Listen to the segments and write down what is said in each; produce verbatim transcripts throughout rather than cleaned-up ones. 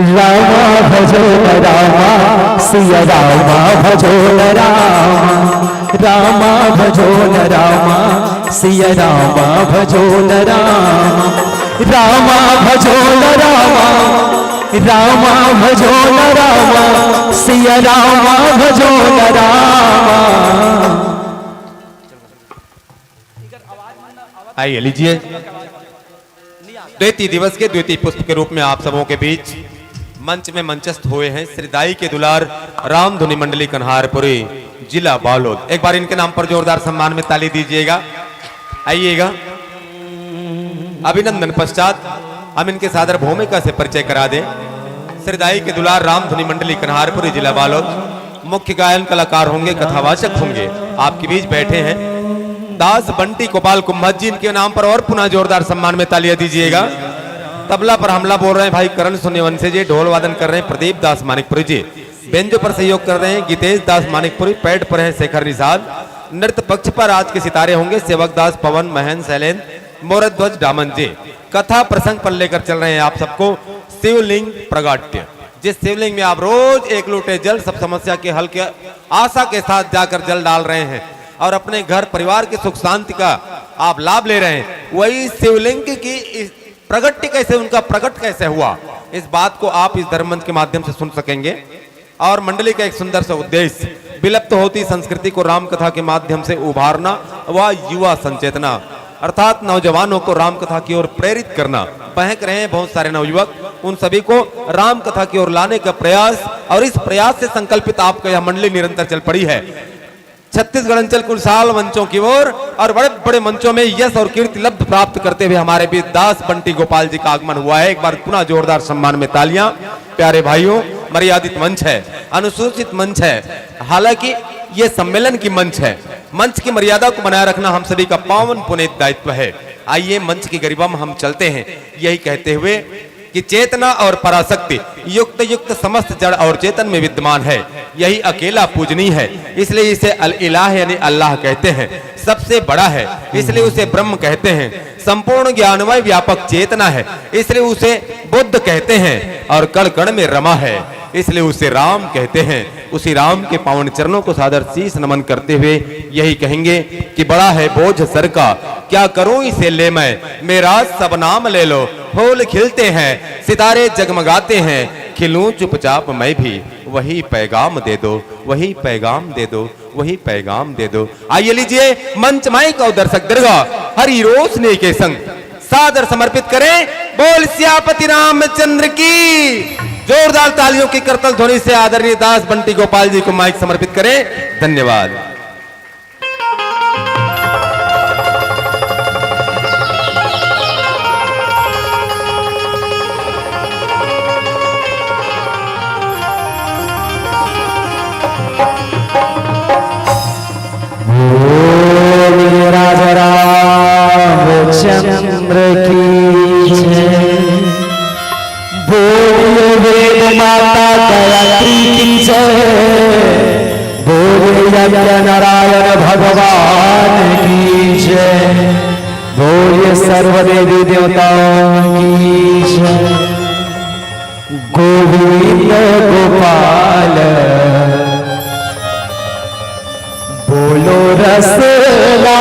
रामा भजो न रामा, सिया रामा भजो न रामा। रामा भजो न रामा, सिया रामा भजो न रामा। रामा भजो न रामा, रामा भजो न रामा, सिया रामा भजो न रामा। आइए, लीजिए। द्वितीय दिवस के द्वितीय पुष्प के रूप में आप सबों के बीच मंच में मंचस्थ हुए हैं श्री दाई के दुलार राम धुनी मंडली कन्हारपुरी, जिला बालोद। एक बार इनके नाम पर जोरदार सम्मान में ताली दीजिएगा। आइएगा। अभिनंदन पश्चात हम इनके सादर भूमिका से परिचय करा दें। श्री दाई के दुलार राम धुनी मंडली कन्हारपुरी, जिला बालोद। मुख्य गायन कलाकार होंगे, कथावाचक होंगे, आपके बीच बैठे हैं दास बंटी गोपाल कुंभत जी। इनके नाम पर और पुनः जोरदार सम्मान में तालियां दीजिएगा। तबला पर हमला बोल रहे हैं भाई करण सूर्यवंशी जी, ढोल वादन कर रहे हैं प्रदीप दास मानिकपुरी जी, बेंजो पर सहयोग कर रहे हैं गीतेश दास मानिकपुरी, पैड पर हैं शेखर निषाद, नृत्य पक्ष पर आज के सितारे होंगे सेवक दास, पवन, महेंद्र, शैलेंद्र, मोरध्वज डामन जी। कथा प्रसंग पर लेकर चल रहे हैं आप सबको। शिवलिंग प्रागट्य, जिस शिवलिंग में आप रोज एक लोटे जल सब समस्या के हल के आशा के साथ जाकर जल डाल रहे हैं और अपने घर परिवार की सुख शांति का आप लाभ ले रहे हैं, वही शिवलिंग की इस प्रगट्य कैसे, उनका प्रकट कैसे हुआ, इस बात को आप इस धर्म मंच के माध्यम से सुन सकेंगे। और मंडली का एक सुंदर सा उद्देश्य, विलुप्त होती संस्कृति को राम कथा के माध्यम से उभारना व युवा संचेतना, अर्थात नौजवानों को राम कथा की ओर प्रेरित करना। बहक रहे हैं बहुत सारे नवयुवक, उन सभी को राम कथा की ओर लाने का प्रयास, और इस प्रयास से संकल्पित आपका यह मंडली निरंतर चल पड़ी है छत्तीसगढ़ अंचल कुलसाल मंचों की ओर, और बड़े बड़े मंचों में यश और कीर्ति लब्ध प्राप्त करते हुए हमारे बीच दास बंटी गोपाल जी का आगमन हुआ है। एक बार पुनः जोरदार सम्मान में तालियां। प्यारे भाइयों, मर्यादित मंच है, अनुसूचित मंच है, हालांकि ये सम्मेलन की मंच है। मंच की मर्यादा को बनाए रखना हम सभी का पावन पुनीत दायित्व है। आइए, मंच की गरिमा में हम चलते हैं, यही कहते हुए कि चेतना और पराशक्ति युक्त युक्त समस्त जड़ और चेतन में विद्यमान है, यही अकेला पूजनीय है, इसलिए इसे अल इलाह यानी अल्लाह कहते हैं। सबसे बड़ा है, इसलिए उसे ब्रह्म कहते हैं। संपूर्ण ज्ञानमय व्यापक चेतना है, इसलिए उसे बुद्ध कहते हैं, और कण कण में रमा है, इसलिए उसे राम कहते हैं। उसी राम के पावन चरणों को सादर शीश नमन करते हुए यही कहेंगे कि बड़ा है बोझ सर का, क्या करूं इसे ले मैं, मेरा सब नाम ले लो। फूल खिलते हैं, सितारे जगमगाते हैं, खिलूं चुपचाप मैं भी, वही पैगाम दे दो, वही पैगाम दे दो, वही पैगाम दे दो। आइए, लीजिए, मंच माइक और दर्शक दीर्घा हरी रोशनी के संग सादर समर्पित करें। बोल सियापति रामचंद्र की। जोरदार तालियों की करतल ध्वनि से आदरणीय दास बंटी गोपाल जी को माइक समर्पित करें। धन्यवाद। बोल राजा रामचंद्र की जय। बोल वेद माता गायत्री की जय। बोल यज्ञ नारायण भगवान की जय। बोल सर्व देवी देवताओं की जय। गोविंद गोपाल बोलो रसला।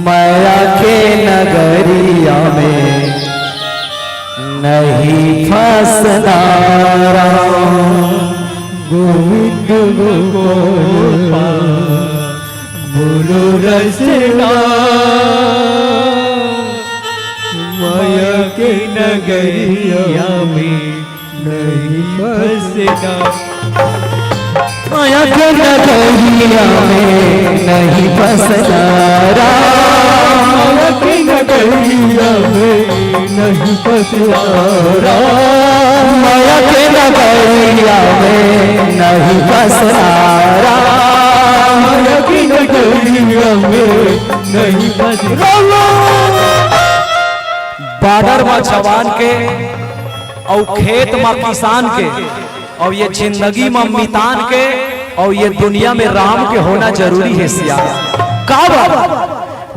माया के नगरिया में नहीं फंसना राम। गोविंद गोपाल बोलो रसना। माया के नगरिया में नहीं फंसना। माया के नगरिया में नहीं फंसना राम। माया के नगरिया में नहीं फंसना राम। माया के नगरिया में नहीं फंसना राम। माया के नगरिया में नहीं फंसना। बॉर्डर म जवान के अउ खेत म किसान के अउ ये जिंदगी म मितान के अउ ये दुनिया में राम के होना जरूरी हे सिया। का बात?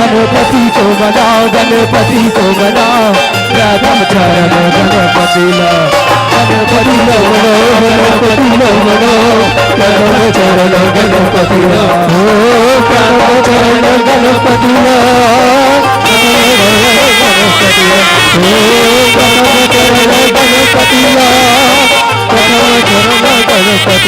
गणपति को मनाओ, गणपति को मनाओ, प्रथम चरण गणपति ला। गणपति ला मनाओ, गणपति ला मनाओ, प्रथम चरण गणपति ला। ओ प्रथम चरण गणपति ला।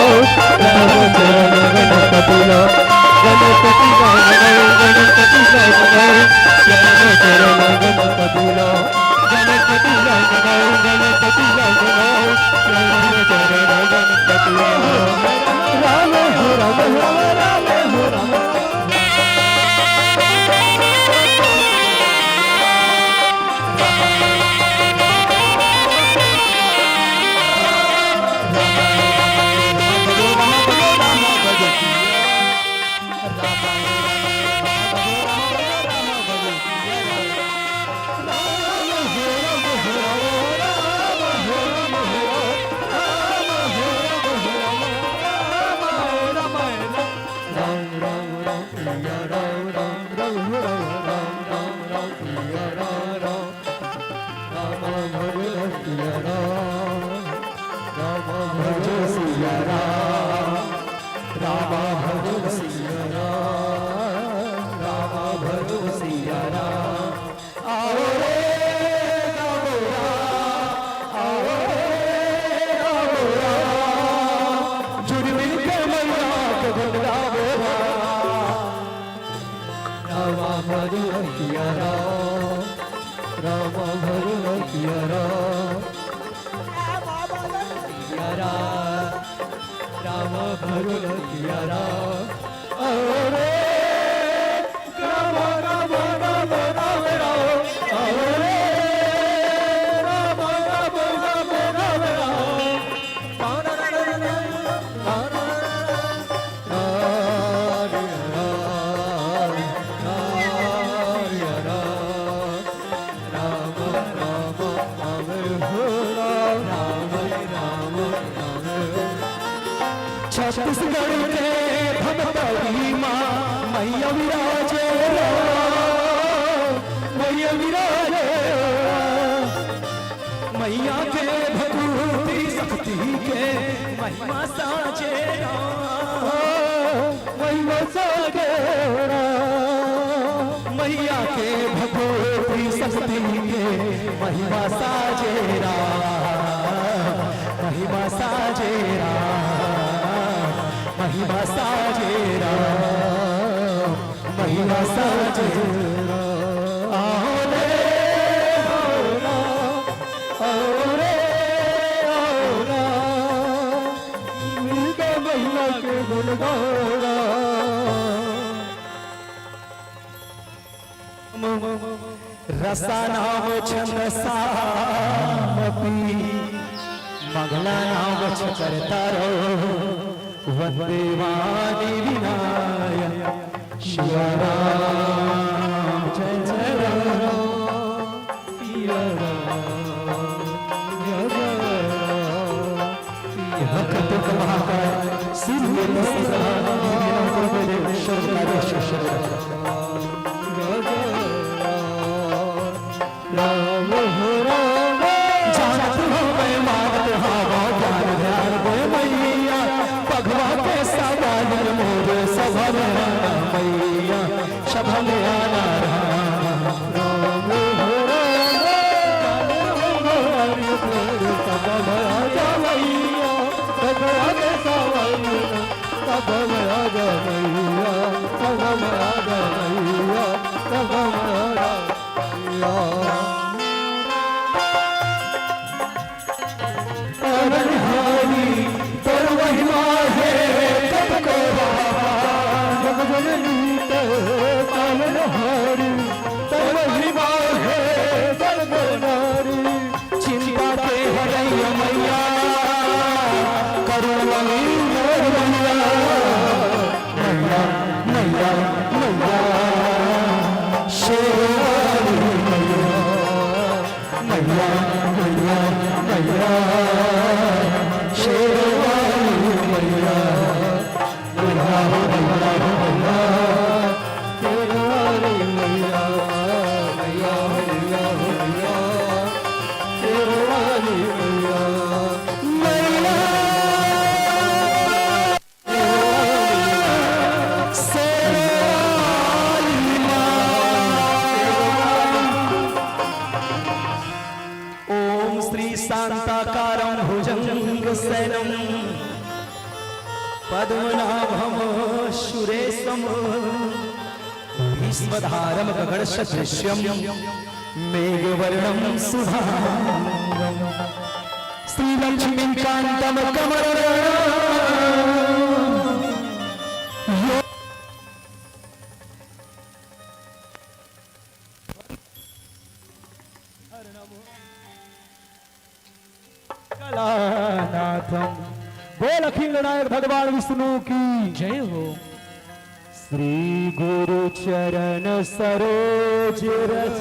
राम चरण गणपति ला, गणपति ला मनाओ, गणपति ला मनाओ, राम चरण गणपति ला, गणपति ला मनाओ, गणपति ला मनाओ, राम चरण गणपति ला। राम हो राम हो राम हो राम। छत्तीसगढ़ के धमतरी माँ मैया विराजे राम, मैया विराजे। मैया के भभूति शक्ति के महिमा साजे राम, महिमा साजे राम। मैया के भभूति शक्ति के महिमा साजे राम, महिमा साजे राम, महिमा साजे राम, महिमा साजे राम। आओ रे, आओ ना, आओ रे, आओ ना, मिलके मैया के गुण गाओ ना। रसानां छंदसामपि मंगलानां च कर्तारो। वंदे वाणी विनायक शिव राम जय जय राम। भक्त महाकाय श्री वेद सर्वप्रभु सर्वकार्येषु सर्वदा। राम हो राम। जानत हँव मैं मानत हँव ज्ञान ध्यान मोर मैया, पगवा के सवाल मोर सभा में आना मैया, सभा में आना राम। राम हो राम। जानत हँव मैं मानत हँव ज्ञान ध्यान मोर सभा में आना मैया, पगवा के सवाल मोर सभा में आना मैया, सभा में आना मैया, सभा में आना। पालनहारी तोर महिमा हे जग को राम। जग जननी तोर पालनहारी तोर महिमा हे जग को नारी। चिंता के हरैया मैया, करुणा मोर मैया, मैया, मैया, मैया, शेरवाली मैया, मैया, मैया, मैया, शेर पद्मनाभं सुरेशं भीष्मधारं गगनसदृशं मेघवर्णं शुभांगं श्रीलक्ष्मीकान्तं कमलनयनं यो कलानाथम। बोल अखिल नायक भगवान विष्णु की जय हो। श्री गुरु चरण सरोज रज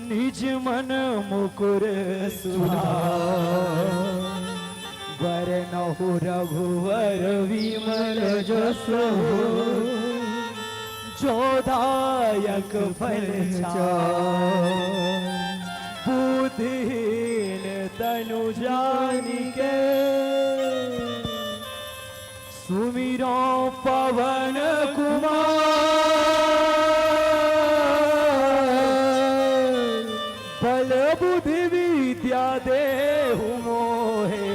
निज मन मुकुर सुधार। बरनहु रघुवर विमल जसु जो दायक फल चारि। बुद्धिहीन तनु जानिके सुमिरौं पवन कुमार। बल बुद्धि विद्या देहु मोहे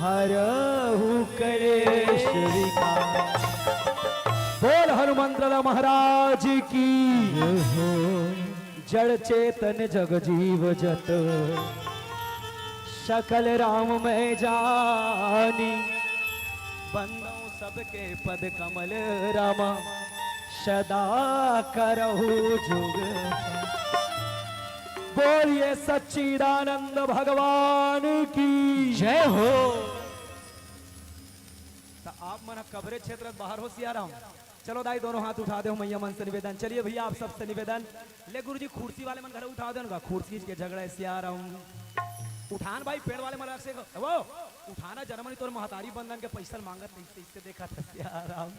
हरहु कलेश विकार। बोल हनुमंत लाला महाराज की। जड़ चेतन जग जीव जत सकल राम मैं जानी। बंदौं सबके पद कमल रामा सदा करहु जुग। बोलिए सच्चिदानंद भगवान की जय हो। त आप मन ह कबरे क्षेत्र बाहर हो सियाराम। चलो दाई, दोनों हाथ उठा दे हो मैया मन से निवेदन। चलिए भैया, आप सबसे निवेदन। ले गुरुजी, खुर्सी वाले मन घलो उठा दे ना, खुर्सी के झगड़ा है सियाराम। उठान भाई, पेड़ वाले मन से, ए वो, उठाना जनमनी तोर महतारी बंदन के पैसा मांगत, इससे, इससे देखा था सियाराम।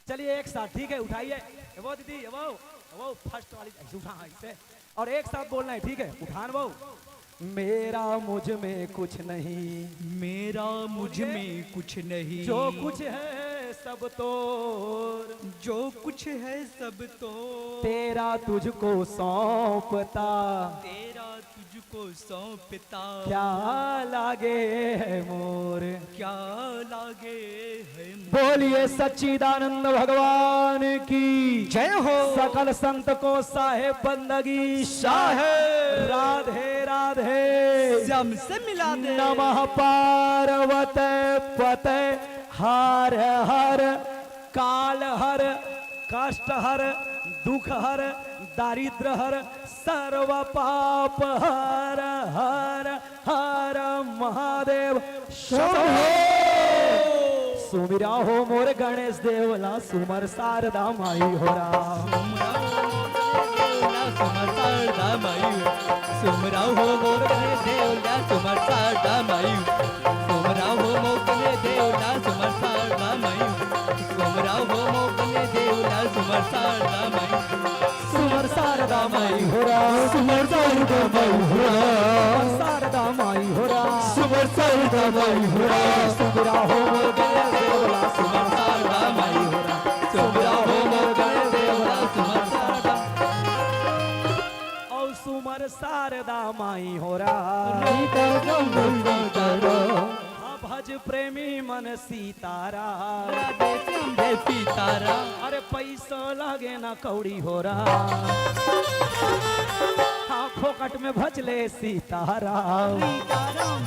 चलिए एक साथ, ठीक है, उठाइए। ए वो दीदी, ए वो, ए वो फर्स्ट वाली, ऐसे उठा, हाँ, इससे। और एक साथ बोलना है, ठीक है? उठान वो। मेरा मुझ में कुछ नहीं। मेरा मुझ में कुछ नहीं। जो कुछ है सब तोर। जो कुछ है सब तोर। तेरा तुझको सौंपता। तेरा तुझको सौंपता। क्या लागे है मोर। क्या लागे है मोर। बोलिए सच्चिदानंद भगवान की जय हो। सकल संत को साहेब बंदगी साहेब। राधे राधे। श्याम से मिला दे। नमः पार्वत पत हर हर काल हर कष्ट हर दुख हर दारिद्र हर सर्व पाप हर हर हर महादेव शंभो। सुमिरा हो मोर गणेश देव ला सुमर शारदा माई हो राम। सुमरा हो मोर गणेश देव ला सुमर शारदा माई हो। सुमरा हो मोर गणेश देव ला सुमर शारदा माई हो। सुमरा हो मोर गणेश देव ला सुमर शारदा माई हो। सुमरा हो मोर गणेश देव ला सुमर शारदा माई हो। सुमर शारदा माई हो राम। सुमर शारदा माई हो राम। शारदा माई हो राम। सुमर शारदा माई हो राम। सुमरा हो मोर गणेश देव ला सुमर शारदा माई हो राम। सुमरा हो मोर गणेश देव ला सुमर शारदा। औ सुमर शारदा माई हो राम। हाँ, भज प्रेमी मन सीताराम। राधे श्याम जय सीताराम। अरे पैसा लागे ना कौड़ी हो राम। हाँ, फोकट में भजले सीताराम। सीताराम।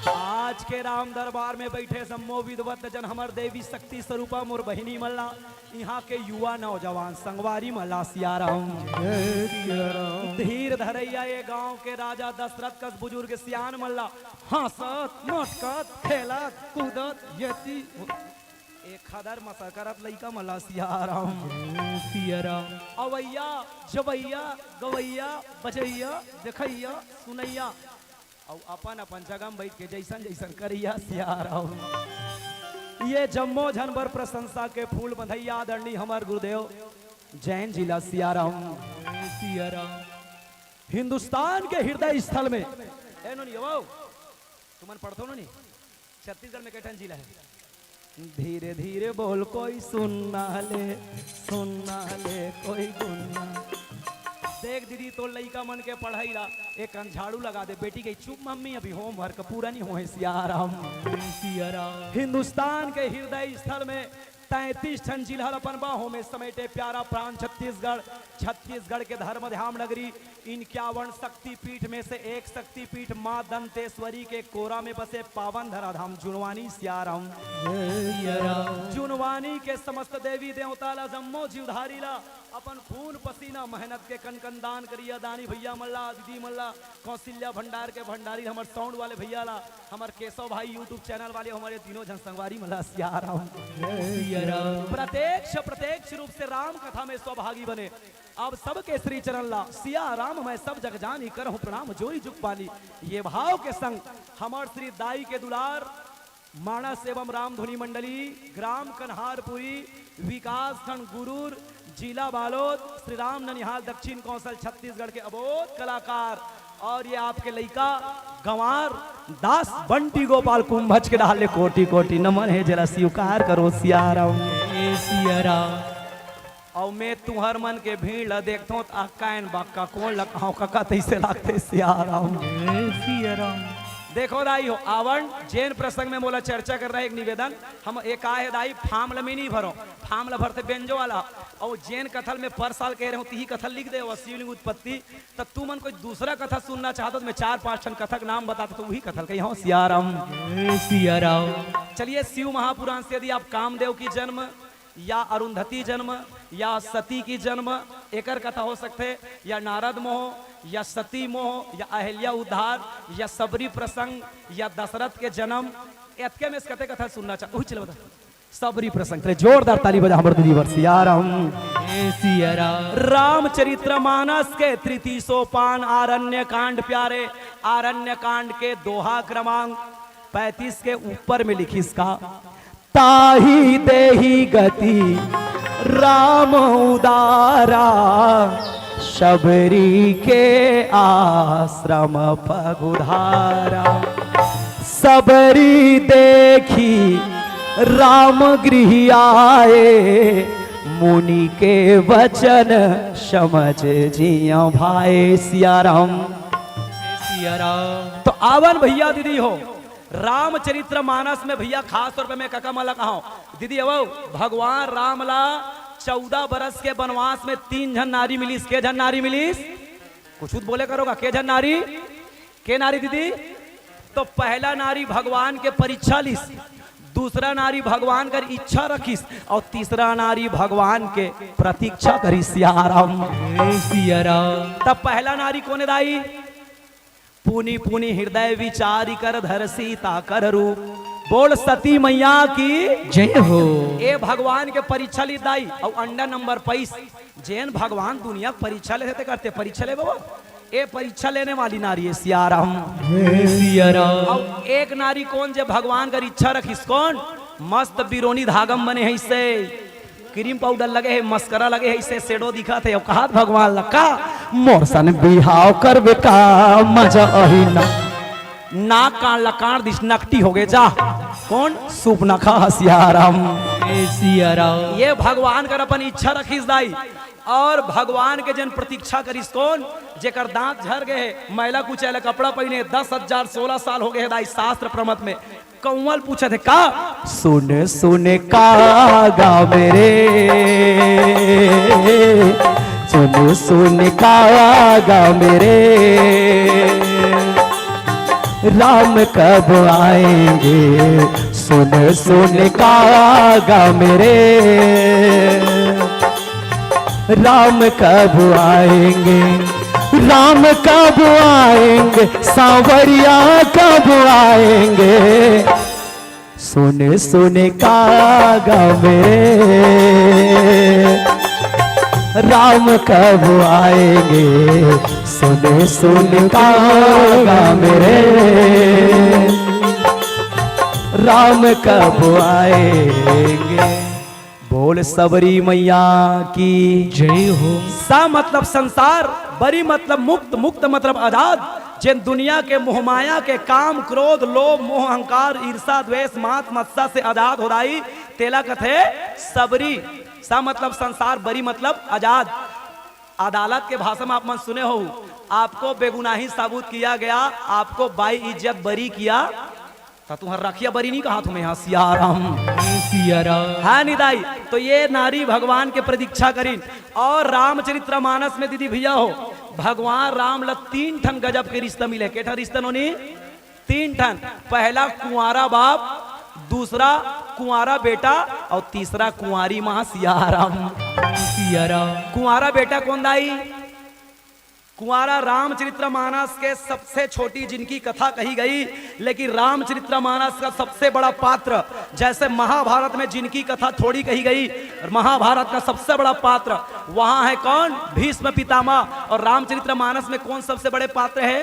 आज के राम दरबार में बैठे सम्मो विद्वत जन हमर देवी शक्ति स्वरूपा मोर बहिनी मल्ला, इहाँ के युवा नौजवान संगवारी मल्ला सियाराम। जय सियाराम। धीर धरैया ये गांव के राजा दशरथ कस बुजुर्ग सियान मल्ला, हंसत, मटकत, खेलत, कूदत, येती, एक खदर मसकरत लइका मल्ला सियाराम। जय सियाराम। अवैया, जवैया, गवैया, बजैया, देखैया, सुनैया, अउ अपन अपन जगह में बैठ के जैसन जैसन करिया सियाराम। ये जम्मो झन बर प्रशंसा के फूल बंधैया आदरणीय हमर गुरुदेव जैन जी ला सियाराम। जय सियाराम। हिंदुस्तान के हृदय स्थल में, ए नोनी, ये वो, तुमन पढ़थो नोनी? छत्तीसगढ़ में के ठन जिला है? धीरे धीरे बोल, कोई सुनना ले, सुनना ले, कोई गुनना। देख दीदी, तोर लइका मन के पढ़ाई ला एक कन झाड़ू लगा दे। बेटी कही, "चुप मम्मी, अभी होमवर्क पूरा नहीं होए।" सियाराम। सियाराम। हिंदुस्तान के हृदय स्थल में तैंतीस ठन जिला ल अपन बाहों में समेटे प्यारा प्राण छत्तीसगढ़। छत्तीसगढ़ के धर्म धाम नगरी इक्यावन शक्तिपीठ में से एक शक्तिपीठ माँ दंतेश्वरी के कोरा में बसे पावन धराधाम जुनवानी। सियाराम। सियाराम। जुनवानी के समस्त देवी देवता ला, जम्मो जीवधारी ला अपन खून पसीना मेहनत के कन कन दान करिया दानी भैया मन ला, दीदी मन ला, कौशल्या भंडार के भंडारी, हमर साउंड वाले भैया ला, हमर केशव भाई YouTube चैनल वाले, हमर तीनों झन संगवारी मन ला सियाराम। सियाराम। प्रत्यक्ष प्रत्यक्ष रूप से राम कथा में सौभागी बने। अब सबके श्री चरण ला सियाराम मैं सब जग जानी, करहूँ प्रणाम जोरी जुग पानी। ये भाव के संग हमर श्री दाई के दुलार मानस एवं रामधुनी मंडली, ग्राम कन्हारपुरी, विकास खंड गुरूर, जिला बालोद, श्री राम ननिहाल दक्षिण कौशल छत्तीसगढ़ के अबोध कलाकार और ये आपके लइका गंवार दास बंटी गोपाल कुंभज के डाले कोटि कोटि नमन हे, जरा स्वीकार करो सियाराम। ए सियाराम। अउ मैं तुंहर मन के भीड़ ल देखथों त अक्का एन बक्का कोन ल कहांव कका तइसे लागथे सियाराम। ए सियाराम। देखो दाई हो, आवन जेन प्रसंग में मोला चर्चा करना हे एक निवेदन, हम ए का हे दाई, फार्म ल मैं नहीं भरों, फार्म ल भरथे बेंजो वाला। अउ जेन कथल में पर साल कहे रहेंव, तिही कथल लिख दे, शिवलिंग उत्पत्ति। त तुमन कोई दूसरा कथा सुनना चाहत हो त मैं चार पांच ठन कथा के नाम बताथों, त उही कथल कही, हाँ सियाराम। ए सियाराम। चलिए, शिव महापुराण से यदि आप कामदेव की जन्म या अरुंधति जन्म या सती की जन्म, एकर कथा हो सकथे, या नारद मोह, या सती मोह, या अहिल्या उद्धार, या सबरी प्रसंग, या दशरथ के जन्म, एतके में से कते कथा सुनना चाह, उही चलो बता। सबरी प्रसंग, चले जोरदार ताली बजा हमर दीदी बर सियाराम। ए सियाराम। रामचरित्र मानस के तृतीय सोपान आरण्य कांड प्यारे, आरण्य कांड के दोहा क्रमांक पैंतीस के ऊपर में लिखिस का, ताहि देहि गति राम उदारा, शबरी के आश्रम पगुधारा। शबरी देखि राम गृह आए, मुनि के वचन समझ जिय भाए। सियाराम। सियाराम। त आवन भैया दीदी हो, रामचरित्र मानस में भैया खास तौर पे मैं कका मन ला कहांव, दीदी अवो, भगवान राम ला चौदह बरस के बनवास में तीन झन नारी मिलिस। के झन नारी मिलिस? कुछ तो बोले करो गा, के झन नारी? के नारी दीदी? त पहला नारी भगवान के परीक्षा लिस, दूसरा नारी भगवान कर इच्छा रखिस, अउ तीसरा नारी भगवान के प्रतीक्षा करिस। सियाराम। ए सियाराम। त पहला नारी कोन हे दाई? पुनि पुनि हृदय विचारि कर धर सीता कर रूप। बोल सती मैया की जय हो। ए भगवान के परीक्षा लिस दाई, अउ अंडा नंबर पाइस। जेन भगवान दुनिया के परीक्षा लेथे ते करते परीक्षा ले बाबा। ए परीक्षा लेने वाली नारी हे सियाराम। जय सियाराम। अउ एक नारी कोन जे भगवान कर इच्छा रखिस कोन? मस्त बिरोनी धागम बने हे इससे। क्रीम पाउडर लगे हे, मस्करा लगे हे, इससे shadow दिखत हे। अउ कहत भगवान ला का, मोर सन बिहाव करबे का, मजा अही ना। नाक कान ला काट दिस, नकटी हो गे जा। कोन? सुपनखा सियाराम। ए सियाराम। ये भगवान कर अपन इच्छा रखिस दाई। अउ भगवान के जेन प्रतीक्षा करिस कोन? जेकर दांत झर गे हे, मैला कुचैला कपड़ा पहिने, दस हजार सोलह साल हो गे हे दाई, शास्त्र प्रमत में। कौआ ल पूछत हे का? सुन सुन कागा मेरे, सुन सुन कागा मेरे, राम कब आएंगे? सुन सुन कागा मेरे, राम कब आएंगे? राम कब आएंगे? सांवरिया कब आएंगे? सुन सुन कागा मेरे, राम कब आएंगे? सुन सुन कागा मेरे, राम कब आएंगे? बोल सबरी मैया की जय हो। सा मतलब संसार, बरी मतलब मुक्त, मुक्त मतलब आजाद। जेन दुनिया के मोहमाया के काम, क्रोध, लोभ, मोह, अहंकार, ईर्षा, द्वेष, मात, मत्सा से आजाद हो दाई, तेला कथे सबरी। सा मतलब संसार, बरी मतलब आजाद। अदालत के भाषा में आप मन सुने हो, आपको बेगुनाही साबुत किया गया, आपको बाइज्जत बरी किया। त तुंहर रखिया बरी नहीं कहा तुम्हें यहाँ सियाराम। सियाराम। हाँ निदाई। तो ये नारी भगवान के प्रतीक्षा करिन। और रामचरित्र मानस में दीदी भैया हो, भगवान राम ल तीन ठन गजब के रिश्ता मिले। के ठन रिश्ता नोनी? तीन ठन। पहला कुंवारा बाप, दूसरा कुंवारा बेटा और तीसरा कुंवारी माँ सियाराम। सियाराम। कुंवारा बेटा कौन दाई? कुंवारा रामचरित्र मानस के सबसे छोटी जिनकी कथा कही गई, लेकिन रामचरित्र मानस का सबसे बड़ा पात्र, जैसे महाभारत में जिनकी कथा थोड़ी कही गई, महाभारत का सबसे बड़ा पात्र वहां है कौन? भीष्म पितामह। और रामचरित्र मानस में कौन सबसे बड़े पात्र है?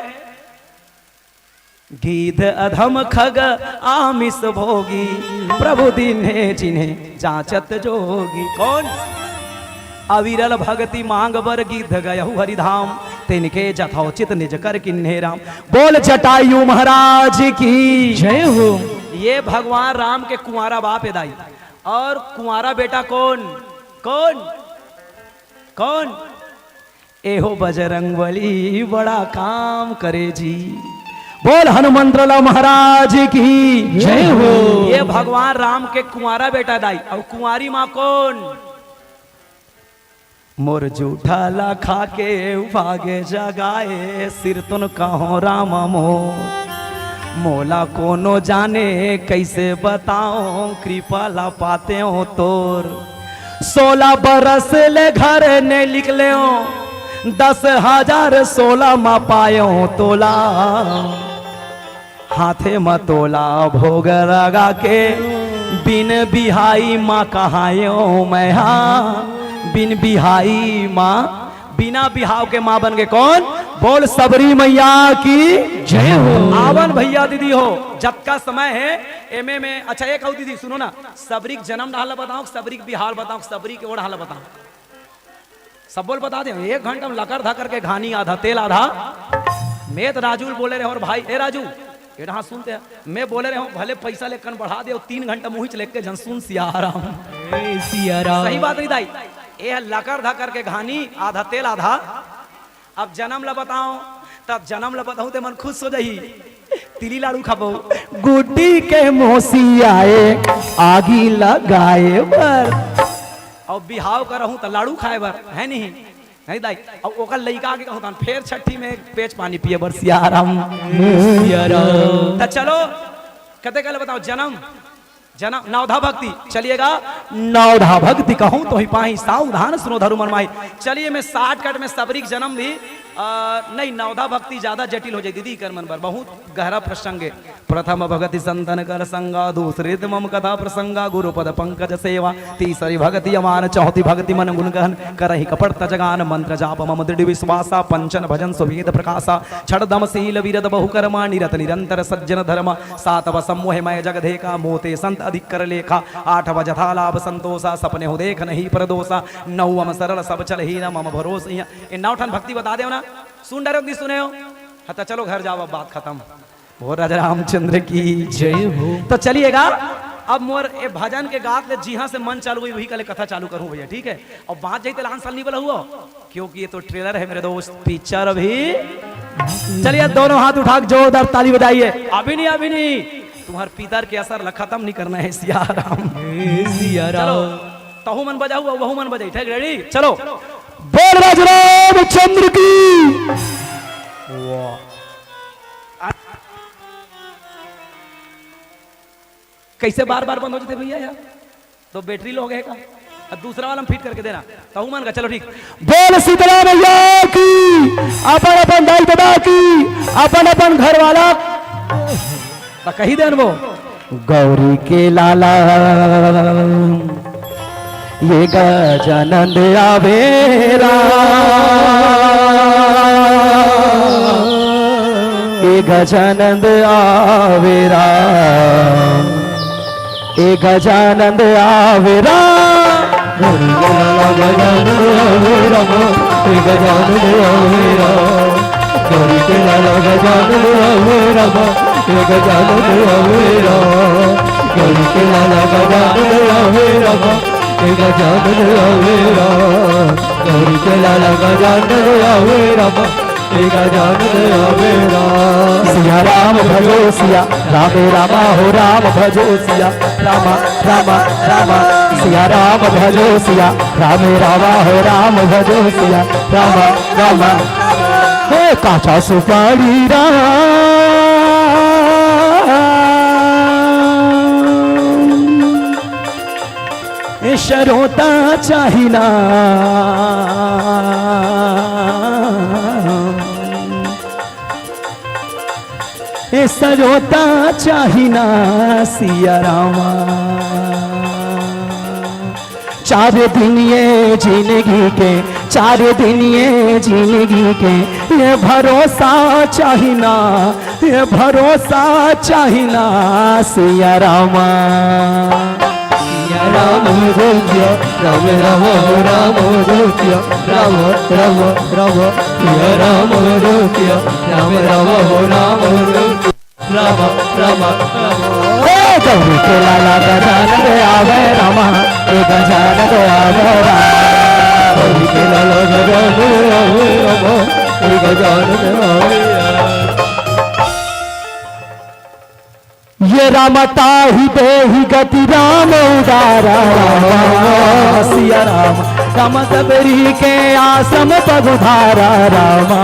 गीध अधम खग आमिष भोगी, प्रभु दीन्हे जिन्हें जांचत जोगी। कौन? अविरल भगति मांग बर गिद्ध गयहु हरिधाम, तिनके जथोचित निज कर किन्हे राम। बोल जटायु महाराज की जय हो। ये भगवान राम के कुंवारा बाप है दाई। और कुंवारा बेटा कौन? कौन? कौन? एहो बजरंग बली बड़ा काम करे जी। बोल हनुमंत लाल महाराज की जय हो। ये भगवान राम के कुंवारा बेटा दाई। और कुंवारी माँ कौन? मोर जूठा ला खा के भागे जगाए, सिरतुन कहो राम मोर। मोला कोनो जाने कैसे बताओ, कृपा ला पाते हो तोर। सोलह बरस ले घर ने निकले हो, दस हजार सोलह मा पाए हो तोला। हाथे म तोला भोग लगा के, बिन बिहाई माँ कहायो मैं हा, बिन बिहाई माँ, बिना बिहाव के माँ बन के कौन? बोल सबरी मैया की जय हो। आवन भैया दीदी हो, जतका समय है एमे में। अच्छा, एक आऊ दीदी सुनो ना, सबरी के जन्म डाल बताओ, सबरी के बिहाव बताओ, सबरी के ओढ़ हाल बताओ। सब बोल बता दे, एक घंटा में लकर धकर के घानी, आधा तेल आधा। मैं तो राजू ल बोले रहे, और भाई, ए राजू, ये रहा सुनते हैं, मैं बोले रहे हूँ, भले पैसा लेकर बढ़ा दे, तीन घंटा मुहिच लेके जन सुन सियाराम। ए सियाराम। सही बात नहीं दाई, ये है लकर धकर के घानी, आधा तेल आधा। अब जन्म ला बताओ, तब जन्म ला बताऊं ते मन खुश हो जाही। तिली लाड़ू खाबो। गुड्डी के मौसी आए, आगी लगाए बर। और बिहाव करहूं त लाड़ू खाए बर, है नहीं? नहीं दाई। अब ओकर लइका आगे कहूं त फेर छठी में पेच पानी पिए बर सियाराम। सियाराम। त चलो, कते कल बताओ जन्म, जन्म नवधा भक्ति चलिएगा। नवधा भक्ति कहूं तो ही पाही, सावधान सुनो धर्म मन माही। चलिए मैं शॉर्टकट में सबरी के जन्म भी, अ, नहीं, नवधा भक्ति ज्यादा जटिल हो जाए दीदी कर मन बर, बहुत गहरा प्रसंग है। प्रथम भगति संतन कर संगा, दूसरे ते मम कथा प्रसंगा। गुरु पद पंकज सेवा, तीसरी भगति अमान, चौथी भगति मन गुण गहन। करहि कपट तजगान, मंत्र जाप मम दृढ़ विश्वासा। पंचन भजन सुभेद प्रकाशा, छड़ दम शील विरत बहुकर्मा। निरत निरंतर सज्जन धर्मा, सातव समूह मय जग देखा। मोते संत अधिक कर लेखा, आठव जथा लाभ संतोषा। सपने हो देख नहीं परदोषा, नौवम सरल सब चल ही न मम भरोस। ये नौ ठन भक्ति बता देव ना, सुन डरे हो कि नहीं सुने हो? हाँ, तो चलो घर जाओ, अब बात खत्म। हो राजा रामचंद्र की जय हो। तो चलिएगा, अब मोर ए भजन के गात ले जिहां से मन चालू हुई, वही कले कथा चालू करूं भैया, ठीक है? और बात जाई तो लहान साल नहीं बोला हुआ, क्योंकि ये तो ट्रेलर है मेरे दोस्त, पिक्चर अभी। चलिए, दोनों हाथ उठा के जोरदार ताली बजाइए। अभी नहीं, अभी नहीं, तुम्हारे पितर के असर ला खत्म नहीं करना है, सियाराम। ए सियाराम। चलो, तहु मन बजाऊ, वहु मन बजाई, ठीक, रेडी? चलो, बोल राजा रामचंद्र की। वाह। कैसे बार बार बंद हो जाते भैया यार? तो बैटरी लो गए का? अब दूसरा वाला हम फिट करके देना। तहु मन का, चलो ठीक। बोल शीतला मैया की, अपन अपन दाई ददा की, अपन अपन घर वाला। तो कही देन वो। गौरी के लाला ये गजानंद आवेरा, ये गजानंद आवेरा, ये गजानंद आवेरा। गौरी के लाला गजानंद आवेरा, ये गजानंद आवेरा। गौरी के लाला गजानंद आवेरा, ये गजानंद आवेरा। गौरी के लाला गजानंद आवेरा। ए गजानन आवे राम, गौरी के लाला गजानन आवे राम, ए गजानन आवे राम। सिया राम भजो सिया, रामे रामा हो राम भजो सिया, रामा रामा रामा। सिया राम भजो सिया, रामे रामा हो राम भजो सिया, रामा रामा। हे काचा सुपारी राम, ए सरोता चाहिना, ए सरोता चाहिना सिया रामा। चार दिन ये जिंदगी के, चार दिन ये जिंदगी के, ये भरोसा चाहिना, ये भरोसा चाहिना सिया रामा। सिया राम हो सिया, राम राम हो राम हो सिया, राम राम राम। सिया राम हो सिया, राम राम हो राम हो सिया, राम राम राम। ए गौरी के लाला गजानन आवे रामा, ए गजानन आवे रामा। गौरी के लाला गजानन आवे रामा, ए गजानन आवे रामा। ये राम ताहि देहि गति राम उदारा रामा। सिया राम, राम सबरी के आश्रम पगुधारा रामा।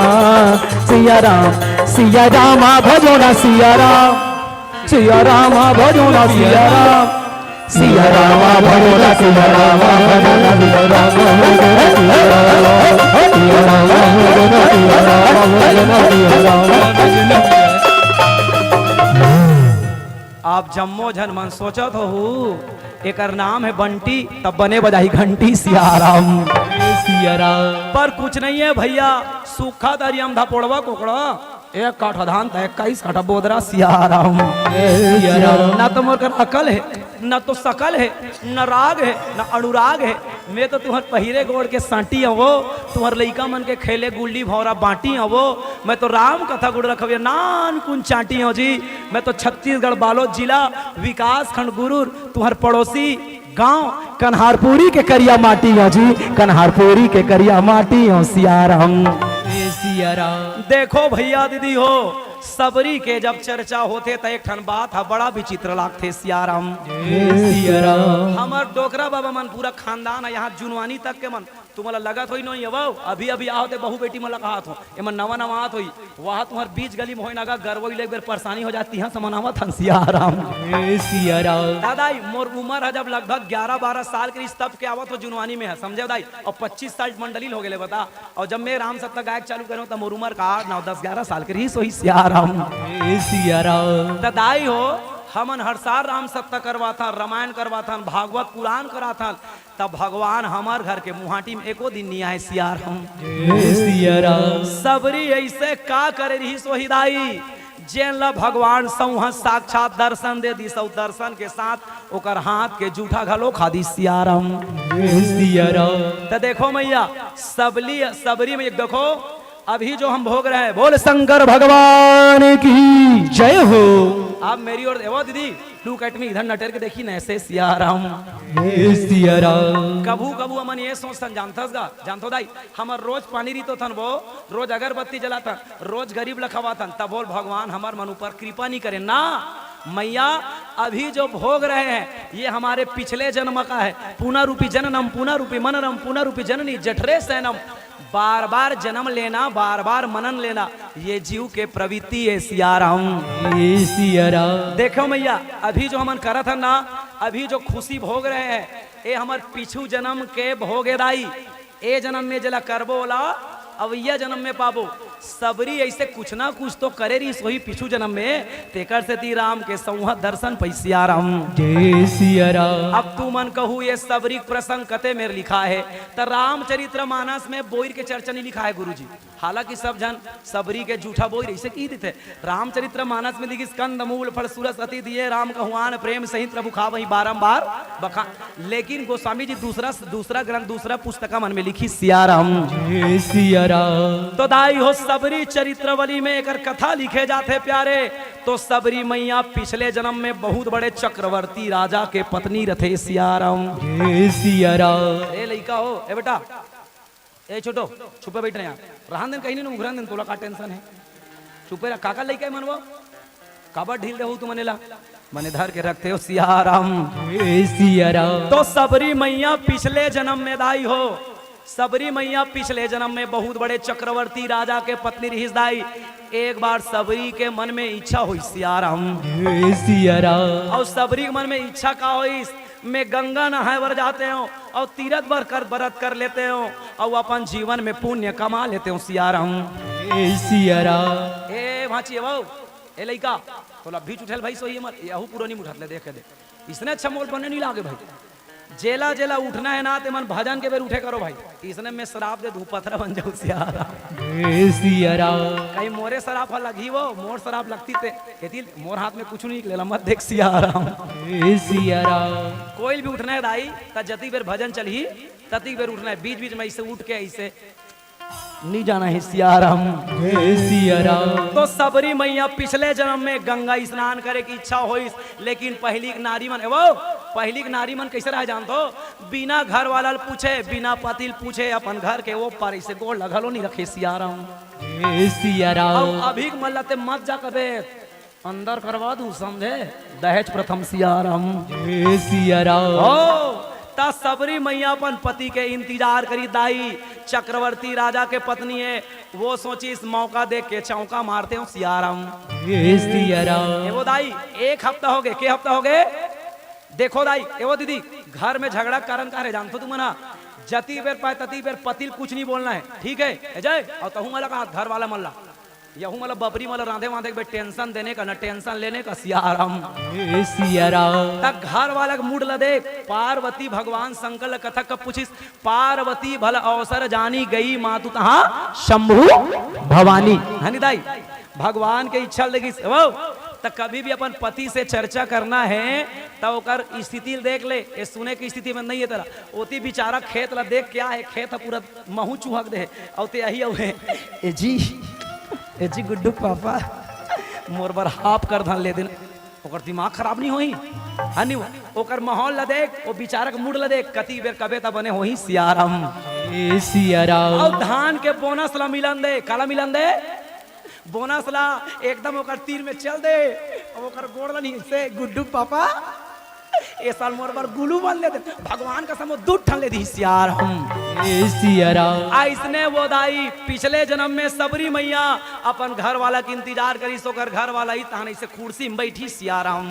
सिया राम, सिया रामा भजो ना सिया राम, सिया रामा भजो ना सिया राम, सिया रामा भजो ना सिया रामा भजो ना सिया रामा भजो ना सिया राम, सिया रामा भजो ना सिया रामा भजो ना सिया राम। आप जम्मो झन मन सोचत होहू, एकर नाम हे बंटी, तब बने बजाही घंटी सिया राम। ए सिया राम। पर कुछ नहीं है भैया, सूखा दरिया में धपोड़वा कोकड़ा, एक काठा धान त इक्कीस काठा बोदरा सिया राम। ए सिया राम। ना तो मोर कर अकल हे, ना तो सकल हे, ना राग हे, ना अनुराग हे। मैं तो तुहर पहिरे गोड़ के सांटी हवो, तुहर लइका मन के खेले गुल्ली भौंरा बांटी हवो। मैं तो राम कथा गुड़ रखविया नानकुन चांटी हवं जी। मैं तो छत्तीसगढ़ बालोद जिला, विकास खंड गुरूर, तुहर पड़ोसी गांव कन्हारपुरी के करिया माटी हवं जी, कन्हारपुरी के करिया माटी हवं सिया राम। ए सिया राम। देखो भैया दीदी हो, सबरी के जब चर्चा होथे त एक ठन बात ह बड़ा विचित्र लागथे सिया राम। ए सिया राम। हमर डोकरा बाबा मन पूरा खानदान हे, यहाँ जुनवानी तक के मन तुमन ला लगत होही नोई अवव, अभी अभी आवत हे बहू बेटी मन ला कहत हों, एमन नवा नवा आवत होही, वहाँ तुहर बीच गली में होय ना गा, गरवई ले एक बेर परेशानी हो जात हे, इहाँ समन आवत हन सिया राम। ए सिया राम। दादा, मोर उमर ह जब लगभग ग्यारह बारह साल के रिहिस तब के आवत हों जुनवानी में ह, समझे दाई? अउ पच्चीस साल मंडली हो गेले बता। अउ जब मैं राम सत्ता गायक चालू करेंव त मोर उमर का आठ, नौ, दस, ग्यारह साल के रिहिस होही सिया राम। ए सिया राम। त दाई हो, हमन हर साल राम सत्ता करवाथन, रामायण करवाथन, भागवत पुराण कराथन, तब भगवान हमर घर के मुहाटी में एको दिन नइ आए सिया राम। ए सिया राम। सबरी अइसे का करे रिहिस होही दाई, जेन ला भगवान सौंहा साक्षात दर्शन दे दिस अउ दर्शन के साथ ओकर हाथ के जूठा घलो खा दिस सिया राम। ए सिया राम। त देखो मइया, सबली, सबरी में एक देखो, अभी जो हम भोग रहे हैं, बोल शंकर भगवान की जय हो। आप मेरी ओर, ए वो दीदी, look at me, इधर नटेर के देखी न ऐसे सिया राम। ए सिया राम। कभू कभू हमन ये सोचथन, जानथस गा, जानथो दाई, हमर रोज पानी रितोथन वो, रोज अगरबत्ती जलाथन, रोज गरीब ला खवाथन, तब बोल भगवान हमर मन ऊपर कृपा नहीं करे ना। मइया, अभी जो भोग रहे हैं, ये हमारे पिछले जन्म का है, पुनरूपी जननम, पुनरूपी मननम, पुनरूपी जननी जठरे सैनम। बार बार जन्म लेना, बार बार मनन लेना, ये जीव के प्रवृत्ति हे सिया राम। ए सिया राम। देखो मइया, अभी जो हमन करत हन ना, अभी जो खुशी भोग रहे हैं, ए हमर पिछू जन्म के भोग हे दाई। ए जन्म में जेला करबो ओला अवइया जन्म में पाबो। सबरी अइसे कुछ ना कुछ तो करे रिहिस होही पिछू जन्म में, तेकर सेती राम के सौंहा दर्शन पइस सिया राम। जय सिया राम। अब तुमन कहू ये सबरी के प्रसंग कते मेर लिखा हे, त रामचरित्र मानस में बोइर के चर्चा नइ लिखा हे गुरुजी। हालांकि सब झन सबरी के जूठा बोइर अइसे कहि देथे। रामचरित्र मानस में लिखिस, कंद मूल फल सुरस अति दिए, राम कहु आन प्रेम सहित प्रभु खावही बारंबार बखान। लेकिन गोस्वामी जी दूसरा, दूसरा ग्रंथ, दूसरा पुस्तका मन में लिखिस सिया राम। जय सिया राम। तो दाई हो, सबरी चरित्रावली में एकर कथा लिखे जाथे प्यारे, तो सबरी मैया पिछले जन्म में बहुत बड़े चक्रवर्ती राजा के पत्नी रथे सियाराम। जय सियाराम। ए लइका हो, ए बेटा, ए छोटो, छुपे बैठ रहे यहाँ, रहन देन कहीं नहीं उघरन देन, तोला का टेंशन है? छुपे रह, काका लइका है मन वो, काबर ढील देहू तू मने ला, मने धर के रखते हो सियाराम। जय सियाराम। तो सबरी मैया पिछले जन्म में दाई हो, सबरी मैया पिछले जन्म में बहुत बड़े चक्रवर्ती राजा के पत्नी रहिस दाई। एक बार सबरी के मन में इच्छा होइस सियाराम। जय सियाराम। अउ सबरी के मन में इच्छा का होइस, मैं गंगा नहाए बर जाते हो अउ तीरथ बर कर, बरत कर लेते हो अउ अपन जीवन में पुण्य कमा लेते हो सियाराम। जय सियाराम। ए भांची, ए बाऊ, ए लइका, तोला अभी उठल भाई सोइए मत, यहू पुरानी उठत ले, देख के दे। इसने अच्छा मोल बने नहीं लागे भाई। जेला जेला उठना है ना, ते मन भजन के बेर उठे करो भाई। इसने मैं श्राप दे दूं, पथरा बन जाऊ सियाराम। जय सियाराम। कहीं मोरे श्राप ह लगही वो, मोर श्राप लगती ते, कहती मोर हाथ में कुछ नहीं निकलेला, मत देख सियाराम। जय सियाराम। कोई भी उठना है दाई, त जती बेर भजन चलही, तती बेर उठना है। बीच बीच में ऐसे उठ के ऐसे नहीं जाना है सियाराम। जय सियाराम। तो सबरी मैया पिछले जन्म में गंगा स्नान करे की इच्छा होइस, लेकिन पहिली के नारी मन, ए वो, पहिली के नारी मन कैसे रहे जानत हो? बिना घर वाला ल पूछे, बिना पति ल पूछे, अपन घर के ओ पार ऐसे गोड़ ल घलो नहीं रखे सियाराम। जय सियाराम। अउ अभी के मन ल ते मत जा कबे, अंदर करवा दूं समझे, दहेज प्रथम सियाराम। जय सियाराम। हो, त सबरी मैया अपन पति के इंतजार करी दाई, चक्रवर्ती राजा के पत्नी है, वो सोची इस मौका देख के चौका मारते हो सियाराम। जय सियाराम। ए वो दाई, एक हफ्ता हो गए, के हफ्ता हो गए? देखो दाई, ए वो दीदी, घर में झगड़ा के कारण का रे जानत हो तुमन हा? जती बेर पाए तती बेर पति ल कुछ नहीं बोलना है, ठीक है? ए जय, अउ तहू मन ला कहा घर वाला मन ला, यहू मन ला बपरी मन ला रांधे वांधे के बेर टेंशन देने का ना टेंशन लेने का सियाराम। ए सियाराम। त घर वाला के मूड ला देख, पार्वती भगवान शंकर ला कथा कब पूछिस, पार्वती भल अवसर जानी गई मातु तहाँ शंभु भवानी। है नी दाई? भगवान के इच्छा लगिस, वो त कभी भी अपन पति से चर्चा करना है त ओकर स्थिति ल देख ले। ए सुने की स्थिति में नहीं है तेरा, ओती बेचारा खेत ला देख क्या है, खेत ह पूरा महू चुहक दे, अउ ते यही अउ है। ए जी, ए जी गुड्डू पापा, मोर बर हाफ कर धन ले देना। ओकर दिमाग खराब नहीं होही? हाँ, नहीं हो। ओकर माहौल ला देख, ओ बेचारा के मूड ला देख, कती बेर कबे त बने होही सियाराम। ए सियाराम। अउ धान के बोनस ला मिलन दे, काला मिलन दे? बोनस ला एकदम ओकर तीर में चल दे, अउ ओकर गोड़ ला नहीं से गुड्डू पापा, ए साल मोर बर गुलू बन ले दे। भगवान कसम वो दू ठन ले दी सियाराम। ए सियाराम। अइसने वो दाई पिछले जन्म में सबरी मैया अपन घर वाला के इंतजार करिस, ओकर घर वाला ही तहन ऐसे कुर्सी में बैठी सियाराम।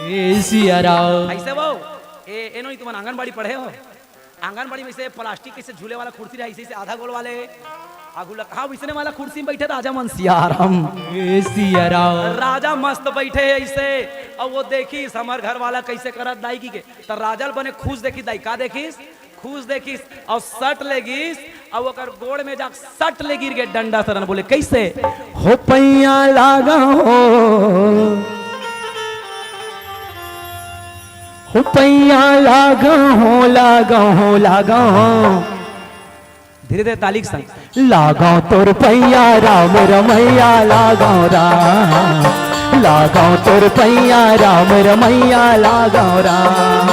ए सियाराम। ऐसे वो, ए, एनो ही तुमन आंगनबाड़ी पढ़े हो? आंगनबाड़ी में से प्लास्टिक के से झूले वाला कुर्सी रहे, ऐसे, ऐसे आधा गोल वाले, आगू लग, हाँ, वैसने वाला कुर्सी में बैठे राजा मन सियाराम। ए सियाराम। राजा मस्त बैठे है ऐसे, अउ वो देखिस हमर घर वाला कैसे करत दाई की के, त राजा ल बने खुश देखिस दाई, का देखिस? खुश देखिस, अउ सट ले गिस, अउ ओकर गोड़ में जाके सट ले गिर गे डंडा सरन, बोले, "कैसे?" हो पैया लागा हो, हो पैया लागा हो, लागा हो, लागा हो। धीरे धीरे ताली के संग। लागो तोर पैया राम रमैया लागो राम, लागो तोर पैया राम रमैया लागो राम।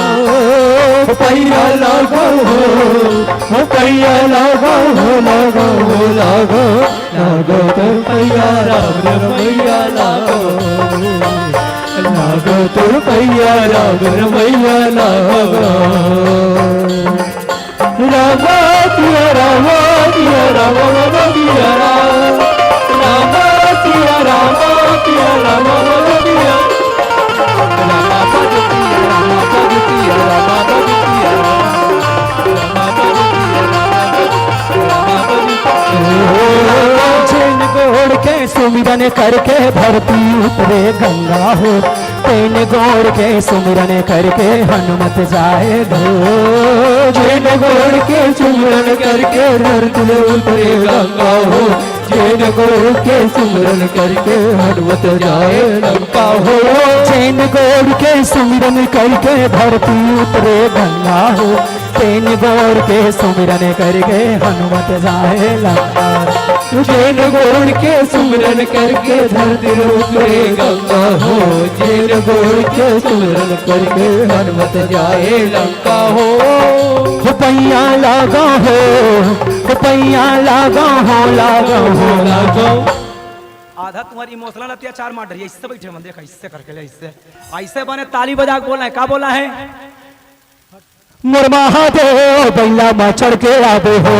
पैया लागो हो, हो पैया लागो हो, लागो हो, लागो, लागो तोर पैया राम रमैया लागो, लागो तोर पैया राम रमैया लागो। रामा सिया रामा सिया रामा रामा सिया राम। रामा सिया रामा सिया रामा रामा सिया। रामा पद सिया रामा पद सिया रामा पद सिया रामा। रामा पद सिया रामा पद सिया रामा पद सिया। जेन गोड़ के सुमिरन करके धरती उतरे गंगा हो। तेन गोड़ के सुमिरन करके हनुमत जाए ढो। जेन गोड़ के सुमिरन करके धरती उतरे गंगा हो। जेन गोड़ के सुमिरन करके हनुमत जाए लंका हो। जेन गोड़ के सुमिरन करके धरती उतरे गंगा हो। तेन गोड़ के सुमिरन करके हनुमत जाए लंका। जेन गोड़ के सुमरन करके धरती उतरे गंगा हो, जेन गोड़ के सुमरन करके हनुमत जाए लंका हो। हो पैया लागा हो, हो पैया लागा हो, लागा हो, लागा हो। आधा तुम्हार इमोशनल अत्याचार मार डरिया, इससे बैठे मन देख, इससे करके ले, इससे, ऐसे बने ताली बजा के बोलना है। का बोलना है? मोर महादेव बइला म चढ़ के आबे हो,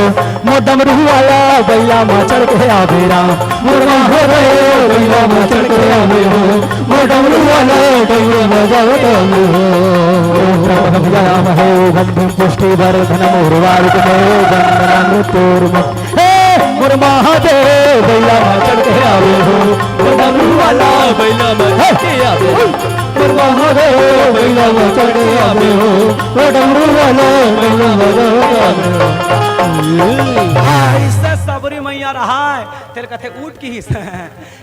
मोर डमरू वाला बइला म चढ़ के आबे राम। मोर महादेव बइला म चढ़ के आबे हो, मोर डमरू वाला बइला म चढ़ के आबे हो। ओम राम हो, गंध पुष्टि वर्धन मोर वार को वंदना तोर म। हे मोर महादेव बइला म चढ़ के आबे हो, मोर डमरू वाला बइला म चढ़ के आबे हो। मोर महादेव बइला म चढ़ के आबे हो, मोर डमरू वाला बइला म चढ़ के आबे हो। हाँ, इससे सबरी मैया रहा है, तेल कथे उठ की हिस।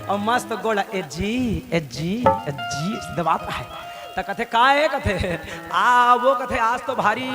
और मस्त गोड़ा, "ए जी, ए जी, ए जी," दबात है। त कथे, "का है?" कथे, "आ, वो," कथे, "आज तो भारी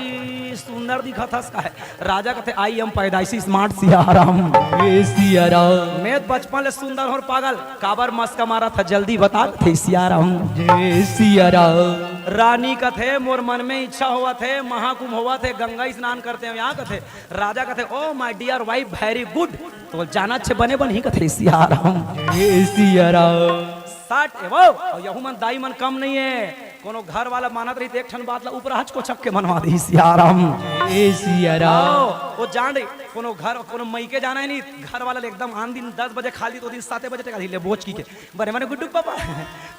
सुंदर दिखत हस," का है। राजा कथे, "आई एम पैदाइशी स्मार्ट सियाराम।" ए सियाराम। मैं बचपन ले सुंदर हों पागल, काबर मस्का मारा था, जल्दी बता, कथे सियाराम। ए सियाराम। रानी कथे, "मोर मन में इच्छा होवत हे, महाकुंभ होवत हे, गंगा स्नान करते हैं यहाँ," कथे। राजा कथे, "Oh my dear wife, very good, तो जाना छे बने बन ही," कथे सियाराम। ए सियाराम। साठ, ए वो, और यहू मन दाई मन कम नहीं है। कोनो घर वाला मानत रही त एक ठन बात ला ऊपर हच को छक के मनवा दे सियाराम। ए सियाराम। आओ, वो जान रही, कोनो घर, कोनो मइके जाना है नहीं, घर वाला ले एकदम आन दिन दस बजे खाली, तो दिन साते बजे टेका ले बोच की के। बने बने गुड्डू पापा,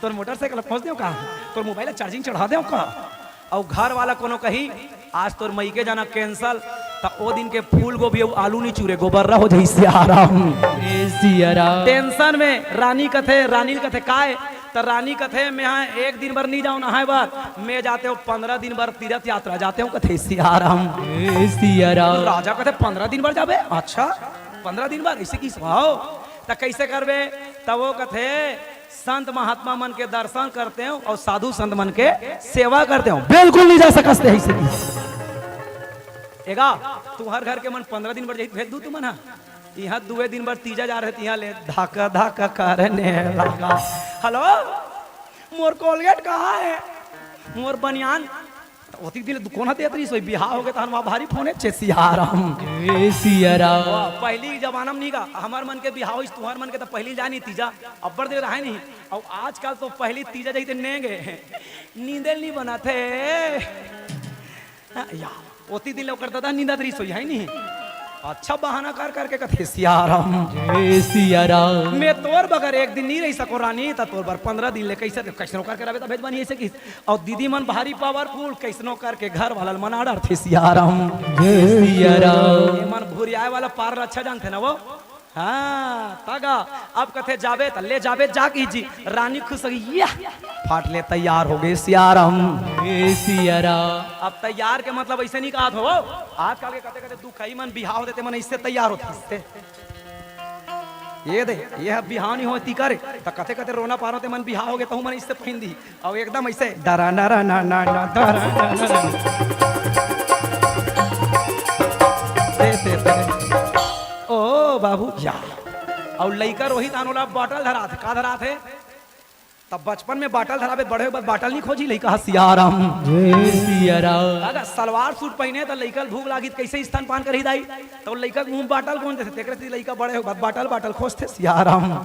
तोर मोटरसाइकिल पहुंच देव का? तोर मोबाइल चार्जिंग चढ़ा देव का? अउ घर वाला कोनो कही, "आज तोर मइके जाना कैंसल," त ओ दिन के फूल गोभी अउ आलू नी चूरे, गोबर्रा हो जाई सियाराम। ए सियाराम। टेंशन में रानी कथे, रानी कथे, "काय?" त रानी कथे, "मैं हाँ एक दिन बर नी जाऊं नहाए बर, मैं जाते हो पंद्रह दिन बर तीर्थ यात्रा जाते हो," कथे सियाराम। ए सियाराम। राजा कथे, "पंद्रह दिन बर जाबे? अच्छा, पंद्रह दिन बर, ऐसे की सुहाव?" त कैसे करबे? त वो कथे, "संत महात्मा मन के दर्शन करते हो और साधु संत मन के सेवा करते हो, बिल्कुल नहीं जा सकते हैं इसे।" एगा, तुम्हार घर के मन पंद्रह दिन बर जाही, भेज दू तुमन हा। यहाँ दुए दिन बर तीजा जा रहे, यहाँ ले धाका धाका करने लगा। "हेलो, मोर कोलगेट कहाँ है? मोर बनियान?" त ओती दिन ले कोन ह देत रहिस होही, बिहाव होगे तहन वहाँ भारी फोन हे, "छे सियाराम।" ए सियाराम। वाह, पहिली जमाना में नहीं गा, हमर मन के बिहाव होइस, तुहर मन के त पहिली जानी तीजा, अब्बड़ दिन रहे नहीं। अउ आजकल तो पहिली तीजा जाही ते नेंगे, नींदे ल नहीं बनत हे। हाँ, या, ओती दिन ले ओकर ददा नींदत रहिस होही, है नहीं? अच्छा बहाना कर करके कथे सियाराम। ए सियाराम। मैं तोर बगर एक दिन नहीं रह सको रानी, त तोर बर पंद्रह दिन ले कैसे, कैसनो करके रहबे त भेजबानी ऐसे की। अउ दीदी मन भारी पावरफुल, कैसनो करके घर वाला ल मना डरथे सियाराम। जय सियाराम। ये मन भुरियाए वाला पार ल अच्छा जानथे ना वो। हाँ, तगा, अब कथे जाबे त ले जाबे, जा की जी। रानी खुश हो गई, या, फाट ले तैयार हो गए सियाराम। ए सियाराम। अब तैयार के मतलब ऐसे नहीं कहा हो, आजकल के कथे कथे दुखई मन बिहाव होथे ते मन ऐसे तैयार होथे। ये दे, ये ह बिहाव नहीं होय तीकर, त कथे कथे रोना पारो ते मन बिहाव होगे, तहू मन इससे पहिन दी। अउ एकदम ऐसे डरा डरा ना ना ना डरा डरा ना। दे, दे, दे। ओ बाबू, या। अउ लइका रोहित आनोला बाटल धरात, का धरात हे? तब बचपन में बाटल धराबे, बड़े होए बाद बाटल नहीं खोजी लइका ह सियाराम। जय सियाराम। अगर सलवार सूट पहिने त लइका ल भूख लागी त कैसे स्तनपान करही दाई? त लइका के मुंह बाटल कौन देथे? तेकरे से लइका बड़े होए बाद बाटल बाटल खोजथे सियाराम।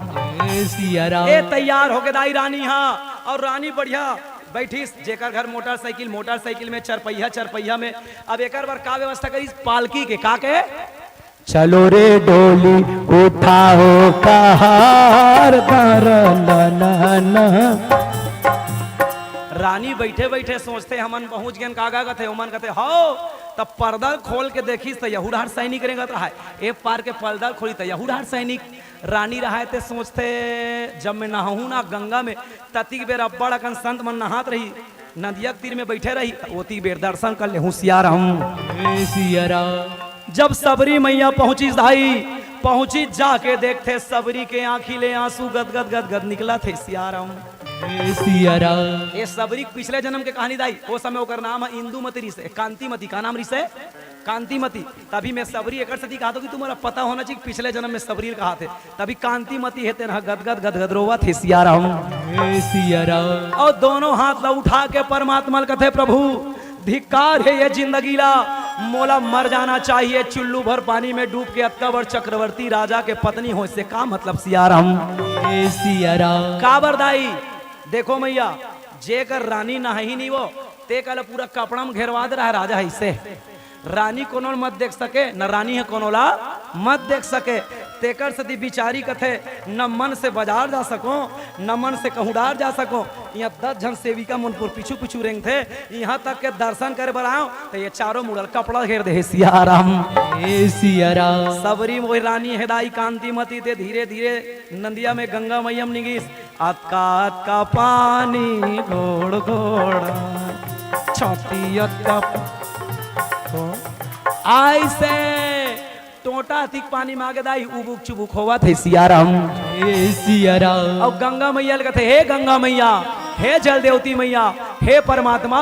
जय सियाराम। ए तैयार होके दाई रानी हा, अउ रानी बढ़िया बैठिस, जेकर घर मोटरसाइकिल, मोटरसाइकिल में चरपहिया, चरपहिया में। अब एकर बर का व्यवस्था करिस? पालकी के, का के? चलो रे डोली उठाओ कहार दर ननन। रानी बैठे बैठे सोचथे, हमन पहुंच गेन, कागा कथे, ओमन कथे, "हव।" तब पर्दा खोल के देखिस त यहू डहर सैनिक रेंगत रहाय। ए पार के पर्दा खोली त यहू डहर सैनिक। रानी रहाय ते सोचथे, "जब मैं नहाहूं ना गंगा में, ततिक बेर अब्बड़ अकन संत मन नहात रही।" नदिया के तीर में बैठे रही, ओती बेर दर्शन कर ले होशियार हम। ए सिया राम। जब सबरी मैया पहुंचिस दाई, पहुंचिस जाके देखथे सबरी के आंखी ले आंसू गद गद गद गद निकलत हे सिया राम। ए सिया राम। ए सबरी के पिछले जन्म के कहानी दाई, ओ समय ओकर नाम है इंदुमती रिसे, कांतिमती का नाम रिसे? कांतिमती। तभी मैं सबरी एकर सेती कहाथों कि तुम्हर पता होना चाहिए कि पिछले जन्म में सबरी कहाथे। तभी कांतिमती हे तेन ह गदगद गदगद रोवत हे सियाराम। हे सियाराम। अउ दोनों हाथ ला उठा के परमात्मा ल कथे, प्रभु धिक्कार हे ये जिंदगी ला, मोला मर जाना चाहिए। चुल्लू भर पानी में डूब के अतका बड़ चक्रवर्ती राजा के पत्नी होय से का मतलब सियाराम। हे सियाराम। काबर दाई, देखो मइया, जेकर रानी नहाही नहीं वो, तेकर ला पूरा कपड़ा में घेरवा दे रहा राजा हे इसे। रानी कोनो ल मत देख सके, न रानी ह कोनो ला मत देख सके। तेकर सेती बिचारी कथे, न मन से बजार जा सको, न मन से कहूँ डार जा सको। इहाँ दस झन सेविका मन पूर पीछू पीछू रेंगथे, इहाँ तक के दर्शन करे बर आयो, त ये चारों मुड़ा ल कपड़ा घेर दे हे सियाराम। हे सियाराम। सबरी मोही रानी हे दाई कांतिमती ते धीरे धीरे नंदिया में गंगा मइया म निगिस। अतका अतका पानी घोड़ घोड़, छाती अतका प-, आइसे टोंटा अतिक पानी मागे दाई, उबुक चुबुक होवत हे सियाराम। हे सियाराम। अउ गंगा मइया ल कथे, हे गंगा मइया, हे जल देवती मइया, हे परमात्मा,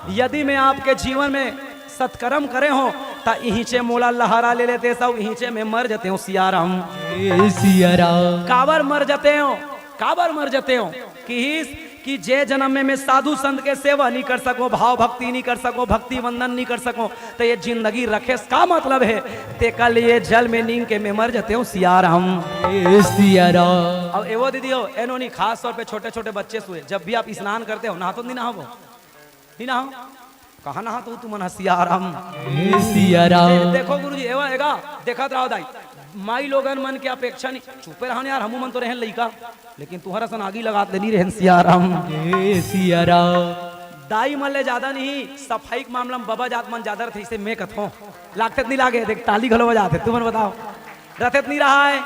यदि मैं आपके जीवन में सत्कर्म करे हों, त इहींचे मोला लहरा ले लेते, सब इहींचे मैं मर जतेंव सियाराम। हे सियाराम। काबर मर जतेंव, काबर मर जतेंव? किहिस कि जे जन्म में मैं साधु संत के सेवा नहीं कर सको, भाव भक्ति नहीं कर सको, भक्ति वंदन नहीं कर सको, त ये जिंदगी रखे से का मतलब हे? तेकर लिए जल में नींग के मैं मर जतेंव सियाराम। हे सियाराम। अउ एवो दीदी हो, एनो नहीं, खास तौर पे छोटे छोटे बच्चे सुए, जब भी आप स्नान करते हो, नहाथो नहीं नहावो? नहीं नहाओ? कहाँ नहाथो तुमन ह सियाराम? हे सियाराम। ए, देखो गुरुजी, एवा एगा, देखत रहो दाई, माई लोगन मन के अपेक्षा नहीं, चुपे रहो न यार, हमू मन तो रहेन लइका, लेकिन तुहर असन आगी लगात ले नहीं रहेन सियाराम। हे सियाराम। दाई मन ले ज्यादा नहीं, सफाई के मामला में बबा जात मन ज्यादा रथे, इसे मैं कथों। लागथे त नहीं लागे, देख ताली घलो बजात हे, तुमन बताओ, रथे त नहीं रहा है?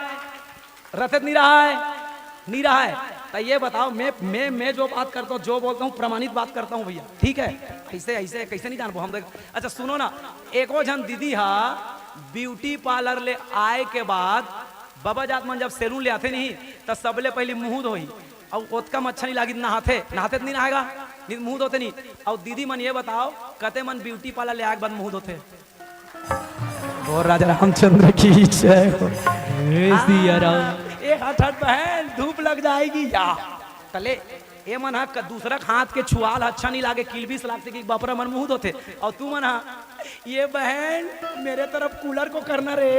रथे त नहीं रहा है? नहीं रहा है। त ये बताओ, मैं, मैं, मैं जो बात करता हूँ, जो बोलता हूँ, प्रमाणित बात करता हूँ भैया, ठीक है? ऐसे, ऐसे, कैसे नहीं जानबो हम, देख। अच्छा सुनो ना, एको झन दीदी हा ब्यूटी पार्लर ले आए के बाद, बबा जात मन जब सैलून ले आथे नहीं, त सबले पहली मुंह धोही। अउ ओतका म अच्छा नहीं लागी, नहाथे, नहाथे त नहीं नहाएगा, नहीं मुंह धोथे नहीं। अउ दीदी मन ये बताओ, कते मन ब्यूटी पार्लर ले आए के बाद मुंह धोथे? बोल राजा रामचंद्र की जय हो। हे सियाराम। ए हट हट बहन, धूप लग जाएगी या। तले, ए मन हा क-, दूसरा के हाथ के छुआल अच्छा नहीं लागे, किलबिस लागथे कि बपरा मन मुंह धोथे। अउ तुमन हा, ये बहन, मेरे तरफ कूलर को करना रे,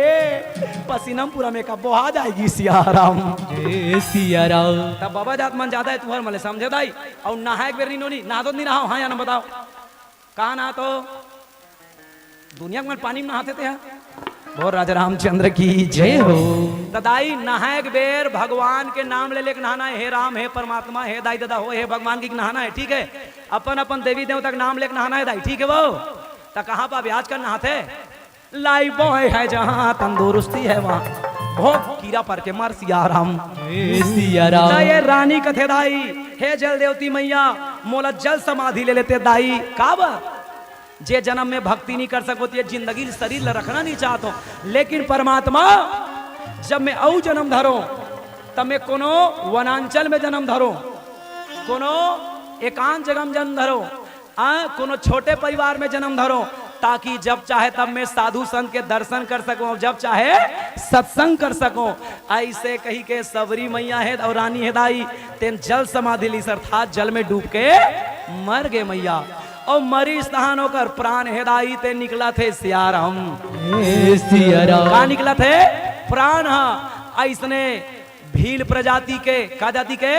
पसीना में पूरा मेकअप बोहा जाएगी सियाराम। हे सियाराम। तब बबा जात मन ज्यादा हे, तुहर मन ले समझे दाई। अउ नहाए के बेर नहीं नोनी, नहाथो नहीं नहाओ, हाँ या ना बताओ। कहाँ नहाथो? दुनिया के मन पानी में नहाथे ते हा? बोल राजा रामचंद्र की जय हो। त दाई, नहाए के बेर भगवान के नाम ले लेके नहाना हे, हे राम, हे परमात्मा, हे दाई ददा हो, हे भगवान की नहाना हे, ठीक है? अपन अपन देवी देवता के नाम लेके नहाना हे दाई, ठीक है वो? त कहाँ पाबे आजकल नहाथे? लाइफबॉय है जहाँ, तंदुरुस्ती है वहाँ, भोग कीड़ा पर के मर सियाराम। हे सियाराम। त ये रानी कथे दाई, हे जल देवती मइया, मोला जल समाधि ले लेते दाई। काबर? जे जन्म में भक्ति नहीं कर सको, ये जिंदगी शरीर ला रखना नहीं चाहत हो, लेकिन परमात्मा, जब मैं अउ जन्म धरो, तब मैं कोनो वनांचल में जन्म धरो, कोनो एकांत जगह में जन्म धरो, आ, कोनो छोटे परिवार में जन्म धरो, ताकि जब चाहे तब मैं साधु संत के दर्शन कर सकूं, जब चाहे सत्संग कर सकूं। ऐसे कही के सबरी मइया हे अउ रानी हे दाई, तेन जल समाधि लीस, अर्थात जल में डूब के मर गे मइया। अउ मरी स्थान ओकर प्राण हे दाई, ते निकलथे सियाराम। हे सियाराम। का निकलथे? प्राण ह। अइसने भील प्रजाति के, का जाति के?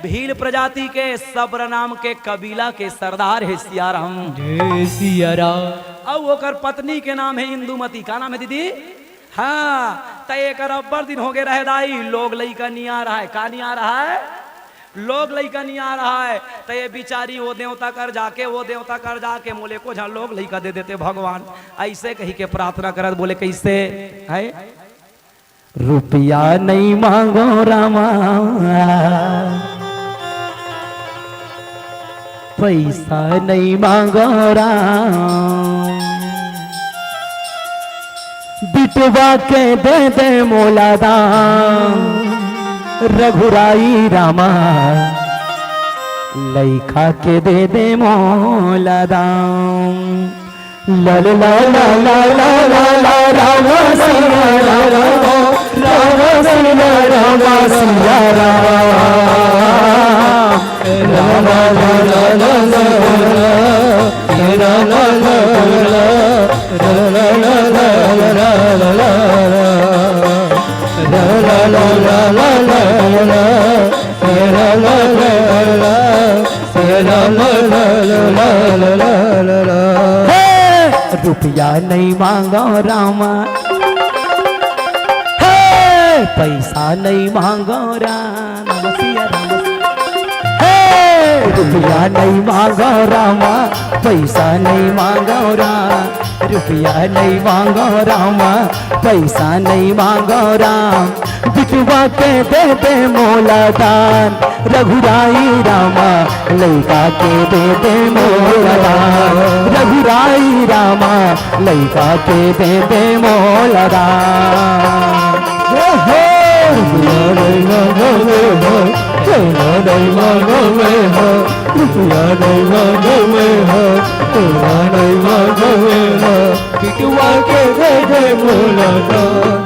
भील प्रजाति के सब्र नाम के कबीला के सरदार हे सियाराम। हे सियाराम। अउ ओकर पत्नी के नाम हे इंदुमती। का नाम हे दीदी? हाँ, त एकर अब्बड़ दिन होगे रहे दाई, लोग लइका निया रहय। का निया रहय? लोग लइका निया रहय। त ये बिचारी वो देवता कर जाके, वो देवता कर जाके, मोले को झन लोग लइका दे देते भगवान, अइसे कही के प्रार्थना करत बोले, कइसे? है, रुपया नहीं मांगो रामा, पैसा नहीं मांगो राम, बिटवा के दे दे मोला दाम, रघुराई रामा, लइका के दे दे मोला दाम। ला ला ला ला ला ला ला ला, राम सिया राम, राम सिया राम, सिया राम। ला ला ला ला ला ला ला, ला ला ला ला ला, ला ला ला ला ला ला, ला ला ला ला ला ला, ला ला ला ला ला, ला ला ला ला ला ला ला। हे! रुपया नइ मांगव रामा, हे! पइसा नइ मांगव राम, सिया राम। हे! रुपया नइ मांगव रामा, पइसा नइ मांगव राम, रुपया नइ मांगव रामा, पइसा नइ मांगव राम। बिटवा के दे दे मोला दान, रघुराई रामा, लइका के दे दे मोला दान, रघुराई रामा, लइका के दे दे मोला दान। हो, हो। रुपया नइ मांगव हो, चेला नइ मांगव हो, रुपया नइ मांगव हो, चेला नइ मांगव हो, बिटवा के दे दे मोला दान।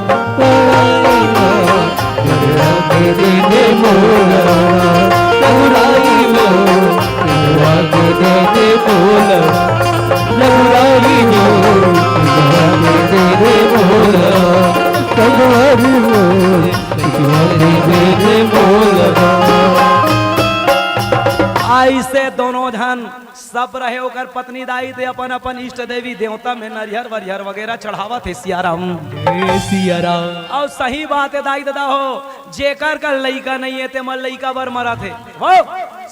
अइसे दोनों झन सब रहे ओकर पत्नी दाई ते अपन अपन इष्ट देवी देवता में नरियर वरियर वगैरह चढ़ावत हे सिया राम। ए सिया राम। अउ सही बात हे दाई ददा हो, जेकर कर लइका नइ हे ते मन लइका बर मरत हे। हो,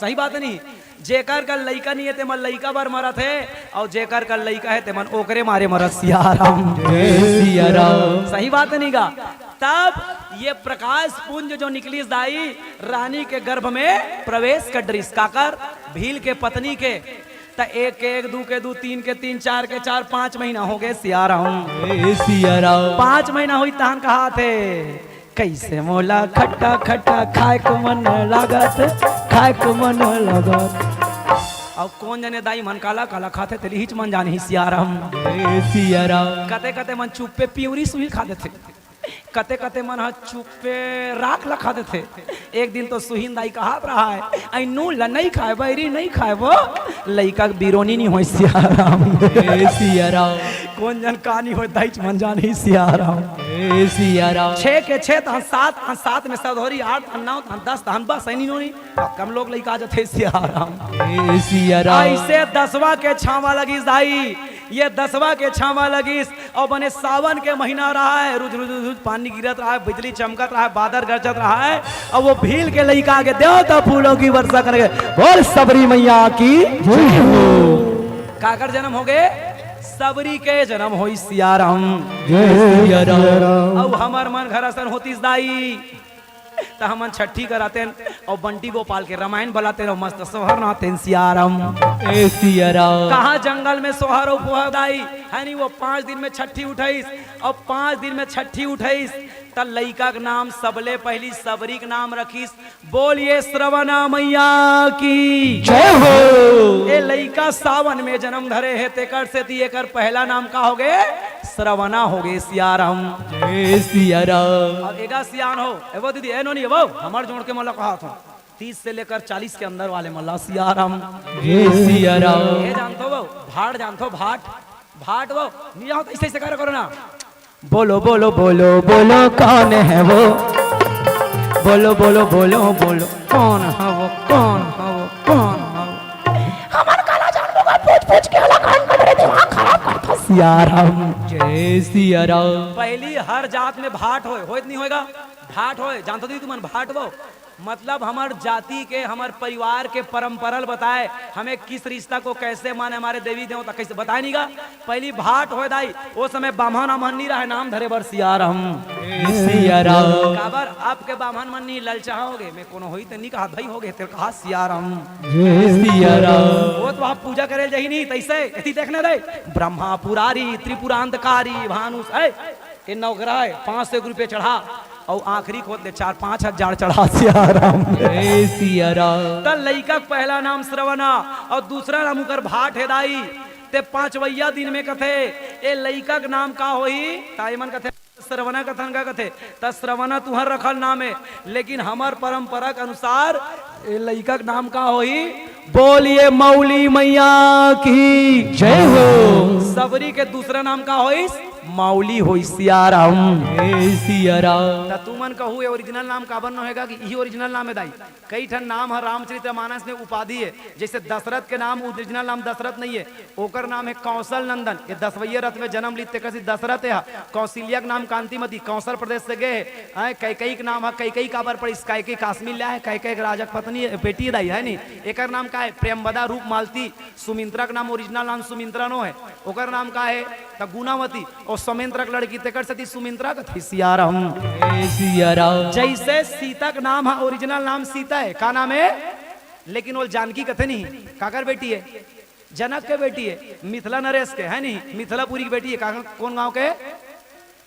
सही बात नहीं? जेकर कर लइका नइ हे ते मन लइका बर मरत हे, अउ जेकर कर लइका हे ते मन ओकरे मारे मरत सिया राम। ए सिया राम। सही बात नहीं गा? तब ये प्रकाश पुंज जो निकलिस दाई, रानी के गर्भ में प्रवेश कर डरिस। काकर? भील के पत्नी के। त एक के एक, दू के दू, तीन के तीन, चार के चार, पांच महीना हो गे सिया राम। ए सिया राम। पांच महीना होई तहन कहाथे, कइसे मोला खट्टा खट्टा खाए को मन लागत, खाए को मन लागत। अब कोन जने दाई मन काला काला खाथे, तेली हिच मन जानही सिया राम। ए सिया राम। कते कते मन चुप्पे पिउरी सुही खा देथे। कते कते मन ह चुप्पे राख ल खा देथे। एक दिन तो सुहीन दाई कहत रहय, "अई नून ल नइ खाए, बइरी नइ खाए वो।" लइका के बिरोनी नइ होय सिया राम। ए सिया राम। कोन जन का नइ होय, दाईच मन जानही सिया राम। ए सिया राम। छे के छे तहन सात, तहन सात में सधौरी, आठ तहन नौ, तहन दस, तहन बस, ऐनी नोनी। कम लोग लइका आ जथे सिया राम। ए सिया राम। अइसे दसवां के छावा लगिस दाई, ये दसवां के छावा लगिस। अउ बने सावन के महीना रहय, रुझ रुझ रुझ पानी गिरत रहय, बिजली चमकत रहय, बादर गरजत रहय, अउ वो भील के लइका आगे देवता फूलों की वर्षा करके बोल सबरी मैया की जय हो। काकर जनम होगे? सबरी के जनम होइस सिया राम। जय सिया राम। अउ हमर मन घर असन होतिस दाई, त हमन छट्ठी करातेन अउ बंटी गोपाल के रमायन बलातेन अउ मस्त सोहर नाचतेन सिया राम। ए सिया राम। कहाँ जंगल में सोहर अउ फोहर दाई, हे नी, वो पांच दिन में छट्ठी उठइस अउ पांच दिन में छट्ठी उठइस, त लइका के नाम सबले पहिली सबरी के नाम रखिस। बोलिए श्रवणा मैया की जय हो। ए लइका सावन में जनम धरे हे, तेकर सेती एकर पहला नाम का होगे? श्रवणा होगे सिया राम। जय सिया राम। अब एगा सियान हो, ए वो दीदी, ए नोनी, ए वो, हमर जोड़ के मन ला कहत हो, तीस से लेकर चालीस के अंदर वाले मन ला सिया राम। जय सिया राम। ए जानथो वो, भाट जानथो, भाट, भाट वो, नहीं जानथो, ऐसे, ऐसे करा करो ना। बोलो, बोलो, बोलो, बोलो, कौन है वो? बोलो, बोलो, बोलो, बोलो, कौन है वो? कौन है वो? कौन है वो? हमर काला जान लोग पूछ पूछ के वाला कान का मेरे दिमाग खराब करता सिया राम। जय सिया राम। पहली हर जात में भाट होय, होय त नहीं होएगा? भाट होय, जानथो दीदी तुमन भाट वो? मतलब हमर जाति के, हमर परिवार के परंपरा ल बताए, हमें किस रिश्ता को कैसे माने, हमारे देवी देवता कैसे बताए नहीं गा। पहली भाट होय दाई, ओ समय बाम्हन अम्हन नहीं रहे नाम धरे बर सिया राम। सिया राम। काबर अब के बाम्हन मन नहीं ललचाहा होगे, मैं कोनो होई त नहीं कहा भाई होगे, तेरे कहा सिया राम। जय सिया राम। वो तो आप पूजा करे ल जाही नहीं, तैसे यदि देखने दे, ब्रह्मा पुरारी त्रिपुरांतकारी भानुस, ए, ए नवग्रह है, पाँच सौ रुपये चढ़ा, अउ आखिरी खोद ले चार पाँच हजार चढ़ा सिया राम। ए सिया राम। त लइका के पहला नाम श्रवणा अउ दूसरा नाम उकर भाट हे दाई। ते पांचवैया दिन में कथे, ए लइका के नाम का होही? त एमन कथे, श्रवणा कथन का कथे, त श्रवणा तुहर रखल नाम हे, लेकिन हमर परंपरा के अनुसार ए लइका के नाम का होही? बोलिए मौली मैया की जय हो। सबरी के दूसरा नाम का होइस? मौली होइस। सियाराम। ए सियाराम। त तुमन कहू, ए ओरिजिनल नाम काबर न होएगा कि इही ओरिजिनल नाम हे दाई। कई ठन नाम ह रामचरित मानस में उपाधि हे, जैसे दशरथ के नाम ओरिजिनल नाम दशरथ नहीं हे, ओकर नाम हे कौशल नंदन। ये दसवैया रथ में जन्म ली, तेकर से दशरथ हे। कौशल्या के नाम कांतिमती, कौशल प्रदेश से गए हे। हैं, कैकई के नाम ह कैकई काबर पड़िस? कैकई काश्मीर ले आए, कैकई के राजा के पत्नी हे, बेटी हे दाई, हे नी? एकर नाम का हे? प्रेमवदा रूप मालती। सुमिंत्रा के नाम, ओरिजिनल नाम सुमिंत्रा नो हे, ओकर नाम का हे? त गुनावती। अउ समेंद्र के लड़की, तेकर सेती सुमिंत्रा कथे। सियाराम। ए सियाराम। जैसे सीता के नाम ह, ओरिजिनल नाम सीता हे, का नाम हे? लेकिन वो जानकी कथे नहीं, काकर बेटी हे? जनक के बेटी हे, मिथिला नरेश के, हे नहीं? मिथिलापुरी के बेटी हे। का, कौन गांव के?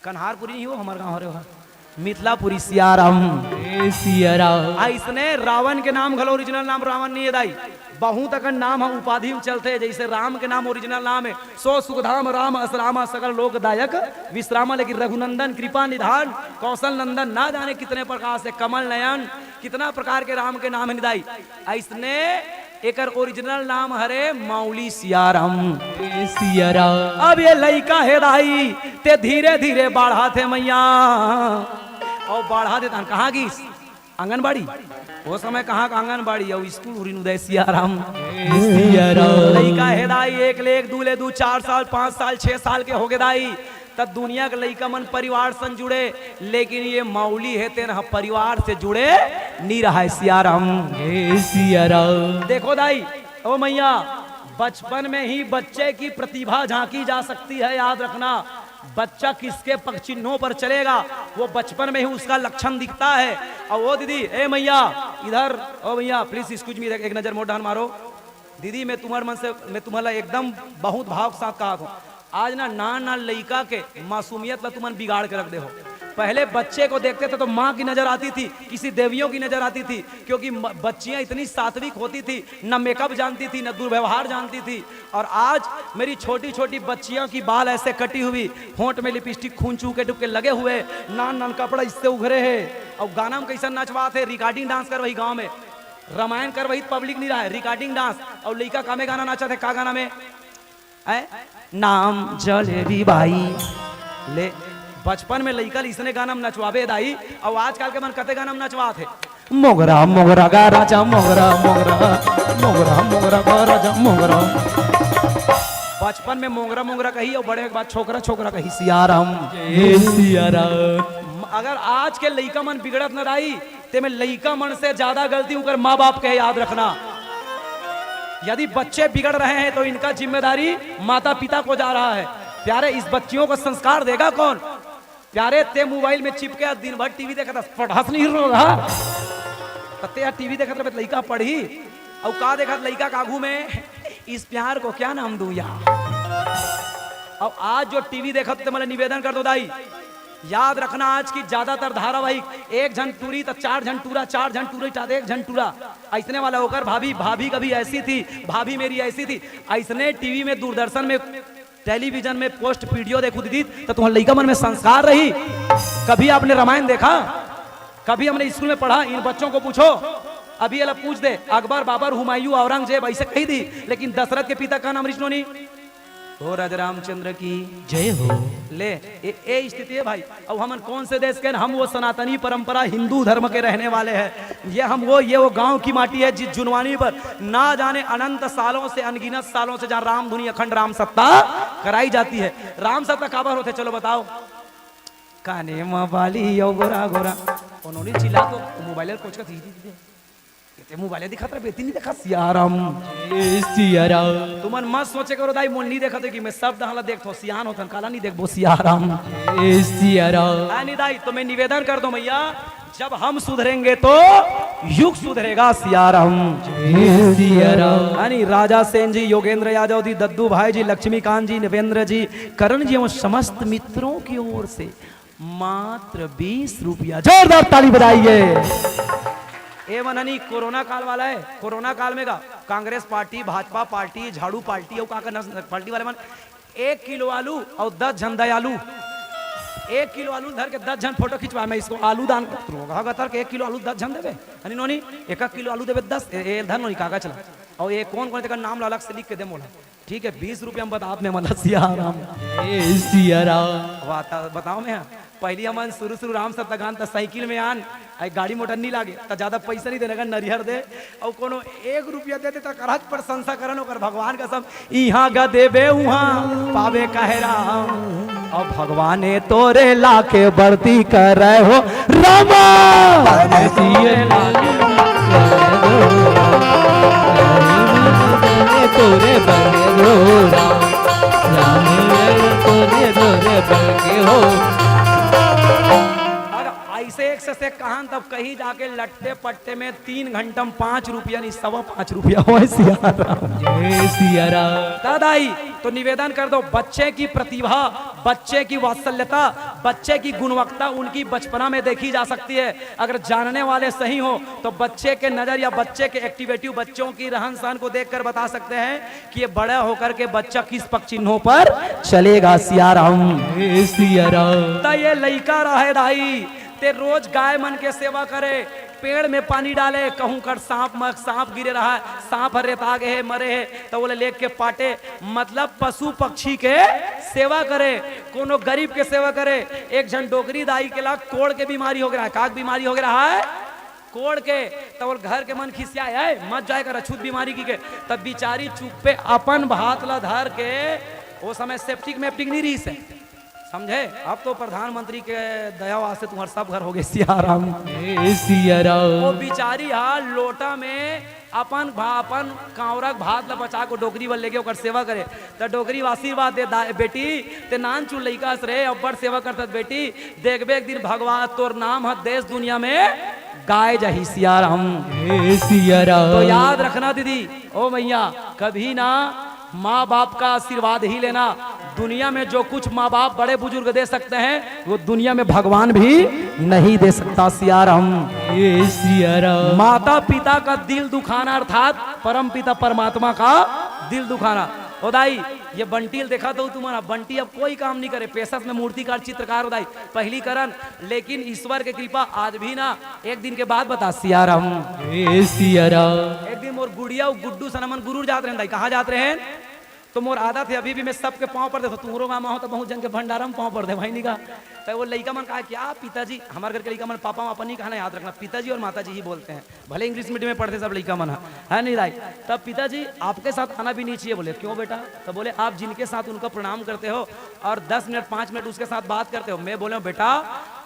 कन्हारपुरी नहीं हो, हमर गांव हरे हो, मिथिलापुरी। सियाराम। ए सियाराम। अइसने रावण के नाम घलो ओरिजिनल नाम रावण नहीं हे दाई। बहुत अकन नाम ह उपाधि में चलथे, जैसे राम के नाम ओरिजिनल नाम हे, सो सुखधाम राम असरामा, सकल लोक दायक विश्रामा, लेकिन रघुनंदन कृपा निधान, कौशल नंदन, ना जाने कितने प्रकार से, कमल नयन, कितना प्रकार के राम के नाम हे नी दाई। अइसने एकर ओरिजिनल नाम हरे मौली। सियाराम। ए सियाराम। अब ये लइका हे दाई, ते धीरे धीरे बाढ़ाथे मैया, अउ बाढ़ाथे तहन कहाँ गिस? आंगनबाड़ी। वो समय कहाँ का आंगनबाड़ी अउ स्कूल उरिन उदय। सियाराम। ए सियाराम। लइका हे दाई, एक ले एक, दू ले दू, चार साल, पाँच साल, छह साल के होगे दाई, त दुनिया के लइका मन परिवार संग जुड़े, लेकिन ये मौली हे तेन ह परिवार से जुड़े नी रहय। सियाराम। ए सियाराम। देखो दाई, ओ मैया, बचपन में ही बच्चे की प्रतिभा झांकी जा सकती है, याद रखना। बच्चा किसके पग चिन्हों पर चलेगा, वो बचपन में ही उसका लक्षण दिखता है। और वो दीदी, ए मैया, इधर, ओ भैया, please excuse me, एक नजर मोर डहन मारो। दीदी, मैं तुम्हार मन से, मैं तुम्हारा एकदम बहुत भाव के साथ कहा हूँ, आज ना नान नान लइका के मासूमियत ला तुमन बिगाड़ के रख दे हो। पहले बच्चे को देखते थे तो माँ की नजर आती थी, किसी देवियों की नजर आती थी, क्योंकि म-, बच्चियां इतनी सात्विक होती थी, न मेकअप जानती थी, न दुर्व्यवहार जानती थी। और आज मेरी छोटी छोटी बच्चियों की बाल ऐसे कटी हुई, होंठ में लिपस्टिक खून चूके डुबके लगे हुए, नान नान कपड़ा इससे उघरे है, और गाना में कैसा नचवात है, रिकॉर्डिंग डांस कर वही गांव में, रामायण कर वही पब्लिक नहीं रहा है, रिकॉर्डिंग डांस, और लइका कामे गाना नाचत है, का गाना में? हैं? नाम जलेबी बाई। ले, बचपन में लइका ल इसने गाना में नचवाबे दाई, अउ आजकल के मन कते गाना में नचवात हे। मोगरा मोगरा गा राजा मोगरा मोगरा, मोगरा मोगरा गा राजा मोगरा। बचपन में मोगरा मोगरा कही अउ बड़े के बाद छोकरा छोकरा कही। सियाराम। ए सियाराम। अगर आज के लइका मन बिगड़त न दाई, तेमे लइका मन से ज्यादा गलती उनकर माँ बाप के, याद रखना। यदि बच्चे बिगड़ रहे हैं तो इनका जिम्मेदारी माता पिता को जा रहा है। प्यारे, इस बच्चियों को संस्कार देगा कौन? प्यारे, ते मोबाइल में चिपके दिन भर टीवी देखत हस, पढ़स नहीं रोगा। त ते यार टीवी देखत रहे, लइका पढ़ी? अउ का देखत लइका कागू में? इस प्यार को क्या नाम दूं यार? अब आज जो टीवी देखत, ते मला निवेदन कर दो दाई, याद रखना, आज की ज्यादातर धारावाहिक एक झन टूरी त चार झन टूरा, चार झन टूरी त एक झन टूरा। अइसने वाला ओकर भाभी, भाभी कभी ऐसी थी, भाभी मेरी ऐसी थी। अइसने टीवी में, दूरदर्शन में, टेलीविजन में पोस्ट वीडियो देखू दीदी, त तुहर लइका मन में संस्कार रही। कभी आपने रामायण देखा? कभी हमने स्कूल में पढ़ा? इन बच्चों को पूछो, अभी ये लोग पूछ दे, अकबर, बाबर, हुमायूं, औरंगजेब, ऐसे कही दी, लेकिन दशरथ के पिता का नाम रिश्नोनी। हो राजा रामचंद्र की जय हो। ले, ए, ए स्थिति है भाई। अब हमन कौन से देश के हैं? हम वो सनातनी परंपरा हिंदू धर्म के रहने वाले हैं। ये हम वो, ये वो गांव की माटी है जिस जुनवानी पर ना जाने अनंत सालों से, अनगिनत सालों से जहाँ रामधुनी अखंड राम सत्ता कराई जाती है। राम सत्ता काबर होते, चलो बताओ। काने मा बाली यो गोरा गोरा। उन्होंने चिल्ला तो मोबाइल कोच का दीदी। एते मोबाइल दिखात रहे, बेटी नहीं देखा। सियाराम। ए सियाराम। तुमन मत सोचे करो दाई, मोन नहीं देखत हो कि मैं सब डहला देखत हो, सियान होथन, काला नहीं देखबो। सियाराम। ए सियाराम। आ नहीं दाई, तो मैं निवेदन कर दो मैया, जब हम सुधरेंगे तो युग सुधरेगा। सियाराम। ए सियाराम। यानी राजा सेन जी, योगेंद्र यादव जी, दद्दू भाई जी, लक्ष्मीकांत जी, नवेंद्र जी, करण जी एवं समस्त मित्रों की ओर से मात्र बीस रुपया। जोरदार ताली बजाइए। ए मननी कोरोना काल वाला है, कोरोना काल में का कांग्रेस पार्टी, भाजपा पार्टी, झाड़ू पार्टी अउ का का नस-, पार्टी वाले मन एक किलो आलू अउ दस झन दयालु, एक किलो आलू धर के दस झन फोटो खिंचवाए, मैं इसको आलू दान करत रहूं। कहा गतर के एक किलो आलू दस झन देबे, हनी नोनी, एक एक किलो आलू देबे दस, ए, ए, धर नोनी कागज ला। अउ ये कौन कौन तेकर नाम ला अलग से लिख के दे मोला। ठीक है, बीस रुपया में बता आप में मला सिया राम। ए सिया राम। बता-, बताओ मैं, पहली हमन शुरू शुरू राम सत्ता गान त साइकिल में आन, आई गाड़ी मोटर नहीं लागे, त ज्यादा पैसा नहीं देने का, नरिहर दे, अउ कोनो एक रुपया दे दे त करहत प्रशंसा करन ओकर भगवान कसम, इहाँ गा देबे उहाँ पावे कहे राम। अब भगवाने तोरे लाके बरती करे हो रामा। तोरे बने हो राम, राम तोरे तोरे बने हो। अगर ऐसे एक से, से कहान तब कहीं जाके लट्टे पट्टे में तीन घंटा में पाँच रुपया नहीं, सवा पाँच रुपया हो सिया राम। जय सिया राम। दादाई, तो निवेदन कर दो, बच्चे की प्रतिभा, बच्चे की वात्सल्यता, बच्चे की गुणवत्ता उनकी बचपना में देखी जा सकती है। अगर जानने वाले सही हो तो बच्चे के नजर या बच्चे के एक्टिविटी, बच्चों की रहन सहन को देखकर बता सकते हैं कि ये बड़ा होकर के बच्चा किस पग चिन्हों पर चलेगा। सिया राम। ए सिया राम। त ये लइका रहे दाई, ते रोज गाय मन के सेवा करे, पेड़ में पानी डाले, कहूं कर सांप म-, सांप गिरे रहा, सांप हर रेता गे हे, मरे हे, त ओला लेग के पाटे, मतलब पशु पक्षी के सेवा करे, कोनो गरीब के सेवा करे। एक झन डोकरी दाई के ला कोढ़ के बीमारी हो गे रहा है, काग बीमारी हो गे रहा है, कोढ़ के, त ओल घर के मन खिसियाए, "ए, मत जाए कर अछूत बीमारी की के।" तब बिचारी चुप्पे अपन भात ला धर के, ओ समय सेप्टिक मेप्टिक नहीं रहिस हे, समझे? अब तो प्रधानमंत्री के दया वास्ते तुम्हार सब घर हो गे सिया राम। ए सिया राम। ओ बिचारी हा लोटा में अपन भा-, अपन कांवरा के भात ला बचा के डोकरी बर लेगे ओकर सेवा करे। त डोकरी आशीर्वाद दे, "दा-, बेटी, ते नान चुन लइका हस रे, अब्बड़ सेवा करथस बेटी, देखबे एक दिन भगवान तोर नाम ह देश दुनिया में गाय जाही सिया राम।" ए सिया राम। तो याद रखना दीदी, ओ भैया, कभी ना माँ बाप का आशीर्वाद ही लेना। दुनिया में जो कुछ माँ बाप बड़े बुजुर्ग दे सकते हैं, वो दुनिया में भगवान भी नहीं दे सकता सिया राम। ए सिया राम। माता पिता का दिल दुखाना अर्थात परम पिता परमात्मा का दिल दुखाना। ओ दाई, ये बंटी ल देखा तो तुमन, बंटी अब कोई काम नहीं करे, पेशा में मूर्तिकार चित्रकार हो दाई, पहली करन, लेकिन ईश्वर के कृपा आज भी ना, एक दिन के बाद बता सिया राम। ए सिया राम। एक दिन मोर गुड़िया अउ गुड्डू सन हमन गुरुर जात रहेन दाई, कहाँ जात रहेन? तो मोर आदत हे, अभी भी मैं सबके पाँव पर देथों, तुहरो गाँव में हो तो बहुत जन के भंडारा में पाँव पर दे भाई निका। तो वो लइका मन कहा, "क्या पिताजी?" हमारे घर के लइका मन पापा वापा नहीं कहना, याद रखना, पिताजी और माताजी ही बोलते हैं, भले इंग्लिश मीडियम में पढ़ते सब लइका मन ह, है नहीं दाई? तब, "पिताजी, आपके साथ आना भी नहीं चाहिए।" बोले, "क्यों बेटा?" तो बोले, "आप जिनके साथ उनका प्रणाम करते हो और दस मिनट, पाँच मिनट उसके साथ बात करते हो।" मैं बोले, "बेटा,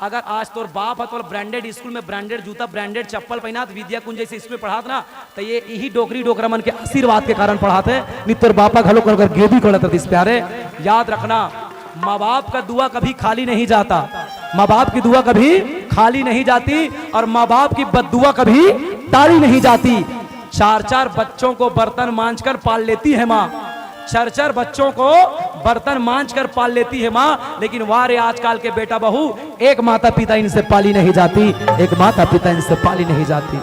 अगर आज तोर बाप ह तोला ब्रांडेड स्कूल में ब्रांडेड जूता, ब्रांडेड चप्पल पहनात, विद्या कुंज जैसे स्कूल में पढ़ात ना, तो ये इही डोकरी डोकरा मन के आशीर्वाद के कारण पढ़ात हे, नहीं तोर बापा घलो कर गेदी करत रहिस प्यारे।" याद रखना, माँ बाप का दुआ कभी खाली नहीं जाता, माँ बाप की दुआ कभी खाली नहीं जाती और माँ बाप की बद्दुआ कभी टाली नहीं जाती। चार चार बच्चों को बर्तन मांज कर पाल लेती है माँ, चार चार बच्चों को बर्तन मांज कर पाल लेती है माँ, लेकिन वाह रे आजकल के बेटा बहू, एक माता पिता इनसे पाली नहीं जाती, एक माता पिता इनसे पाली नहीं जाती।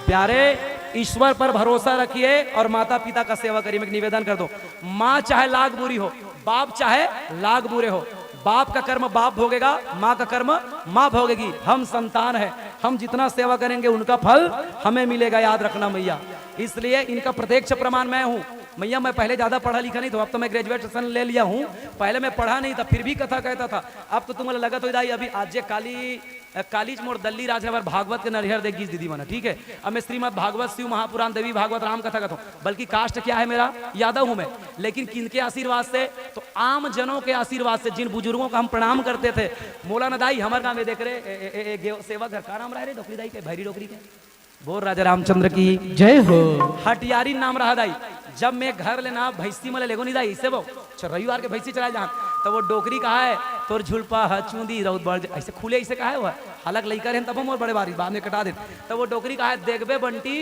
प्यारे, ईश्वर पर भरोसा रखिए और माता पिता का सेवा करिए। मैं एक निवेदन कर दो, माँ चाहे लाख बुरी हो, बाप चाहे लाख बुरे हो, बाप का कर्म बाप भोगेगा, माँ का कर्म माँ भोगेगी। हम संतान है, हम जितना सेवा करेंगे उनका फल हमें मिलेगा, याद रखना मैया। इसलिए इनका प्रत्यक्ष प्रमाण मैं हूँ मैया। मैं पहले ज्यादा पढ़ा लिखा नहीं था, अब तो मैं ग्रेजुएशन ले लिया हूँ। पहले मैं पढ़ा नहीं था, फिर भी कथा कहता था। अब तो तुम्हें लगत हो दाई, अभी आज जे काली अ, कालीच मोर दल्ली राज हवर भागवत के नरिहर दे गीस दीदी मन, ठीक है? अब मैं श्रीमद् भागवत, शिव महापुराण, देवी भागवत, राम कथा कथों, बल्कि कास्ट क्या है मेरा, यादव हूँ मैं, लेकिन किनके आशीर्वाद से, तो आम जनों के आशीर्वाद से, जिन बुजुर्गों का हम प्रणाम करते थे, मोला न दाई, हमर गाँव में देख रे, ए, ए, ए, ए, गेव-, सेवा घर का नाम रहा रे, डोकरी दाई के, भैरी डोकरी के, बोल राजा रामचंद्र की जय हो। हटियारी नाम रहा दाई, जब मैं घर लेना भैंसी मोला लेगो नहीं दाई, इसे वो अच्छा, रविवार के भैंसी चराए जान, तो वो डोकरी कहा है, "तोर झुलपा ह चूंदी रौद बढ़ जा-," ऐसे खुले ऐसे कहा है वो, हालांकि लइका रहन तब मोर बड़े बारी बाद में कटा दे, तो वो डोकरी कहा है, "देखबे बंटी,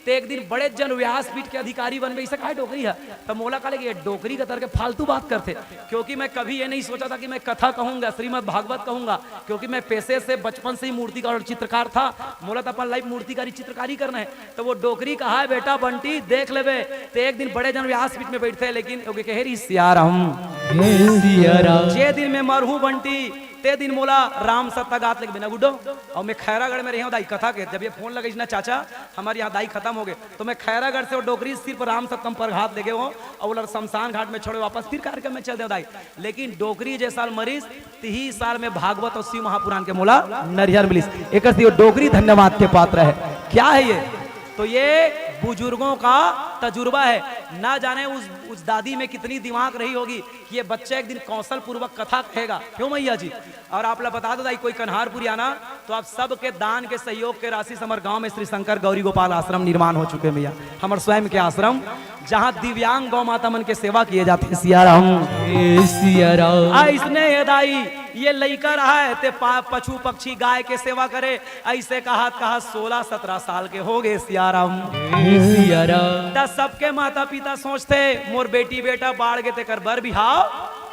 ते एक दिन बड़े जन व्यासपीठ के अधिकारी बनबे, अइसे काय डोकरी ह? त मोला का लगे, ये डोकरी कतर के फालतू बात करथे, क्योंकि मैं कभी ये नहीं सोचा था कि मैं कथा कहूंगा, श्रीमद् भागवत कहूंगा, क्योंकि मैं पेशे से बचपन से ही मूर्तिकार और चित्रकार था। मोला तो अपन लाइफ मूर्तिकारी चित्रकारी करना है। तो वो डोकरी कहा है, "बेटा बंटी, देख लेबे, ते एक दिन बड़े जन व्यासपीठ में बैठथे, लेकिन ओके कहे रही सियाराम।" जय सियाराम। जे दिन मैं मरहूं बंटी, ते दिन मोला राम सत्ता गात लेके बिना गुड्डो। और मैं खैरागढ़ में रहे हूँ दाई कथा के, जब ये फोन लगे ना चाचा, हमारे यहाँ दाई खत्म हो गए, तो मैं खैरागढ़ से वो डोकरी सिर्फ राम सत्ता म परघात लेके हो और वो शमशान घाट में छोड़े वापस फिर कार्यक्रम में चल दे दाई। लेकिन डोकरी जे साल मरीस, तिही साल में भागवत और शिव महापुराण के मोला नरियर मिलिस। एकर से वो डोकरी धन्यवाद के पात्र है। क्या है ये? तो ये बुजुर्गों का तजुर्बा है। ना जाने उस, उस दादी में कितनी दिमाग रही होगी कि ये बच्चा एक दिन कौशल पूर्वक कथा कहेगा। क्यों मैया जी? और आप ला बता दो दाई, कोई कन्हारपुरी आना, तो आप सबके दान के सहयोग के राशि से हमारे गांव में श्री शंकर गौरी गोपाल आश्रम निर्माण हो चुके हैं मैया, हमारे स्वयं के आश्रम, जहां दिव्यांग गौ माता मन के सेवा किए जाते हैं। सियाराम। ए सियाराम। आ इसने ये दाई, ये लइका रहा है ते पा-, पशु पक्षी गाय के सेवा करे, ऐसे कहा कहा सोलह सत्रह साल के हो गए। सियाराम। ए सियाराम। त सबके माता पिता सोचते, मोर बेटी बेटा बाढ़ गे तेकर बर बिहाव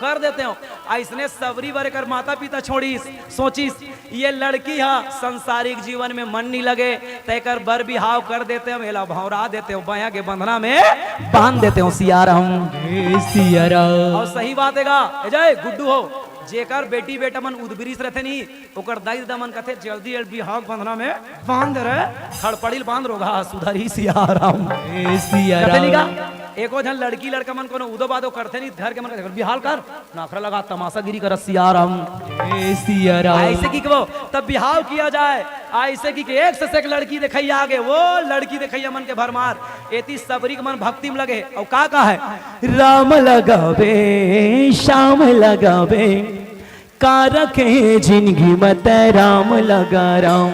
कर देते हो। अइसने सबरी बर एकर माता पिता छोड़िस, सोचिस, ये लड़की हा संसारिक जीवन में मन नहीं लगे, त एकर बर बिहाव कर देते हो, एला भौरा देते हो, बया के बंधना में बांध देते हो। सियाराम। ए सियाराम। और सही बात है गा, ए जय गुड्डू हो, जेकर बेटी बेटा मन उदबिरिस रहते नहीं, ओकर दाई ददा मन कथे, "जल्दी एल बिहाव बंधना में बांध रे, खड़पड़ील बांध रोगहा सुधरी।" सियाराम। ए सियाराम। कथे नहीं का? एको झन लड़की लड़का मन कोनो उदो बादो करथे नहीं, घर के मन कथे, "बिहाव कर, नखरा लगा, तमाशागिरी कर।" सियाराम। ए सियाराम। ऐसे की कहो, तब बिहाव किया जाए। ऐसे की कि एक से एक लड़की देखैया आगे, वो लड़की देखैया मन के भरमार। एती सबरी के मन भक्ति में लगे। और का का है? राम लगावे, श्याम लगावे, का रखे जिंदगी मत राम लगा राम,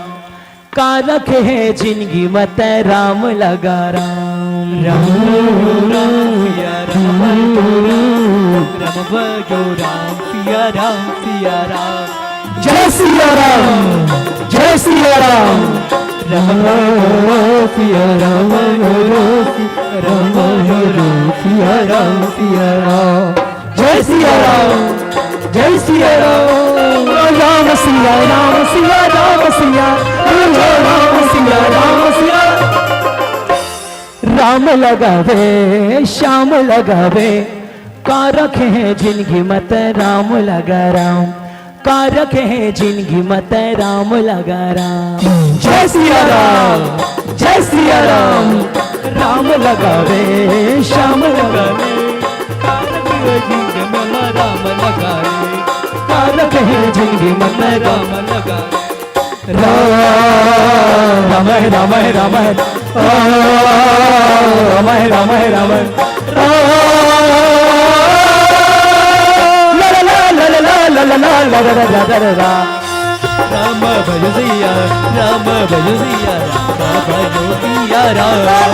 का रखे जिंदगी मत राम लगा राम। राम, राम, सिया राम, राम, राम, भजो राम, सिया राम, सिया राम। जय सिया राम, जय सिया राम। राम, सिया राम, राम, राम, सिया राम, सिया राम। जय सिया राम, जय सिया राम, राम सिया, राम सिया, राम सिया, राम सिया, राम सिया। राम लगावे, श्याम लगावे, का रखे हैं जिंदगी मत राम लगा राम, का रखे हैं जिंदगी मत राम लगा राम। जय सिया राम, जय सिया राम। राम लगावे, श्याम लगावे, कारक है जिंदगी में राम लगावे। कारक है जिंदगी में राम लगावे। राम, राम, राम, राम, राम, राम, राम। ला, ला, ला, ला, ला, ला, ला, ला, ला, ला, ला, ला, ला, ला। राम भजो सिया, राम भजो सिया, राम भजो सिया राम।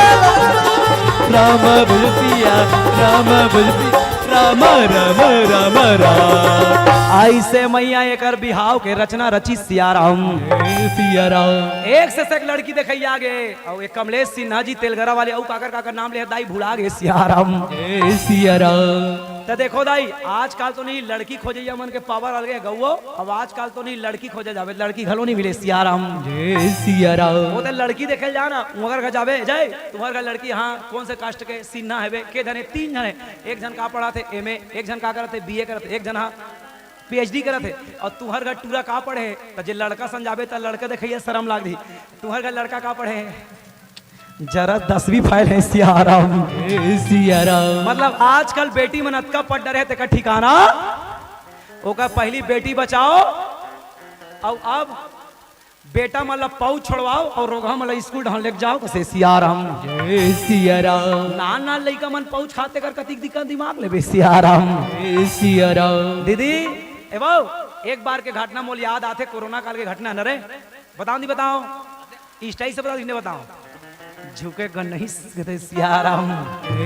राम भजो सिया, राम भजो सिया, राम, राम, राम, राम। ऐसे मैया एकर बिहाव के रचना रचिस सिया राम। ए सिया राम। एक से एक लड़की देखैया आगे, अउ एक कमलेश सिन्हा जी तेलगरा वाले, अउ काकर काकर नाम ले दाई भुला गे सिया राम। ए सिया राम। त देखो दाई, आजकल तो नहीं लड़की खोजैया मन के पावर अलगे गौवो। अब आजकल तो नहीं लड़की खोजे जावे, लड़की घलो नहीं मिले सिया राम। जय सिया राम। वो तो लड़की देखे ल जा ना, उहर घर जावे, जय, तुम्हर घर लड़की, हाँ, कौन से कास्ट के, सिन्हा हवे, के झन हे, तीन झन हे। एक झन का पढ़त हे, एमए, एक झन का करत हे, बीए करत हे, एक झन हा पीएचडी करत हे। और तुम्हर घर टूरा का पढ़े हे, त जे लड़का सन जाबे त लड़का देखैया शरम लाग दी। तुम्हर घर लड़का का पढ़े हे? जरा दसवीं फेल हे सिया राम। ए सिया राम। मतलब आजकल बेटी मन अतका पढ़ डरे हे, तेकर ठिकाना। ओकर पहली बेटी बचाओ, अउ अब बेटा मन ला पौध छोड़वाओ अउ रोगहा मन ला स्कूल डहन लेके जाओ, कसे सिया राम। ए सिया राम। नान नान लइका मन पौध खाथे, कर कतिक दिक्कत दिमाग लेबे सिया राम। ए सिया राम। दीदी, ए बाऊ, एक बार के घटना मोल याद आथे, कोरोना काल के घटना न रे। बताओ नहीं बताओ, स्टाइल से बताओ, इन्हें बताओ। झुकेगा नहीं, कहते सियाराम।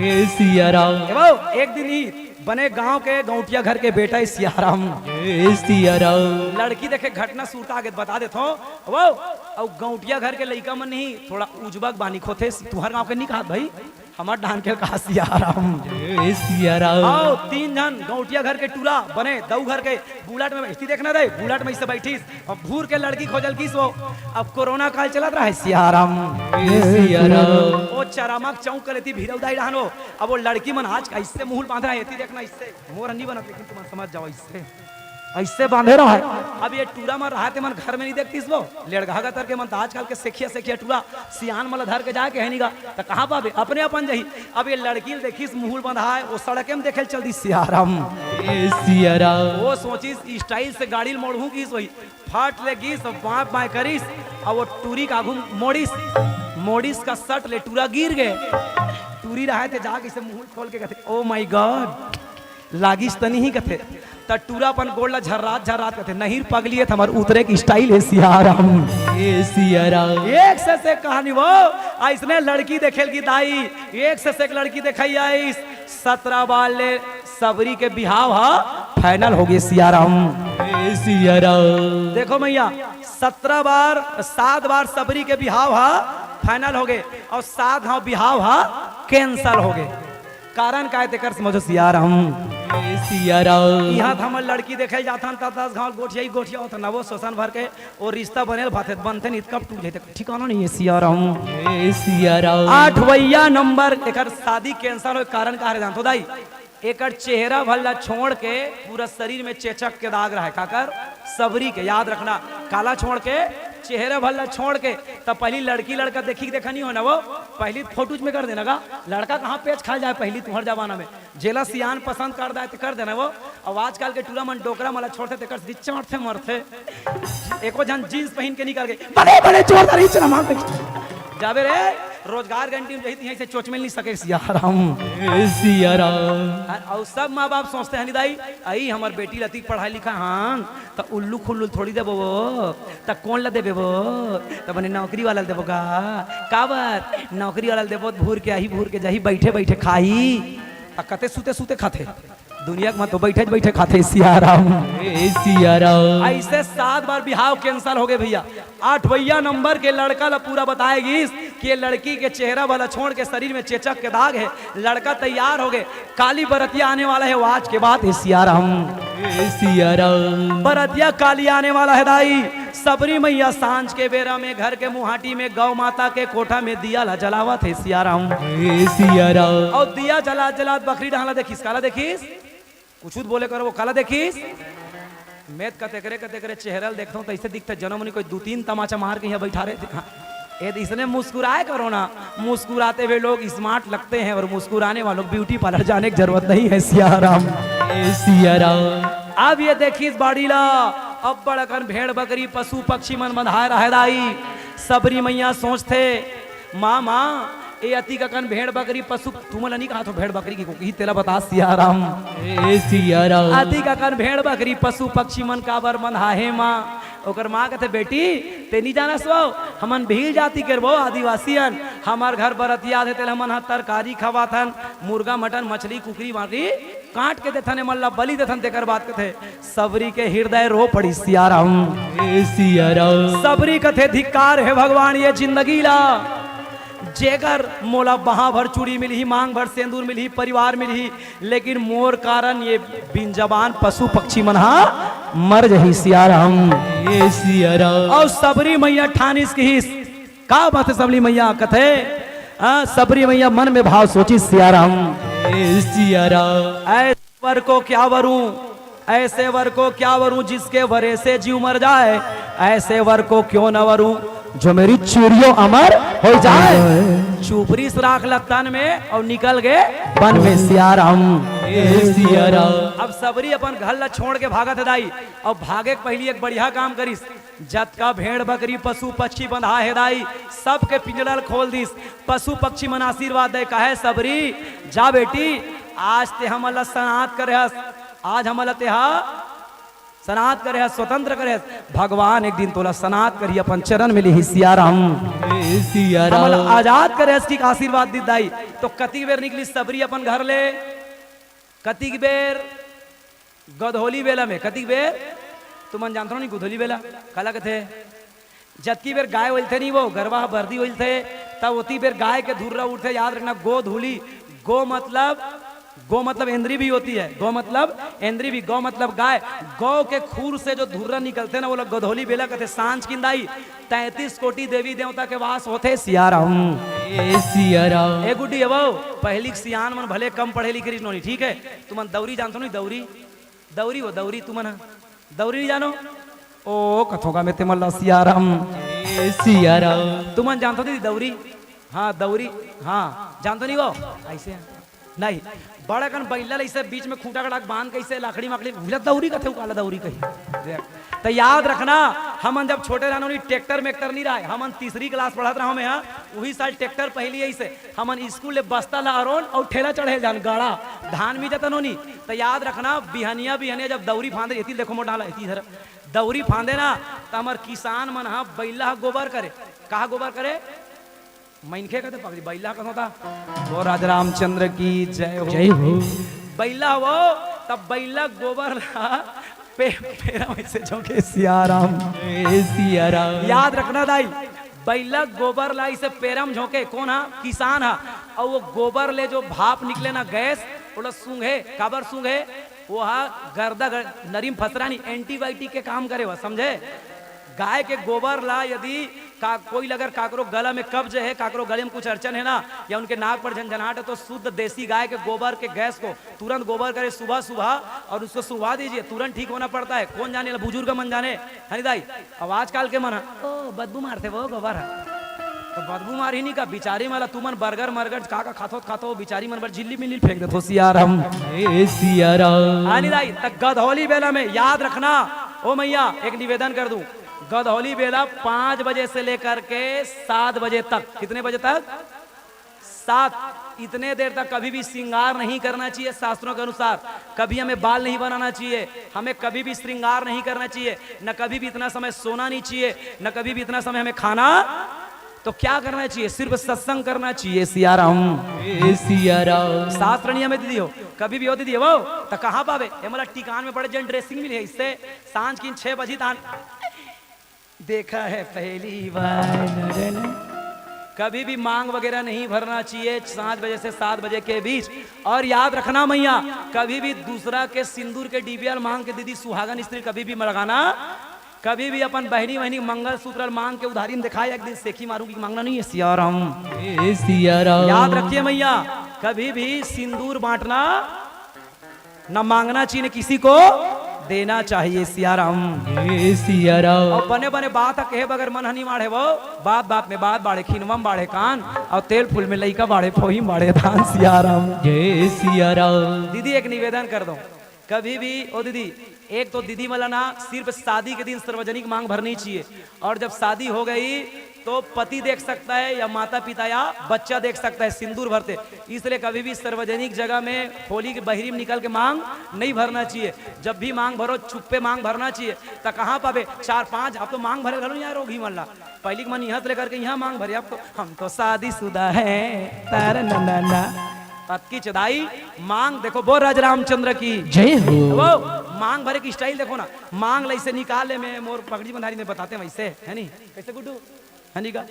ए सियाराम। ए बाबू, एक दिन ही बने गांव के गौटिया घर के बेटा है सियाराम। ए सियाराम। लड़की देखे, घटना सुरता आगे बता देत हो। वो, अउ गौटिया घर के लइका मन नहीं, थोड़ा उजबक बानी खोथे, तुहर गांव के नहीं कहत भाई, हमर डाहन के कहा सियाराम। ए सियाराम। आओ, तीन झन गौटिया घर के टूरा बने, दऊ घर के बुलेट में बैठती देखना दे, बुलेट में इसे बैठीस, अब भूर के लड़की खोजल किस वो, अब कोरोना काल चलत रहा है सियाराम। ए सियाराम। वो चरामक चौक कर लेती भीरौदाई रहन हो, अब वो लड़की मन आज का इससे मुहुल बांध रहा है, एती देखना इससे, मोर नहीं बनत, लेकिन तुम समझ जाओ इससे। ऐसे बांधे रहा है। अब ये टूरा मन रहा ते मन घर में नहीं देखतीस वो, लेड़गा गतर के मन तो आजकल के सेखिया सेखिया टूरा सियान मन ला धर के जाए के है नहीं गा, तो कहाँ पाबे, अपने अपन जही। अब ये लड़की ल देखीस मुहुल बंधा है, वो सड़के में देखे ल चल दी सियाराम। ए सियाराम। वो सोचिस स्टाइल से गाड़ी ल मोड़हूँ किस वही, फाट ले गिस, अब बाँय बाँय करिस, अब वो टूरी का आघू मोड़िस, मोड़िस का सट ले टूरा गिर गए। टूरी रहे थे जाके इसे मुहुल खोल के कहते, "ओ माय गॉड, लागिस त नहीं?" कथे। त टूरा अपन गोड़ ला झर्रात झर्रात कथे, "नहीं पगली, ये त हमर उतरे के स्टाइल है सियाराम।" ए सियाराम। एक से से कहानी वो, अइसने लड़की देखेल की दाई, एक से से एक लड़की देखाई आइस, सतरा बार ले सबरी के बिहाव हा फाइनल हो गए सियाराम। ए सियाराम। देखो भैया, सतरा बार, सात बार सबरी के बिहाव हा फाइनल हो गए और सात घाव बिहाव हा कैंसिल हो गए। कारण का है तेकर समझो सियाराम। ए सियाराम। यहाँ त हमर लड़की देखे जाथन, त दस घाव गोठिया ही गोठिया होत, नवो शोषण भर के और रिश्ता बनेल भाथे, बनथे नहीं त कब टूट जाथे, ठिकाना नहीं है सियाराम। ए सियाराम। आठवैया नंबर एकर शादी कैंसिल होए, कारण का हरे जानथो दाई? एकर चेहरा भर ला छोड़ के पूरा शरीर में चेचक के दाग रहे, काकर? सबरी के। याद रखना, काला छोड़ के, चेहरा भर ला छोड़ के। तब पहली लड़की लड़का देखी के देखा नहीं हो ना वो, पहली फोटोज में कर देना का। लड़का कहाँ पेच खा जाए पहली तुम्हार जमाना में, जेला सियान पसंद कर दाए तो कर देना वो। अब आजकल के टूरा मन डोकरा मन ला छोड़थे तेकर से चढ़थे मरथे। एको झन जींस पहन के निकल गए, बड़े बड़े जोरदार ही चला मार दे। जाबे रे, रोजगार गारंटी में जही त यहीं से चोच मिल नहीं सके सियाराम। ए सियाराम। और सब माँ बाप सोचते हैं, "नहीं दाई, आई हमर बेटी लती पढ़ाई लिखा, हाँ, त उल्लू खुल्लू थोड़ी देबो वो, त कौन ला देबे वो, त बने नौकरी वाला ला देबो का, काबर नौकरी वाला ला देबो, भूर के आही, भूर के जाही, बैठे बैठे खाही, त कते सुते सुते खाथे।" दुनिया के मन तो बैठे बैठे खाथे सियाराम। ए सियाराम। ऐसे सात बार बिहाव कैंसिल हो गए भैया। आठवैया नंबर के लड़का ला पूरा बताए गिस कि ये लड़की के चेहरा वाला छोड़ के शरीर में चेचक के दाग है। लड़का तैयार हो गए, काली बरतिया आने वाला है, वो आज के बाद है सियाराम। ए सियाराम। बरतिया काली आने वाला है दाई। सबरी मैया सांझ के बेरा में घर के मुहाटी में गौ माता के कोठा में दिया ला जलावत है सियाराम। ए सियाराम। और दिया जलात जलात बखरी डहन ला देखिस, काला देखिस? कुछ तो बोले करो, वो काला देखिस? मैं त कतेकरे कतेकरे चेहरा ला देखता हूँ तो ऐसे दिखता जनम नहीं कोई दू तीन तमाचा मार के यहाँ बैठा रहे थे। हाँ। ये तो इसने मुस्कुराए करो ना, मुस्कुराते हुए लोग स्मार्ट लगते हैं और मुस्कुराने वालों को ब्यूटी पार्लर जाने की जरूरत नहीं है सियाराम। ए सियाराम। अब ये देखिस बाड़ी ला, अब्बड़ अकन भेड़ बकरी पशु पक्षी मन बंधाए रहे दाई। सबरी मैया सोचथे, माँ, माँ, ए अतिक अकन भेड़ बकरी पशु, तुमन ला नहीं कहा थो भेड़ बकरी की, को कही तेला बता सियाराम। ए सियाराम। अतिक अकन भेड़ बकरी पशु पक्षी मन काबर बंधाहे माँ? ओकर माँ कथे, बेटी, ते नहीं जानस वो, हमन भील जाति के रबो आदिवासी अन, हमर घर बरतिया आथे तेला हमन ह तरकारी खवाथन, मुर्गा मटन मछली कुकरी मारी काट के देथन, एमन ला बलि देथन, तेकर बाद कथे, सबरी के हृदय रो पड़ी सियाराम। ए सियाराम। सबरी कथे, धिक्कार हे भगवान ये जिंदगी ला, जेकर मोला बाहाँ भर चूड़ी मिलही, मांग भर सेंदूर मिलही, परिवार मिलही, लेकिन मोर कारण ये बिन जबान पशु पक्षी मन हा मर जही सियाराम। ए सियाराम। और सबरी मैया ठानिस किहिस, का बात है सबरी मैया कथे? हाँ, सबरी मैया मन में भाव सोचिस सियाराम। ए सियाराम। ऐसे वर को क्या वरूं, ऐसे वर को क्या वरूं, जिसके वरे से जीव मर जाए। ऐसे वर को क्यों न वरूं, जो मेरी चूड़ियों अमर हो जाए। चुपरी सराख ला तन में और निकल गए वन में सियाराम। ए सियाराम। अब सबरी अपन घर ला छोड़ के भागत है दाई, और भागे के पहली एक बढ़िया काम करिस। जतका भेड़ बकरी पशु पक्षी बंधा हे दाई, सबके पिंजड़ा ल खोल दिस। पशु पक्षी मन आशीर्वाद दे, कहे, "सबरी, जा बेटी, आज ते हमन ला सनात करे हस, आज हमन ला तेहा सनात करे हस, स्वतंत्र करे हस। भगवान एक दिन तोला सनात करही, अपन चरण में लिही सियाराम।" ए सिया राम। हमला आजाद करे अस कहिके आशीर्वाद दिस दाई। तो कतिक बेर निकलिस सबरी अपन घर ले? कतिक बेर? गधौली बेला में। कतिक बेर? तुमन जानथव नहीं गधौली बेला काला कथे? जतकी बेर गाय होइलथे नहीं वो, गरवा ह बरदी होइलथे, तब ओती बेर गाय के धुर्रा उठथे। याद रखना, गोधूली, गो मतलब, गो मतलब एंद्री भी होती है, गो मतलब एंद्री भी, गो मतलब गाय। गौ के खूर से जो धुर्रा निकलथे ना, वो लोग गधौली बेला कथे। सांझ किन दाई तैंतीस कोटि देवी देवता के वास होथे। सिया राम। ए सिया राम। ए गुड्डी, ए वो, पहिली के सियान मन भले कम पढ़े लिखे रिहिस नोनी, ठीक है? तुमन दौरी जानथव नहीं, दौरी? दौरी वो, दौरी तुमन ह? दौरी नहीं जानो? ओ, कथों का में ते मन ला सिया राम। ए सिया राम। तुमन जानथव दीदी दौरी? हाँ, दौरी। हाँ, जानथव नहीं वो? ऐसे नहीं। बड़ा कन बैला ला ऐसे बीच में खूंटा गड़ा के बांध के ऐसे लाकड़ी माकड़ी, उला दौरी कथे, काला दौरी कही। देख। त याद रखना, हमन जब छोटे रहन, उनी ट्रैक्टर मैक्टर नहीं रहय, हमन तीसरी क्लास पढ़त रहन मैं, हाँ, उही साल ट्रैक्टर पहिली ऐसे, हमन स्कूल ले बस्ता ला अरोन अउ ठेला चढ़े जान गाड़ा, धान मिंजत नोनी। त याद रखना, बिहनिया, बिहनिया जब दौरी फांदे, एती देखो मोर डाला, एती धर, दौरी फांदे ना, त हमर किसान मन ह बैला ह गोबर करे। कहा गोबर करे? मनखे कथे पगली, बैला ह कथों ता। वो राजा रामचंद्र की जय हो। जय हो। बैला वो, तब बैला गोबर ला पे, पेरा में से झोंके सिया राम। ए सिया राम। याद रखना दाई, बैला गोबर ला इसे पेरा में झोंके, कोन हा? किसान हा। अउ वो गोबर ले जो भाप निकले ना, गैस, ओला सूंघे। काबर सूंघे? वो हा गर्दा गर-, नरीम फसरा नहीं, एंटीबायोटिक के काम करे वो, समझे? गाय के गोबर ला यदि का, कोई अगर काकरो गला में कब्ज है, काकरो गले में कुछ अड़चन है ना, या उनके नाक पर झनझनाहट है, तो शुद्ध देसी गाय के गोबर के गैस को तुरंत गोबर करे सुबह सुबह और उसको सुंघवा दीजिए, तुरंत ठीक होना पड़ता है। कोन जाने ला, बुजुर्ग मन जाने, है नी दाई? अब आजकल के मन ह, ओ, बदबू मारथे वो गोबर ह। तो बदबू मारही नहीं का, बिचारी मन ला तुमन बर्गर मर्गर का का खाथो खाथो, बिचारी मन बर झिल्ली मिल्ली फेंक देथो सिया राम। ए सिया राम। है नी दाई? त गधौली बेला में याद रखना, ओ मैया, एक निवेदन कर दूं, गधौली बेला पाँच बजे से लेकर के सात बजे तक। कितने बजे तक? सात। इतने देर तक कभी भी श्रृंगार नहीं करना चाहिए शास्त्रों के अनुसार। कभी हमें बाल नहीं बनाना चाहिए, हमें कभी भी श्रृंगार नहीं करना चाहिए, न कभी भी इतना समय सोना नहीं चाहिए, न कभी भी इतना समय हमें खाना। तो क्या करना चाहिए? सिर्फ सत्संग करना चाहिए। सिया राम। ए सिया राम। शास्त्र नियम है दीदी हो, कभी भी हो दीदी हो, तो कहाँ पावे? ये मोला टिकान में बड़े जन ड्रेसिंग मिले है, इससे सांझ की छह बजे तान देखा है पहली बार। कभी भी मांग वगैरह नहीं भरना चाहिए सात बजे से सात बजे के बीच। और याद रखना मैया, कभी भी दूसरा के सिंदूर के डिबिया ल मांग के दीदी सुहागन स्त्री कभी भी मड़गाना, कभी भी अपन बहनी बहनी मंगलसूत्र ल मांग के उधारी में दिखाए, एक दिन सेखी मारूंगी, मांगना नहीं है सियाराम। ए सियाराम। याद रखिए मैया, कभी भी सिंदूर बांटना न मांगना चाहिए, न किसी को देना चाहिए। सियाराम। जय सियाराम। और बने बने बात ह कहे बगैर मन ह नहीं माढ़े वो। बात बात में बात बाढ़े, खिनवा में बाढ़े कान, और तेल फूल में लइका बाढ़े, फोही में बाढ़े धान। सियाराम। जय सियाराम। दीदी, एक निवेदन कर दो, कभी भी, ओ दीदी, एक तो दीदी मला ना सिर्फ शादी के दिन सार्वजनिक मांग भरनी चाहिए, और जब शादी हो गई तो पति देख सकता है या माता पिता या बच्चा देख सकता है सिंदूर भरते। इसलिए कभी भी सार्वजनिक जगह में होली के बहरी में निकल के मांग नहीं भरना चाहिए। जब भी मांग भरो, चुप्पे मांग भरना चाहिए। त कहाँ पाबे चार पांच? अब तो मांग भरे घलो नहीं आ रोगी मन ला। पहली के मन यहाँ से लेकर के यहाँ मांग भरे, अब तो हम तो शादीशुदा हैं। तारा ना ना ना। अतकी चदाई मांग देखो, बोल राज रामचंद्र की जय हो। वो मांग भरे की स्टाइल देखो ना, मांग ला ऐसे निकाल ले, मैं मोर पगड़ी बंधारी में बताते हैं वैसे, है नी? कैसे गुड्डू? है नी का?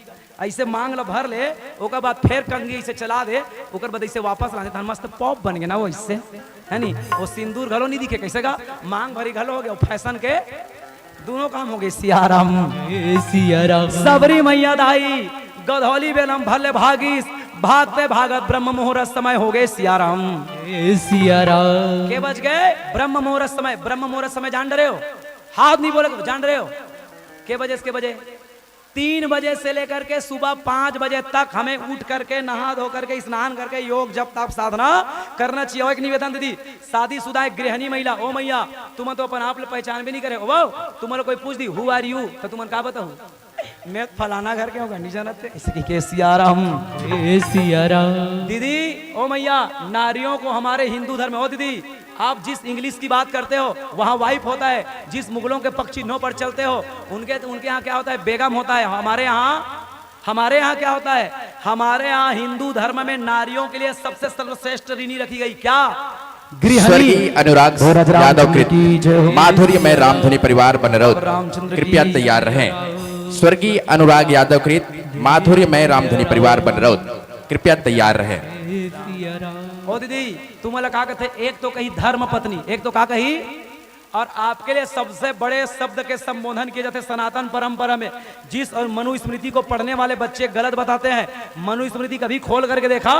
ऐसे मांग ला भर ले, ओकर बाद फेर कंघी ऐसे चला दे, ओकर बाद ऐसे वापस ला दे, तहन मस्त पॉप बन गए ना वो इससे, है नी? वो सिंदूर घलो नहीं दिखे, कैसे का? मांग भरी घलो हो गया, फैशन के दोनों काम हो गए। सियाराम। ए सियाराम। सबरी मैया दाई, गधौली बेलम भले भागीस, भागते भागत ब्रह्म मुहूर्त समय हो गए। सियाराम। ए सियाराम। के बज गए? ब्रह्म मुहूर्त समय। ब्रह्म मुहूर्त समय जान रहे हो? हाथ नहीं बोले, जान रहे हो? के बजे से के बजे? तीन बजे से लेकर के सुबह पाँच बजे तक हमें उठ करके, नहा धो करके, स्नान करके, योग जप तप साधना करना चाहिए। और एक निवेदन दीदी, शादीशुदा एक गृहिणी महिला, ओ मैया, तुम तो अपन आप ले पहचान भी नहीं करे, ओ बाऊ, तुम लोग कोई पूछ दी, "Who are you?" तो तुमन का बताओ, "मैं फलाना घर के हूँ," नहीं जानते, इसकी के सियाराम। ए सियाराम। दीदी, ओ मैया, नारियों को हमारे हिंदू धर्म में, ओ दीदी, आप जिस इंग्लिश की बात करते हो, वहाँ वाइफ होता है। जिस मुगलों के पग चिन्हों पर चलते हो, उनके, उनके यहाँ क्या होता है? बेगम होता है। हमारे यहाँ हमारे यहाँ क्या होता है? हमारे यहाँ हिंदू धर्म में नारियों के लिए सबसे सर्वश्रेष्ठ ऋणी रखी गई। क्या? गृहिणी। स्वर्गीय अनुराग यादव कृत माधुर्यमय रामधुनी परिवार बनरौत, कृपया तैयार रहें। स्वर्गीय अनुराग यादव कृत माधुर्यमय रामधुनी परिवार बनरौत, कृपया तैयार रहें। ओ दीदी, तुमन ला का कथे? एक तो कही धर्म पत्नी, एक तो का कही? और आपके लिए सबसे बड़े शब्द के संबोधन किए जाते सनातन परंपरा में। जिस और मनुस्मृति को पढ़ने वाले बच्चे गलत बताते हैं। मनुस्मृति कभी खोल करके देखा?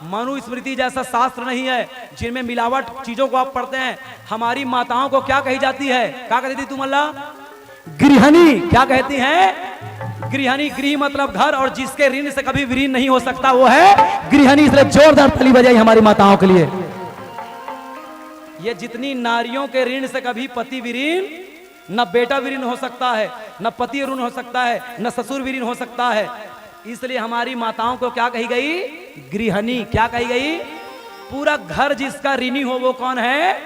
मनुस्मृति जैसा शास्त्र नहीं है जिनमें मिलावट चीजों को आप पढ़ते हैं। हमारी माताओं को क्या कही जाती है? क्या कहती थी तुमन ला? गृहिणी। क्या कहती हैं? गृहिणी। गृह मतलब घर, और जिसके ऋण से कभी विलीन नहीं हो सकता वो है गृहिणी। इसलिए जोरदार ताली बजाई हमारी माताओं के लिए। ये जितनी नारियों के ऋण से कभी पति विलीन, न बेटा विलीन हो सकता है, न पति ऋण हो सकता है, न ससुर विलीन हो सकता है। इसलिए हमारी माताओं को क्या कही गई? गृहिणी। क्या कही गई? पूरा घर जिसका ऋणी हो वो कौन है?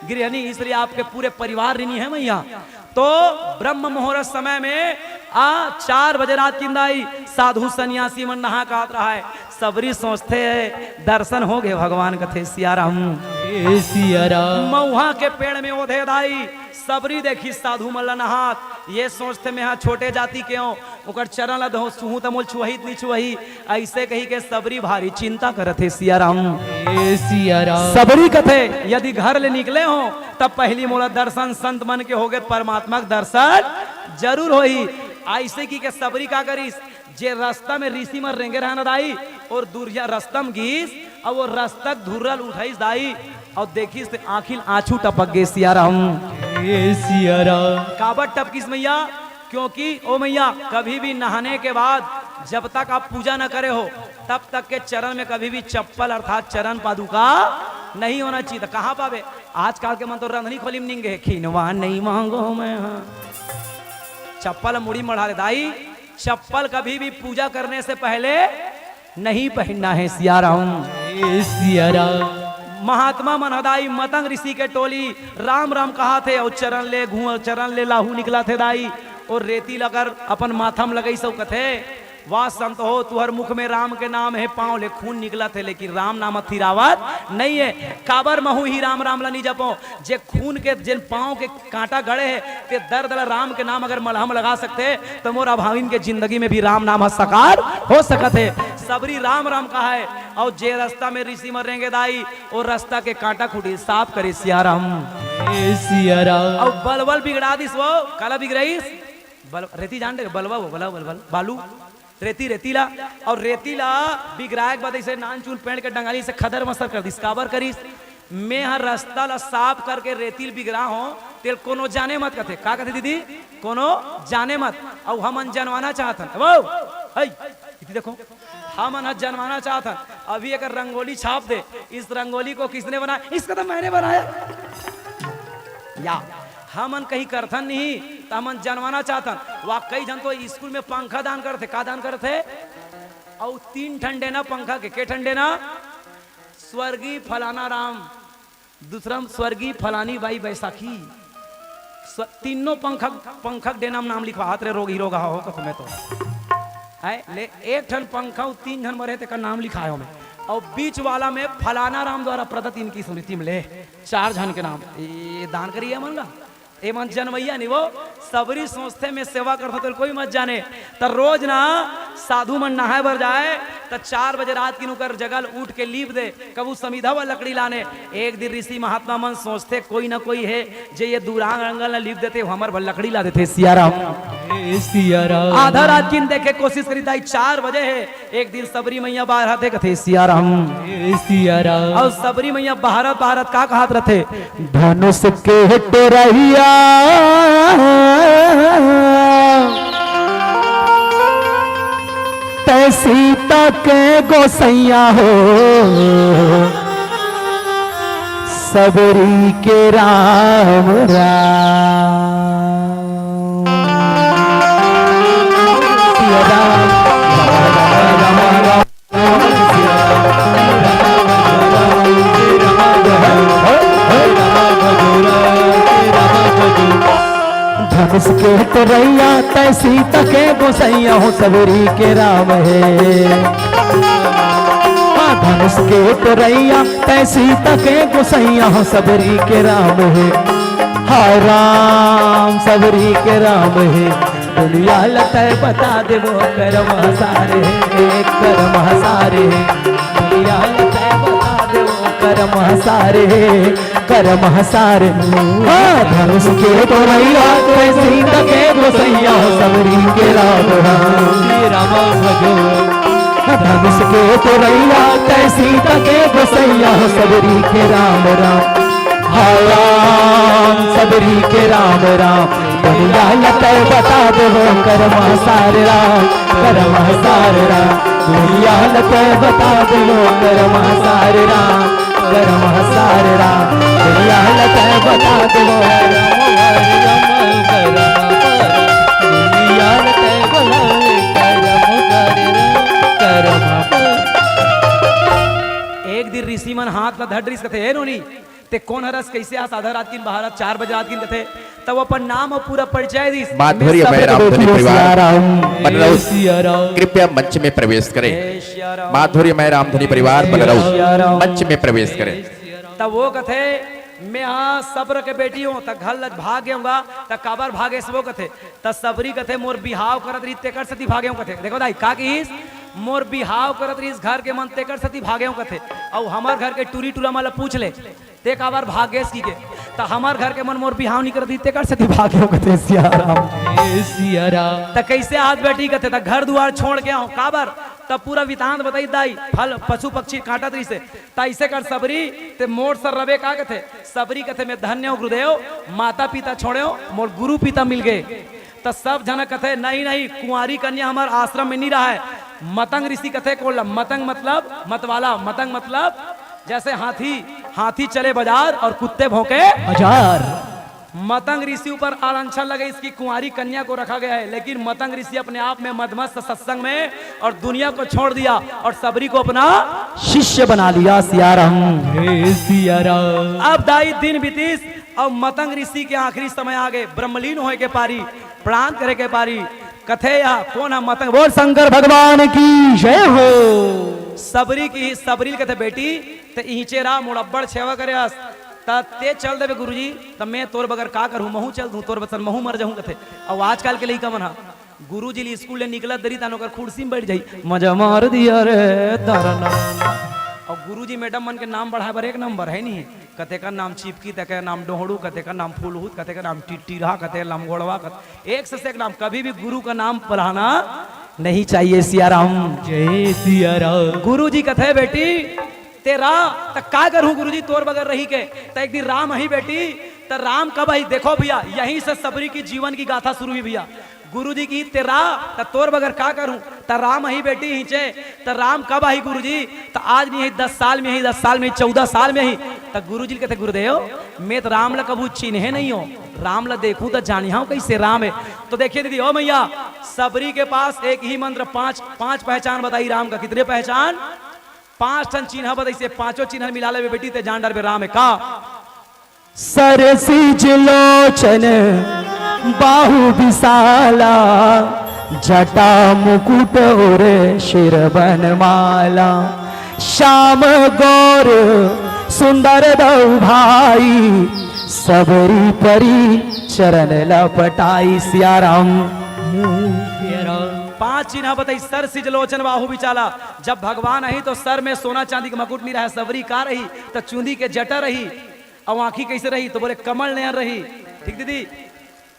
गृहिणी। इसलिए आपके पूरे परिवार ऋणी है मैया। तो ब्रह्म मुहूर्त समय में आ चार बजे रात किंदाई साधु सन्यासी मन नहा के आत रहा है। सबरी सोचथे दर्शन हो गए भगवान, कथे सिया राम। ए सिया राम। महुआ के पेड़ में ओधे दाई, सबरी देखी साधु मन ला नहात, ये सोचथे मैं हा छोटे जाति के हों, ओकर चरण ला धो सुहूं त मोल छुअही त नी छुअही। ऐसे कही के सबरी भारी चिंता करत हे सिया राम। ए सिया राम। सबरी कथे यदि घर ले निकले हों तब पहली मोला दर्शन संत मन के होगे, परमात्मा के दर्शन जरूर होही। ऐसे की के सबरी का करिस, जे रस्ता में ऋषि मन रेंगे रहन दाई, और दुरिहा रस्ता में गिस, और वो रस्ता के धुर्रा ल उठाइस दाई, और देखिस ते आँखी ल आँछू टपक गे सिया राम। ए सिया राम। काबर टपकिस मैया? क्योंकि ओ मैया, कभी भी नहाने के बाद जब तक आप पूजा न करे हो तब तक के चरण में कभी भी चप्पल अर्थात चरण पादुका नहीं होना चाहिए। तो कहाँ पावे? आजकल के मन तो रंधनी खोली में निंगे, खिनवा नहीं मांगो मैं, हाँ। चप्पल मुड़ी मढ़ा ले दाई, चप्पल कभी भी पूजा करने से पहले नहीं पहनना है सिया राम। ए सिया राम। महात्मा मन ह दाई मतंग ऋषि के टोली राम राम कहाथे, अउ चरण ले घुआ, चरण ले लाहू निकलथे दाई, और रेती ल अगर अपन माथा म लगइस अउ कथे, वाह संत हो, तुहर मुख में राम के नाम हे, पाँव ले खून निकलत हे, लेकिन राम नाम ह थिरावत नइ हे। काबर महू ही राम राम ला नी जपो? जे खून के, जेन पाँव के कांटा गड़े हे, ते दर्द ला राम के नाम अगर मलहम लगा सकथे, त मोर अभागिन के जिंदगी में भी राम नाम ह साकार हो सकत हे। सबरी राम राम कहाय, अउ जे रस्ता में ऋषि मन रेंगे दाई, ओ रस्ता के कांटा खूंटी साफ करे सिया राम। ए सिया राम। अउ बलवा ल बिगड़ा दिस वो, काला बिगड़ाइस? बल-, रेती जान डे, बलवा वो, बलवा, बलवा, बालू। रेती, रेती ला, अउ रेती ला बिगराए के बाद अइसे नान चुन पेड़ के डंगाली से खदर मसर कर दिस। काबर करिस? मैं ह रस्ता ला साफ करके रेती ल बिगरा हों, तेल कोनो जाने मत कथे। का कथे दीदी? कोनो जाने मत। अउ हमन जनवाना चाहत हन। वो, हई, इति देखो, हमन ह जनवाना चाहत हन। अभी अगर रंगोली छाप दे, इस रंगोली को किसने बनाया? इसको तो मैंने बनाया। या हमन कहीं करथन नहीं, त हमन जनवाना चाहथन। वाकई झन तो स्कूल में पंखा दान करथे, का दान करथे? अउ तीन ठन डेना पंखा के, के ठन डेना? स्वर्गीय फलाना राम, दूसरा म स्वर्गीय फलानी बाई बैसाखी। स्व-, तीनों पंखा, पंखा के डेना म नाम लिखवा, हाथ रे रोग ही रोग हो, कसम है तो। है, ले एक ठन पंखा, अउ तीन झन मरे, तेकर नाम लिखायो मैं। अउ बीच वाला में फलाना राम द्वारा प्रदत्त इनकी स्मृति में ले। चार झन के नाम, ए, दान करिए मन ला। ए मन जनवैया नहीं वो, सबरी सोचथे में सेवा करथो तो कोई मत जाने। त रोज ना साधु मन नहाए बर जाए, त चार बजे रात की नुकर जगल उठ के लीप दे, कभू समिधा व लकड़ी लाने। एक दिन ऋषि महात्मा मन सोचथे कोई ना कोई हे, जे ये दुरांग रंगल न लीप देथे, वो हमर बर लकड़ी ला देथे, सिया राम। ए सिया राम। आधा रात किन देखे कोशिश करी, दाई चार बजे हे, एक दिन सबरी मैया बाहर आथे, कथे, "सिया राम।" ए सिया राम। अउ सबरी मैया बाहर, बाहर का कहत रथे, "धनुष के टोरहिया, तै सीता के गोसैया हो, सबरी के राम राम।" सिया राम। के तोरैया तै सीता के गोसैया हो सबरी के राम हे। हाँ, धनुष के तोरैया तै सीता के गोसैया हो सबरी के राम हे। हाँ राम, सबरी के राम हे। दुनिया ल तै बता देबो करम हसार हे, करम हसार हे। दुनिया ल तै बता देबो करम हसार हे, करम हसार। हाँ, धनुष के तोरैया तै सीता के गोसैया हो सबरी के राम राम। श्री राम भजो। धनुष के तोरैया तै सीता के गोसैया हो सबरी के राम राम। हाँ राम, सबरी के राम राम। दुनिया ल तै बता देबो करम हसार राम, करम हसार राम। दुनिया ल तै बता देबो करम हसार राम, करम हसार राम। दुनिया ल तै बता देबो। एक दिन ऋषि मन हाथ ला धर रिस कथे, "हे नोनी, ते कोन हरस, कइसे आस आधा रात किन बाहर आस, चार बजे रात किन?" कथे, तब वो अपन नाम अउ पूरा परिचय दिस। माधुर्य मैं रामधनी परिवार, सिया राम। बन रहो। सिया राम। कृपया मंच में प्रवेश करें। हे सिया राम। माधुर्य मैं रामधनी परिवार, बन रहो। सिया राम। मंच में प्रवेश करें। तब वो कथे, "मैं हाँ सब्र के बेटी हूँ, त घर लज भाग गए हूँगा, त काबर भागेस?" वो कथे, त सबरी कथे, "मोर बिहाव करत रहिस, तेकर सेती भागे हूँ," कथे। देखो दाई, का कहिस? "मोर बिहाव करत रहिस घर के मन, तेकर सेती भागे हूँ," कथे। अउ हमर घर के टूरी टूरा मन ल पूछ ले, ते काबर भागेस कहिके, त हमर घर के मन मोर बिहाव नइ करत रहिस, तेकर सेती भागे हूँ कथे। सिया राम। ए सिया राम। त कइसे आस बेटी कथे, त घर दुआर छोड़ के आऊँ, काबर? तब पूरा वृतांत बताइस दाई, फल पशु पक्षी काटत रहिसे, त अइसे कर सबरी, ते मोर सर रबे का कथे? सबरी कथे, "मैं धन्य हूँ गुरुदेव, माता पिता छोड़े हूँ, मोर गुरु पिता मिल गए।" त सब झन कथे, "नहीं, नहीं, कुंवारी कन्या हमर आश्रम में नइ रहय।" मतंग ऋषि कथे, "कोन ल-, मतंग मतलब मतवाला, मतंग मतलब जैसे हाथी, हाथी चले बाजार और कुत्ते भौंके हजार।" मतंग ऋषि ऊपर आलांछन लगे, इसकी कुंवारी कन्या को रखा गया है, लेकिन मतंग ऋषि अपने आप में मदमस्त सत्संग में और दुनिया को छोड़ दिया और सबरी को अपना शिष्य बना लिया। सिया राम। हे सिया राम। अब दाई दिन बीतिस, अब मतंग ऋषि के आखिरी समय आ गए, ब्रह्मलीन होए के पारी, प्राण करे के पारी। कथे या कोन ह मतंग, बोल शंकर भगवान की जय हो। सबरी की, सबरी ल कथे, "बेटी, ते इहिचे रहा, मोर अब्बड़ छेवा करे अस, त ते चल देबे गुरुजी, त मैं तोर बगर का करहूँ, महूँ चल दूँ, तोर बसन महूँ मर जहूँ," कथे। अउ आजकल के लइका मन ह गुरुजी ल स्कूल ले निकलत देरी तान ओकर खुर्सी में बैठ जाही, "मजा मार दिया रे धरना।" अउ गुरुजी मैडम मन के नाम बढ़ाए बर एक नंबर है नहीं, कतेकर नाम चिपकी, कतेकर नाम डोहड़ू, कतेकर नाम फुलहूत, कतेकर नाम टिटिरहा, कतेकर नाम गोड़वा, कत-, एक से एक नाम। कभी भी गुरु का नाम बढ़ाना नहीं चाहिए। सिया राम। जय सिया राम। गुरुजी कथे, "बेटी, ते रहा, त का करहूँ गुरुजी, तोर बगर रही के?" त एक दिन राम आही बेटी, त राम कब आही? देखो भैया, यहीं से सबरी की जीवन की गाथा शुरू हुई भैया। गुरुजी कही, "ते रहा, त तोर बगर का करहूँ?" त राम आही बेटी इहिचे, त राम कब आही गुरुजी? त आज नइ आही, दस साल में आही, दस साल में, चौदह साल में आही। त गुरुजी ल कथे, "गुरुदेव, मैं त राम ल कभू चिन्हे नइ हों, राम ल देखहूँ त जानिहौं कइसे राम हे।" तो देखिए दीदी, ओ मैया, सबरी के पास एक ही मंत्र, पांच, पांच पहचान बताई राम का। कितने पहचान? पांच ठन चिन्ह बताइसे, पांचों चिन्ह मिला लेबे बेटी, ते जान डरबे राम हे का। सर सिज लोचन बाहु विशाला, जटा मुकुट और शिर बनमाला। श्याम गौर सुंदर दौ भाई, सबरी परी चरण लपटाई। सिया राम। पांच चिन्ह बताई, सर सिज लोचन बाहु विशाला। जब भगवान आही तो सर में सोना चांदी के मुकुट नइ रहय, सबरी का रही, त चुंदी के जटा रही। अउ आंखी कइसे रही? तो बोले कमल नयन रही। ठीक दीदी,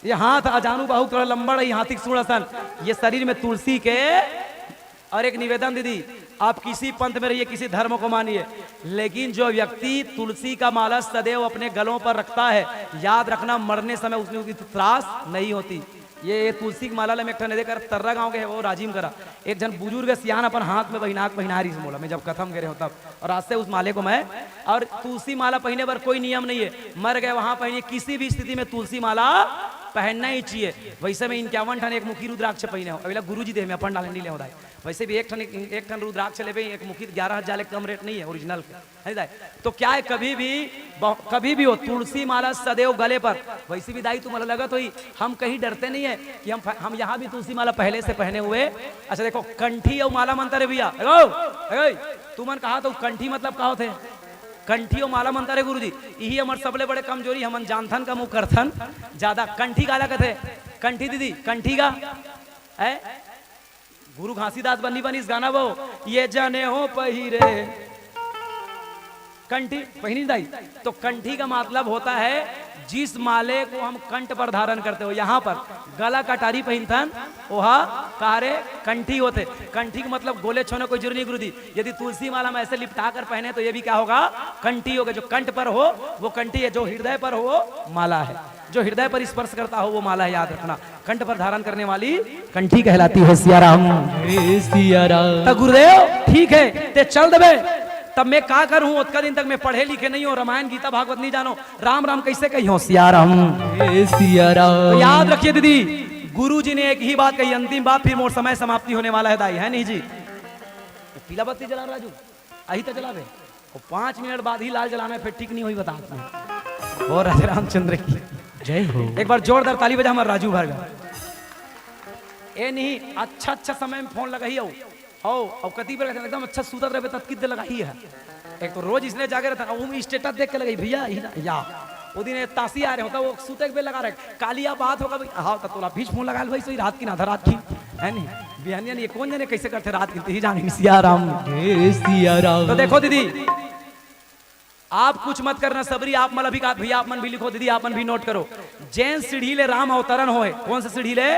ये हाथ अजानू बाहु थोड़ा लंबा रही, हाथी के सूंड़ असन। ये शरीर में तुलसी के। और एक निवेदन दीदी, आप किसी पंथ में रहिए, किसी धर्म को मानिए, लेकिन जो व्यक्ति तुलसी का माला सदैव अपने गलों पर रखता है, याद रखना, मरने समय उसमें उसकी त्रास नहीं होती। ये, ये तुलसी की माला ले मैं एक ठन देकर तर्रा गांव के है, वो राजिम करा, एक झन बुजुर्ग सियान अपन हाथ में पहिना, पहिना रहिस मोला, मैं जब कथा म गे रहेंव तब। और आज से उस माले को मैं, और तुलसी माला पहिने बर कोई नियम नहीं है, मर गए वहां पहिनिए, किसी भी स्थिति में तुलसी माला पहनना ही चाहिए। वैसे मैं इक्यावन ठन एक मुखी रुद्राक्ष पहिने हो, अभी गुरु जी देह में अपन डाले नहीं ले हो दाई। वैसे भी एक ठन, एक ठन रुद्राक्ष लेबे, एक मुखी ग्यारह हजार ले कम रेट नहीं है ओरिजिनल के, है दाई? तो क्या है, कभी भी, कभी भी हो, तुलसी माला सदैव गले पर। वैसे भी दाई, तुम्हारा लगत होई, हम कहीं डरते नहीं है कि हम, हम यहाँ भी तुलसी माला पहले से पहने हुए। अच्छा देखो, कंठी और माला मंतर है भैया। एगो, एगो, तुमन कहा तो कंठी मतलब का होते? कंठी और माला मंतर है गुरुजी। यही हमर सबले बड़े कमजोरी, हमन जानथन का मुँह करथन ज्यादा। कंठी काला कथे? कंठी दीदी, कंठी का है? गुरु घासीदास बनी बनी इस गाना वो, ये जने हो पहिरे कंठी पहिनी दाई। तो कंठी का मतलब होता है जिस माले को हम कंठ पर धारण करते हो, यहाँ पर गला कटारी पहिनथन, ओहा कारे कंठी होते। कंठी का मतलब गोले छोने कोई जरूरी नहीं गुरुजी। यदि तुलसी माला में ऐसे लिपटा कर पहने तो ये भी क्या होगा? कंठी होगा। जो कंठ पर हो वो कंठी है, जो हृदय पर हो वो माला है, जो हृदय पर स्पर्श करता हो वो माला है। याद रखना, कंठ पर धारण करने वाली कंठी कहलाती है। सियाराम। सियाराम। तो गुरुदेव ठीक है, ते चल देवे, तब मैं का करूं? उतका दिन तक मैं पढ़े लिखे नहीं हो, रामायण गीता भागवत नहीं जानो, राम राम कैसे कही हो? सियाराम। सियाराम। तो याद रखिए दीदी, गुरु जी ने एक ही बात कही, अंतिम बात, फिर मोर समय समाप्ति होने वाला है दाई, है नहीं जी? पीला बत्ती जला राजू, अही तो जलावे। और पांच मिनट बाद ही लाल जलाना है, फिर ठीक नहीं हुई बता आपने। और राधे रामचंद्र की जय हो। एक बार जोरदार ताली बजा हमारे राजू भाई का। ए नहीं, अच्छा अच्छा समय में फोन लगाई हो। हो, और कति बेर एकदम अच्छा सुतत रहे तब कित लगाई है। एक तो रोज इसने जागे रहता ना, वो स्टेटस देख के लगाई भैया ही ना या। वो दिन तासी आ रहे होता, वो सुते के बेर लगा रहे, काली आप बात होगा भाई, हाँ तो तोला बीच फोन लगा भाई, सही रात की ना आधा रात की, है नहीं? बिहानिया नहीं, कौन जाने कैसे करते रात की, ही जाने सियाराम। सियाराम। तो देखो दीदी, आप कुछ मत करना सबरी, आप मन अभी का भैया आप मन भी लिखो, दीदी आप मन भी नोट करो। जेन सीढ़ी ले राम अवतरण होए, कौन सा सीढ़ी ले?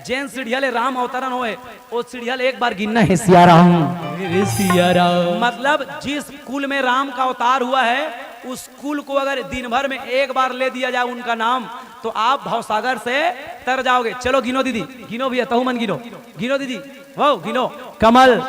जेन सीढ़िया ले राम अवतरण होए, वो सीढ़िया ले एक बार गिनना है सियाराम। सियाराम। मतलब जिस कुल में राम का अवतार हुआ है उस कुल को अगर दिन भर में एक बार ले दिया जाए उनका नाम तो आप भवसागर से तर जाओगे। चलो गिनो दीदी, गिनो भैया, तहु मन गिनो, गिनो दीदी, वो गिनो। कमल,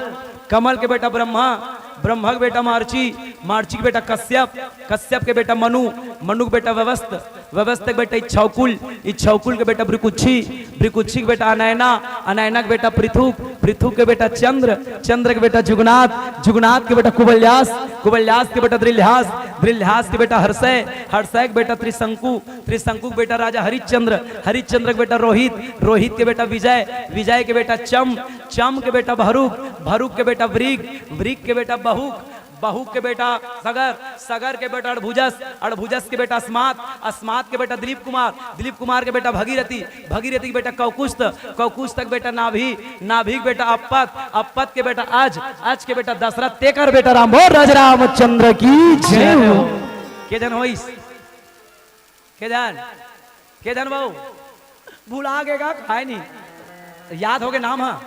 कमल के बेटा ब्रह्मा, ब्रह्मा के बेटा मार्ची, मार्ची के बेटा कश्यप, कश्यप के बेटा मनु, मनु के बेटा व्यवस्थ, व्यवस्थ के बेटा इच्छौकुल, इच्छौकुल के बेटा ब्रिकुच्छी, ब्रिकुच्छी के बेटा अनैना, अनैना के बेटा पृथुक, पृथुक के बेटा चंद्र, चंद्र के बेटा जुगनाथ, जुगनाथ के बेटा कुबल्यास, कुबल्यास के बेटा द्रिल्यास, द्रिल्यास के बेटा हर्षय, हर्षय के बेटा त्रिशंकु, त्रिशंकु के बेटा राजा हरिश्चंद्र, हरिश्चंद्र के बेटा रोहित, रोहित के बेटा विजय, विजय के बेटा चम, चम के बेटा भरुक, भरुक के बेटा वृग, वृग के बेटा बहुक, बहुक के बेटा सगर, सगर के बेटा अड़भुजस, अड़भुजस के बेटा अस्मात, अस्मात के बेटा दिलीप कुमार, दिलीप कुमार के बेटा भगीरथी, भगीरथी के बेटा कौकुस्त, कौकुस्त के बेटा नाभी, नाभी के बेटा अप्पत, अप्पत के बेटा अज, अज के बेटा दशरथ, तेकर बेटा राम। बोल राज रामचंद्र की जय हो। के जन होइस? के जन? के जन बाबू? भुला गे का? खाए नहीं, याद हो गए नाम। हाँ,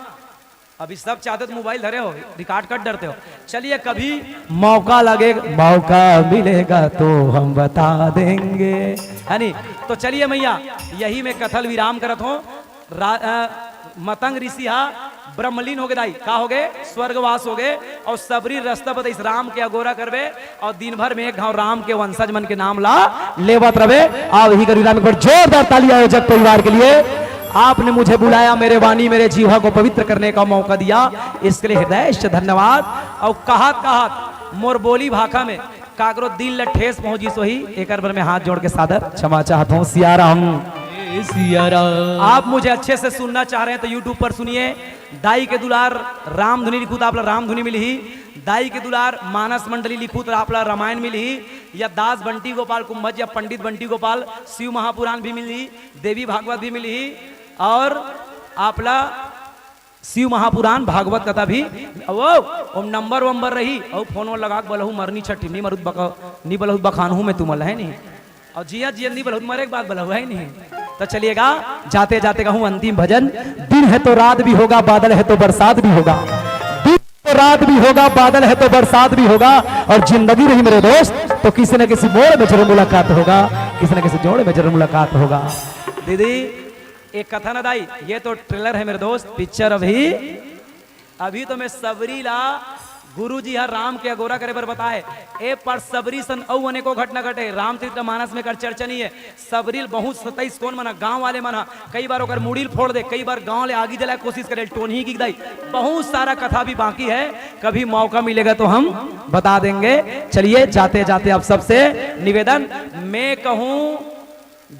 अभी सब चाहते तो मोबाइल धरे हो, रिकॉर्ड कर डरते हो। चलिए, कभी मौका लगे, मौका मिलेगा तो हम बता देंगे, है नहीं? तो चलिए मैया, यही मैं कथल विराम करत हूँ। रा-, अ, मतंग ऋषि हा ब्रह्मलीन हो गए दाई, का हो गए? स्वर्गवास हो गए। और सबरी रास्ता बताइस, राम के अगोरा करबे और दिन भर में एक घाव राम के वंशज मन के नाम ला लेवत रहे। आओ, यही करी राम, एक बार जोरदार ताली आयोजक परिवार के लिए। आपने मुझे बुलाया, मेरे वाणी, मेरे जीवा को पवित्र करने का मौका दिया, इसके लिए हृदय से धन्यवाद। और कहत कहत मोर बोली भाखा में काकरो दिल ल ठेस पहुंचिस होही, एकर बर मैं हाथ जोड़ के सादर क्षमा चाहत हूँ। सियाराम। सियाराम। आप मुझे अच्छे से सुनना चाह रहे हैं तो YouTube पर सुनिए। दाई के दुलार रामधुनी लिखू तो आप ला रामधुनी मिलही, दाई के दुलार मानस मंडली लिखू तो आप ला रामायण मिलही, या दास बंटी गोपाल कुंभज या पंडित बंटी गोपाल शिव महापुराण भी मिलही, देवी भागवत भी मिलही, और आप ला शिव महापुराण भागवत कथा भी वो ओम नंबर वंबर रही। और फोन वोन लगा के बलहू मरनी छठी, नहीं मरुद बका, नहीं बलहू बखानहू में तुमल है नहीं। और जिया जिया नहीं बलहू, मरे के बाद बलहू है नहीं। तो चलिएगा, जाते जाते कहूँ अंतिम भजन। दिन है तो रात भी होगा, बादल है तो बरसात भी होगा। दिन है तो रात भी होगा, बादल है तो बरसात भी होगा। और जिंदगी रही मेरे दोस्त तो किसी न किसी मोड़ में जरूर मुलाकात होगा, किसी न किसी जोड़ में जरूर मुलाकात होगा। दीदी, एक कथा ना दाई, ये तो ट्रेलर है मेरे दोस्त, पिक्चर अभी, अभी तो मैं सबरी ला गुरु जी ह राम के अगोरा करे बर बताए। ए पर सबरी सन अउ अनेको घटना घटे। रामचरित मानस में एकर चर्चा नहीं है। सबरी ल बहुत सताइस कोन मन ह, गांव वाले मन ह कई बार ओकर मुड़ी ल फोड़ दे, कई बार गांव ले आगी जलाए कोशिश करे, टोनही की दाई। बहुत सारा कथा भी बाकी है, कभी मौका मिलेगा तो हम बता देंगे। चलिए, जाते जाते आप सबसे निवेदन, मैं कहूँ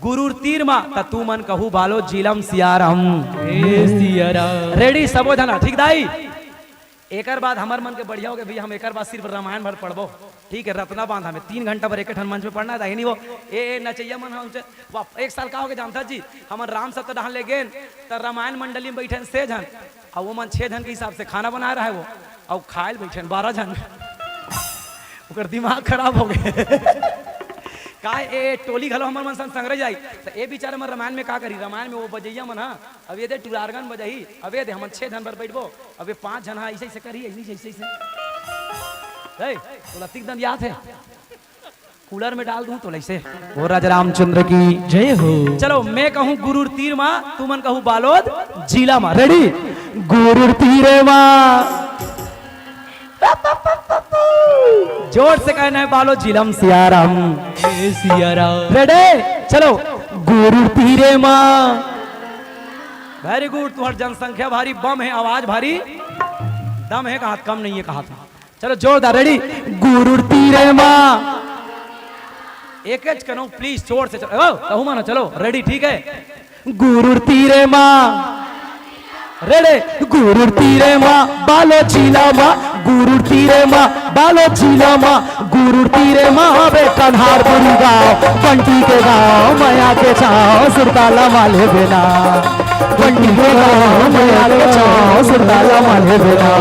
गुरुर तीर मा, त तू मन कहू बालो जिलम सियाराम। ए सियाराम। रेडी सबो झना, ठीक दाई? एकर बाद हमर मन के बढ़िया हो गए भैया, हम एकर बाद सिर्फ रामायण भर पढ़बो। ठीक है, रत्ना बांधा में तीन घंटा भर एक ठन मंच में पढ़ना है, दाहिनी वो ए, ए नचैया मन ह उनसे, वाह, एक साल का हो गए जानता जी, हमन राम सत्ता डहान ले गेन, त रामायण मंडली में बैठे से झन, अउ वो मन छह झन के हिसाब से खाना बनाए रहे वो, अउ खाए ल बैठे बारह झन। ओकर दिमाग खराब हो गए। का ए टोली घलो हमर मन संग संग रह जाई, त ए बिचारे मन रामायण में का करी? रामायण में वो बजैया मन ह, अब ये दे टुरारगन बजही, अब ये दे हमन छह झन बर बैठबो, अब ये पांच झन ह ऐसे ऐसे करी, ऐसे ऐसे ऐसे। ए, तोला तिक दन याद है, कूलर में डाल दूं तो ऐसे। वो राजा रामचंद्र की जय हो। चलो, मैं कहूँ गुरुर तीर मा, तुमन कहू बालोद जिला मा। रेडी? गुरुर तीरे मा। जोर से कहना है, बालो जिलम सियाराम। ए सियाराम। रेडी? चलो, गुरुर तीरे मा। वेरी गुड। तुम्हार जनसंख्या भारी, बम है, आवाज भारी, दम है, कहा कम नहीं है, कहा था। चलो जोरदार, रेडी? गुरुर तीरे मा। एक एच कनो, प्लीज, जोर से चलो। ओ, कहू मानो, चलो, रेडी, ठीक है। गुरुर तीरे मा। रेडी? गुरुर तीरे मा, बालो जिला मा। गुरुर तीरे मा, बालो जिला मा। गुरुर तीरे मा, बे कन्हारपुरी गाँव, बंटी के गाँव, मया के छाँव, सुरताला माले बेना। बंटी के गाँव, मया के छाँव, सुरताला माले बेना।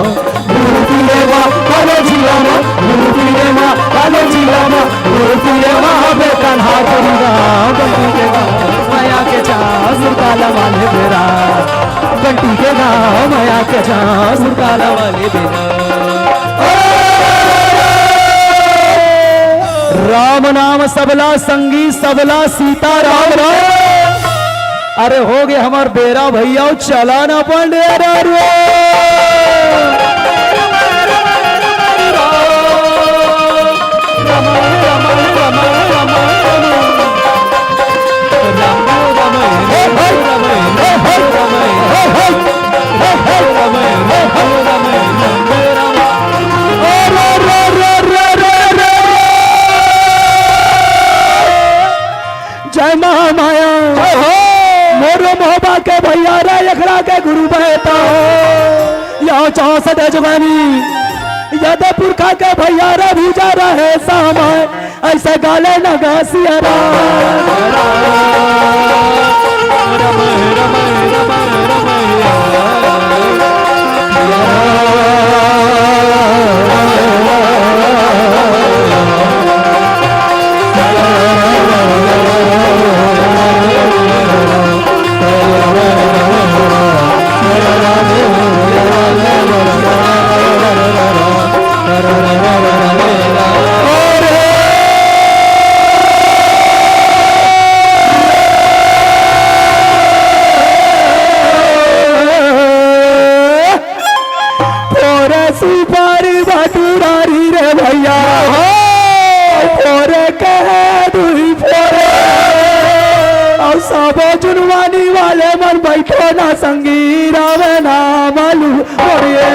गुरु पीरे माँ, बालो जिला माँ, गुरु पीरे माँ, बालो जिला माँ, गुरु पीरे माँ, बे कान्हा गुरु राम, बंटी के माँ, मया के छाँव, सुरताला माले बेरा। बंटी के माँ, मया के छाँव, सुरताला माले बेरा। राम नाम सबला संगी, सबला सीता राम राम। अरे हो गे हमर बेरा भैया, चला ना पंडेरा रे। जय महामाया। जय हो। मोरो मोहबा के भैया रे, एकरा के गुरु बहता हो। या चौसठ जुगानी, यदे पुरखा के भैया रे, भीजा रहे सामाय, ऐसे गाले न गासिया रा। फोरे सुपारी बटुरारी रे भैया हो, फोरे कहे दुई फोरे। अउ सबो जुनवानी वाले मन बैठो ना संगी, रावे ना मालू फोरे।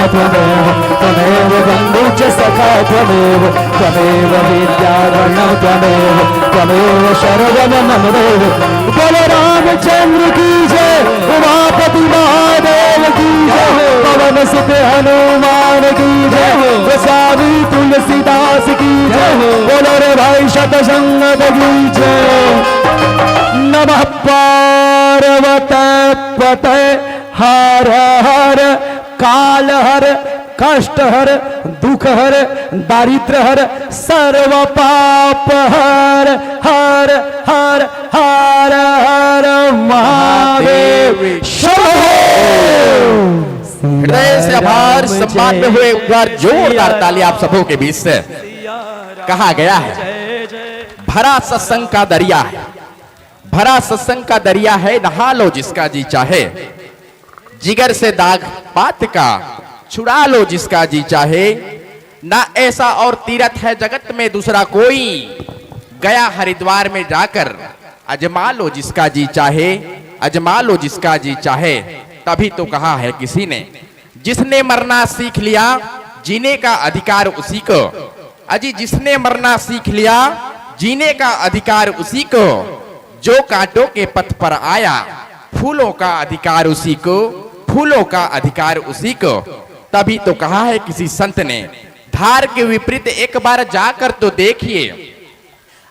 त्वमेव त्वमेव बन्धु च सखा त्वमेव त्वमेव विद्या द्रविणं त्वमेव त्वमेव शरणं मम देव। बोलो रामचंद्र की जय, उमापति महादेव की जय, पवन सुत हनुमान की जय, गोस्वामी तुलसीदास की जय। बोलो रे भाई शतसंगत की जय। नमः पार्वती पते हर हर काल हर कष्ट हर दुख हर दारिद्र हर सर्व पाप हर हर हर हर हर महादेव शंभो। हृदय से आभार। सम्मान में हुए एक बार जोरदार ताली आप सबों के बीच से। कहा गया है, भरा सत्संग का दरिया है, भरा सत्संग का दरिया है, नहा लो जिसका जी चाहे। जिगर से दाग पात का छुड़ा लो जिसका जी चाहे। ना ऐसा और तीरथ है जगत में दूसरा कोई, गया हरिद्वार में जाकर अजमा लो जिसका जी चाहे, अजमा लो जिसका जी चाहे। तभी तो कहा है किसी ने, जिसने मरना सीख लिया, जीने का अधिकार उसी को। अजी, जिसने मरना सीख लिया, जीने का अधिकार उसी को। जो कांटों के पथ पर आया, फूलों का अधिकार उसी को, फूलों का अधिकार उसी को। तभी तो कहा है किसी संत ने, धार के विपरीत एक बार जाकर तो देखिए।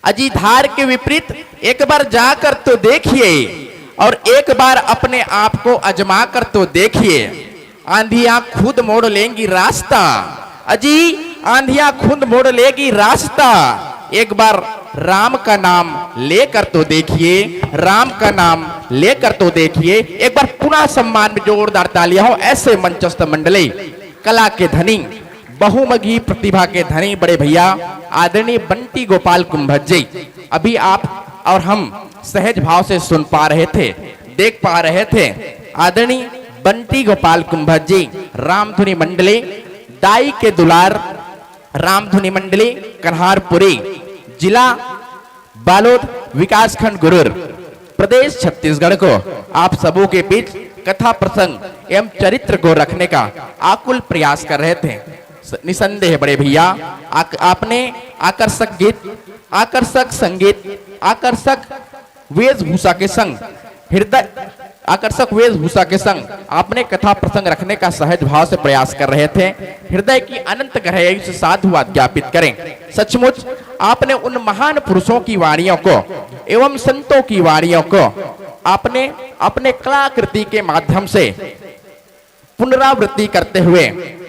अजी, धार के विपरीत एक बार जाकर तो देखिए, और एक बार अपने आप को आजमा कर तो देखिए। आंधियां खुद मोड़ लेंगी रास्ता। अजी, आंधियां खुद मोड़ लेगी रास्ता। एक बार राम का नाम लेकर तो देखिए, राम का नाम लेकर तो देखिए। एक बार पुनः सम्मान में जोरदार तालियां हो ऐसे मंचस्थ मंडली, कला के धनी, बहुमुखी प्रतिभा के धनी बड़े भैया आदरणीय बंटी गोपाल कुंभट जी। अभी आप और हम सहज भाव से सुन पा रहे थे, देख पा रहे थे, आदरणीय बंटी गोपाल कुंभट जी, रामधुनी मंडली, दाई के दुलार, रामधुनी मंडली, कन्हारपुरी, जिला बालोद, विकासखंड गुरूर, प्रदेश छत्तीसगढ़ को आप सबों के बीच कथा प्रसंग एवं चरित्र को रखने का आकुल प्रयास कर रहे थे। स-, निसंदेह बड़े भैया, आक-, आपने आकर्षक गीत, आकर्षक संगीत, आकर्षक वेशभूषा के संग हृदय, आकर्षक वेशभूषा के संग आपने कथा प्रसंग रखने का सहज भाव से प्रयास कर रहे थे। हृदय की अनंत गहराई से साधुवाद ज्ञापित करें। सचमुच आपने उन महान पुरुषों की वाणियों को एवं संतों की वाणियों को आपने अपने कलाकृति के माध्यम से पुनरावृत्ति करते हुए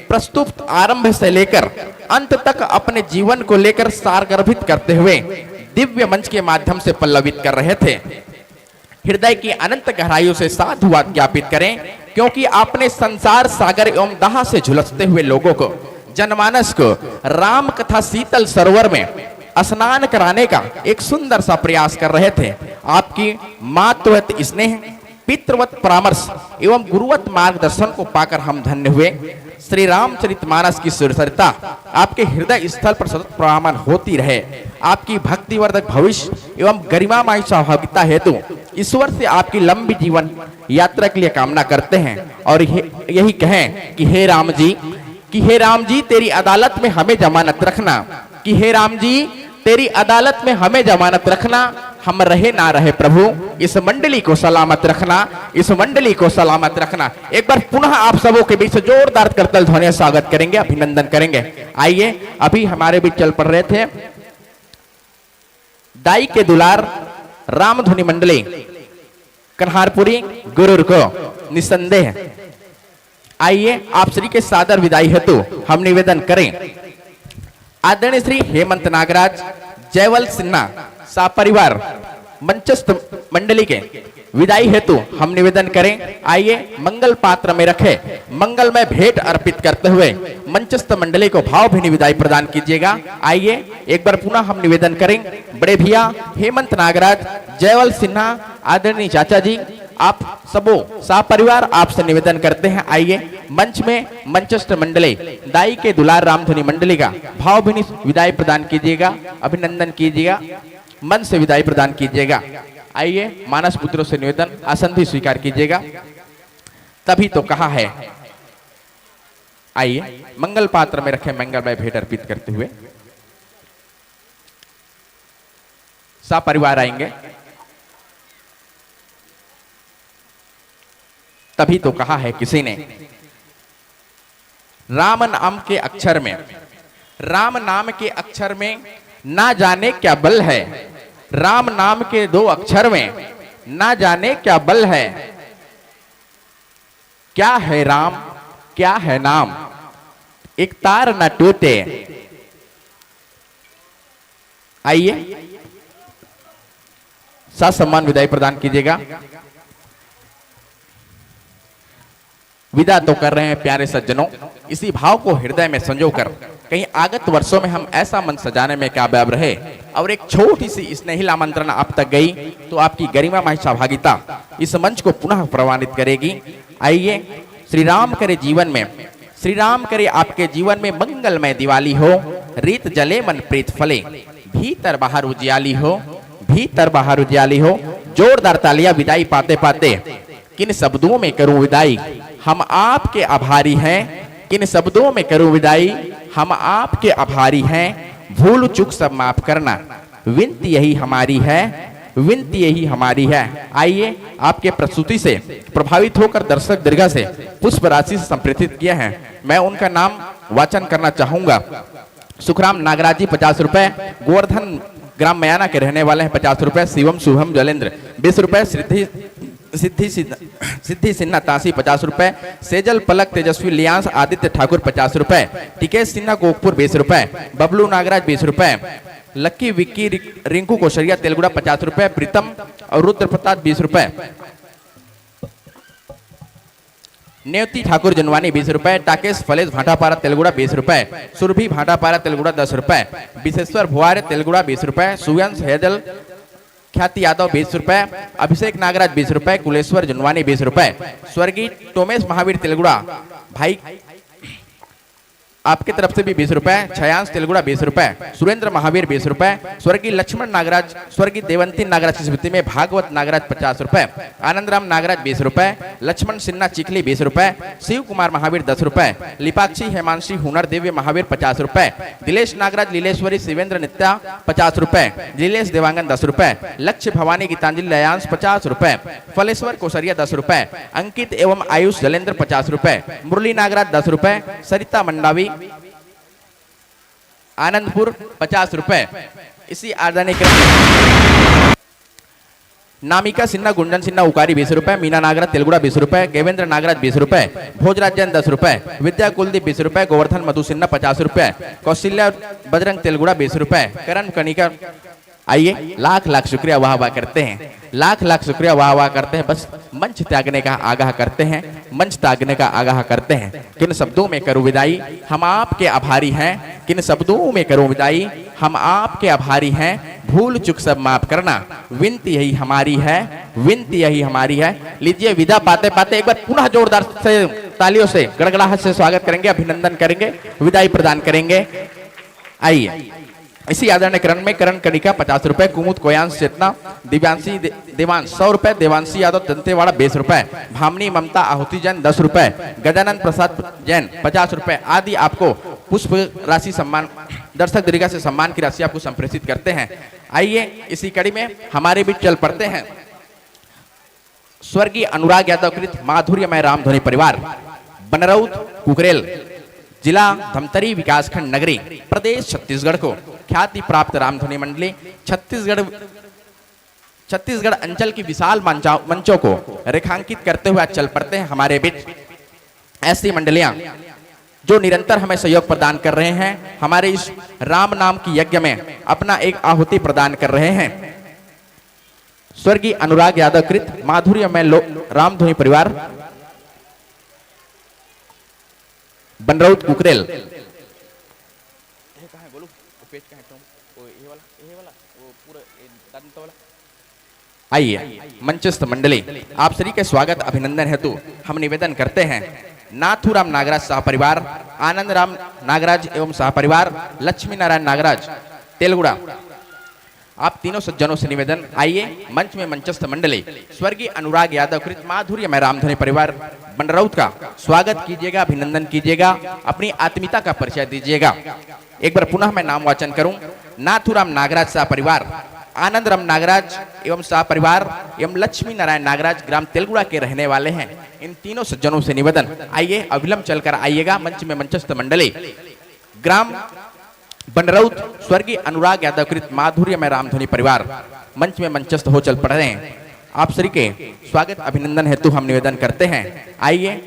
प्रस्तुत आरंभ से लेकर अंत तक अपने जीवन को लेकर सारगर्भित करते हुए दिव्य मंच के माध्यम से पल्लवित कर रहे थे। हृदय की अनंत गहराइयों से साधुवाद ज्ञापित करें, क्योंकि आपने संसार सागर एवं दाह से झुलसते हुए लोगों को, जनमानस को राम कथा शीतल सरोवर में स्नान कराने का एक सुंदर सा प्रयास कर रहे थे। आपकी मातृवत स्नेह, पितृवत परामर्श एवं गुरुवत मार्गदर्शन को पाकर हम धन्य हुए। श्री रामचरितमानस की सुरसरिता आपके हृदय स्थल पर सतत प्रवाहमान होती रहे। आपकी भक्तिवर्धक भविष्य एवं गरिमामय स्वाभाविकता हेतु ईश्वर से आपकी लंबी जीवन यात्रा के लिए कामना करते हैं और ये-, यही कहें कि हे राम जी, कि हे राम जी, तेरी अदालत में हमें जमानत रखना, कि हे राम जी, तेरी अदालत में हमें जमानत रखना, हम रहे ना रहे प्रभु, इस मंडली को सलामत रखना, इस मंडली को सलामत रखना। एक बार पुनः आप सबों के बीच से जोरदार करताल ध्वनियों से स्वागत करेंगे, अभिनंदन करेंगे। आइए, अभी हमारे बीच चल पड़ रहे थे दाई के दुलार रामधुनी मंडली कन्हारपुरी गुरूर को निसंदेह। आइए, आप श्री के सादर विदाई हेतु हम निवेदन करें आदरणीय श्री हेमंत नागराज, जयवल सिन्हा, सापरिवार, मंचस्थ मंडली के विदाई हेतु हम निवेदन करें। आइए, मंगल पात्र में रखे मंगलमय भेंट अर्पित करते हुए मंचस्थ मंडली को भावभीनी विदाई प्रदान कीजिएगा। आइए, एक बार पुनः हम निवेदन करें बड़े भैया हेमंत नागराज, जयवल सिन्हा, आदरणीय चाचा जी, आप सबों सपरिवार आपसे निवेदन करते हैं, आइए मंच में मंचस्थ मंडली, दाई के दुलार रामधुनी मंडली का भावभीनी विदाई प्रदान कीजिएगा, अभिनंदन कीजिएगा, मन से विदाई प्रदान कीजिएगा। आइए, मानस पुत्रों से निवेदन, आसन भी स्वीकार कीजिएगा। तभी तो कहा है, आइए, मंगल पात्र में रखे मंगलमय भेंट अर्पित करते हुए सपरिवार आएंगे। तभी तो कहा है किसी ने, राम नाम के अक्षर में, राम नाम के अक्षर में ना जाने क्या बल है, राम नाम के दो अक्षर में ना जाने क्या बल है। क्या है राम, क्या है नाम, एक तार न टूटे। आइए, ससम्मान विदाई प्रदान कीजिएगा। विदा तो कर रहे हैं प्यारे सज्जनों, इसी भाव को हृदय में संजोकर कहीं आगत वर्षों में हम ऐसा मंच सजाने में कामयाब रहे और एक छोटी सी स्नेहिल आमंत्रण आप तक गई तो आपकी गरिमामय सहभागिता इस मंच को पुनः प्रवाहित करेगी। आइए, श्री राम करे जीवन में, श्री राम करे आपके जीवन में मंगलमय दिवाली हो, रीत जले मन प्रीत फले, भीतर बाहर उजियाली हो, भीतर बाहर उजियाली हो। जोरदार तालियां विदाई पाते पाते। किन शब्दों में करूं विदाई, हम आपके आभारी हैं। किन शब्दों में करूं विदाई, हम आपके आभारी हैं। भूल चूक सब माफ करना, विनती यही हमारी है, विनती यही हमारी है। आइए, आपके प्रस्तुति से प्रभावित होकर दर्शक दीर्घा से पुष्प राशि से संप्रेषित किए हैं। मैं उनका नाम वाचन करना चाहूंगा। सुखराम नागराज जी पचास रुपए, गोवर्धन ग्राम मयाना के रहने वाले हैं पचास रुपए, शिवम शुभम जलेंद्र बीस रुपए, सिद्धि सिद्धि सिन्हा, सिद्धि सिन्हा तांसी पचास रुपए, सेजल पलक तेजस्वी लियांस आदित्य ठाकुर पचास रुपए, टिकेश सिन्हा गोकपुर बीस रुपए, बबलू नागराज बीस रुपए, लक्की विक्की रिंकू कोशरिया तेलगुड़ा पचास रुपए, प्रीतम और रुद्र प्रताप बीस रुपए, नेवती ठाकुर जुनवानी बीस रुपए, टाकेश फलेश भाटापारा तेलगुड़ा बीस रुपए, सुरभि भाटापारा तेलगुड़ा दस रुपए, विशेश्वर भुआरे तेलगुड़ा बीस रुपए, सुयंश हेजल ख्याति यादव बीस रुपए, अभिषेक नागराज बीस रुपए, कुलेश्वर जुनवानी बीस रुपए, स्वर्गीय टोमेश महावीर तेलगुड़ा भाई आपके तरफ से भी बीस रुपए, छयांश तेलगुड़ा बीस रुपए, सुरेंद्र महावीर बीस रुपए, स्वर्गीय लक्ष्मण नागराज, स्वर्गीय देवंती नागराज की स्मृति में भागवत नागराज पचास रुपए, आनंद राम नागराज बीस रुपए, लक्ष्मण सिन्हा चिखली बीस रुपए, शिव कुमार महावीर दस रुपए, लिपाक्षी हेमांशी हुनर दिव्य महावीर पचास रुपए, दिलेश नागराज लीलेश्वरी शिवेंद्र नित्या पचास रुपए, लीलेश देवांगन दस रुपए, लक्ष्य भवानी गीतांजलि लयांश पचास रुपए, फलेश्वर कोसरिया दस रुपए, अंकित एवं आयुष जलेंद्र पचास रुपए, मुरली नागराज दस रुपए, सरिता मंडावी आनंदपुर पचास रुपए। इसी आदरणीय क्रम में नामिका सिन्हा, गुंजन सिन्हा उकारी बीस रुपए, मीना नागराज तेलगुड़ा बीस रुपए, केवेंद्र नागराज बीस रुपए, भोजराज जैन दस रुपए, विद्या कुलदीप बीस रुपए, गोवर्धन मधु सिन्हा पचास रुपए, कौशल्या बजरंग तेलगुड़ा बीस रुपए, करण कनिका आइए, लाख लाख शुक्रिया, वाह वाह करते हैं, लाख लाख शुक्रिया, वाह वाह करते हैं। बस मंच त्यागने का आगाह करते हैं, मंच त्यागने का आगाह करते हैं। किन शब्दों में करूं विदाई, हम आपके आभारी हैं। किन शब्दों में करूं विदाई, हम आपके आभारी हैं। भूल चूक सब माफ करना, विनती यही हमारी है, विनती यही हमारी है। लीजिए, विदा पाते पाते एक बार पुनः जोरदार से तालियों से, गड़गड़ाहट से स्वागत करेंगे, अभिनंदन करेंगे, विदाई प्रदान करेंगे। आइए, इसी आदरणीय क्रम में करण कनिका पचास रुपए, कुमुद कोयांश चेतना, दिव्यांशी दे-, देवांश सौ रुपए, देवांशी यादव दंतेवाड़ा बीस रुपए, भामनी ममता आहुति जैन दस रुपए, गजानंद प्रसाद जैन पचास रुपए आदि आपको पुष्प राशि सम्मान, दर्शक दीर्घा से सम्मान की राशि आपको संप्रेषित करते हैं। आइए, इसी कड़ी में हमारे बीच चल पड़ते हैं स्वर्गीय अनुराग यादव कृत माधुर्यमय रामधुनी परिवार, बनरौत कुकरेल, जिला धमतरी, विकासखंड नगरी, प्रदेश छत्तीसगढ़ को ख्याति प्राप्त रामधुनी मंडली छत्तीसगढ़, छत्तीसगढ़ अंचल की विशाल मंचा-, मंचों को रेखांकित करते हुए आज चल पड़ते हैं हमारे बीच। ऐसी मंडलियां जो निरंतर हमें सहयोग प्रदान कर रहे हैं, हमारे इस राम नाम की यज्ञ में अपना एक आहुति प्रदान कर रहे हैं। स्वर्गीय अनुराग यादव कृत माधुर्यमय लो-, रामधुनी परिवार, बनरौत कुकरेल। आइए, मंचस्थ मंडली, आप सभी के स्वागत अभिनंदन हेतु हम निवेदन करते हैं, नाथूराम नागराज सह परिवार, आनंद राम नागराज एवं सह परिवार, लक्ष्मी नारायण नागराज तेलगुड़ा, आप तीनों सज्जनों से निवेदन, आइए मंच में मंचस्थ मंडली स्वर्गीय अनुराग यादव कृत माधुर्यमय रामधुनी परिवार बंडरौत का स्वागत कीजिएगा, अभिनंदन कीजिएगा, अपनी आत्मीयता का परिचय दीजिएगा। एक बार पुनः मैं नाम वाचन करूं, नाथुराम नागराज शाह परिवार, आनंद राम नागराज एवं शाह परिवार एवं लक्ष्मी नारायण नागराज ग्राम तेलगुड़ा के रहने वाले हैं। इन तीनों सज्जनों से निवेदन, आइए अविलंब चलकर आइएगा मंच में मंचस्थ मंडली ग्राम बंडरौत स्वर्गीय अनुराग यादव कृत माधुर्यमय रामधुनी परिवार मंच में मंचस्थ हो चल पड़ रहे हैं। आप सभी के स्वागत अभिनंदन हेतु हम निवेदन करते हैं, आइए।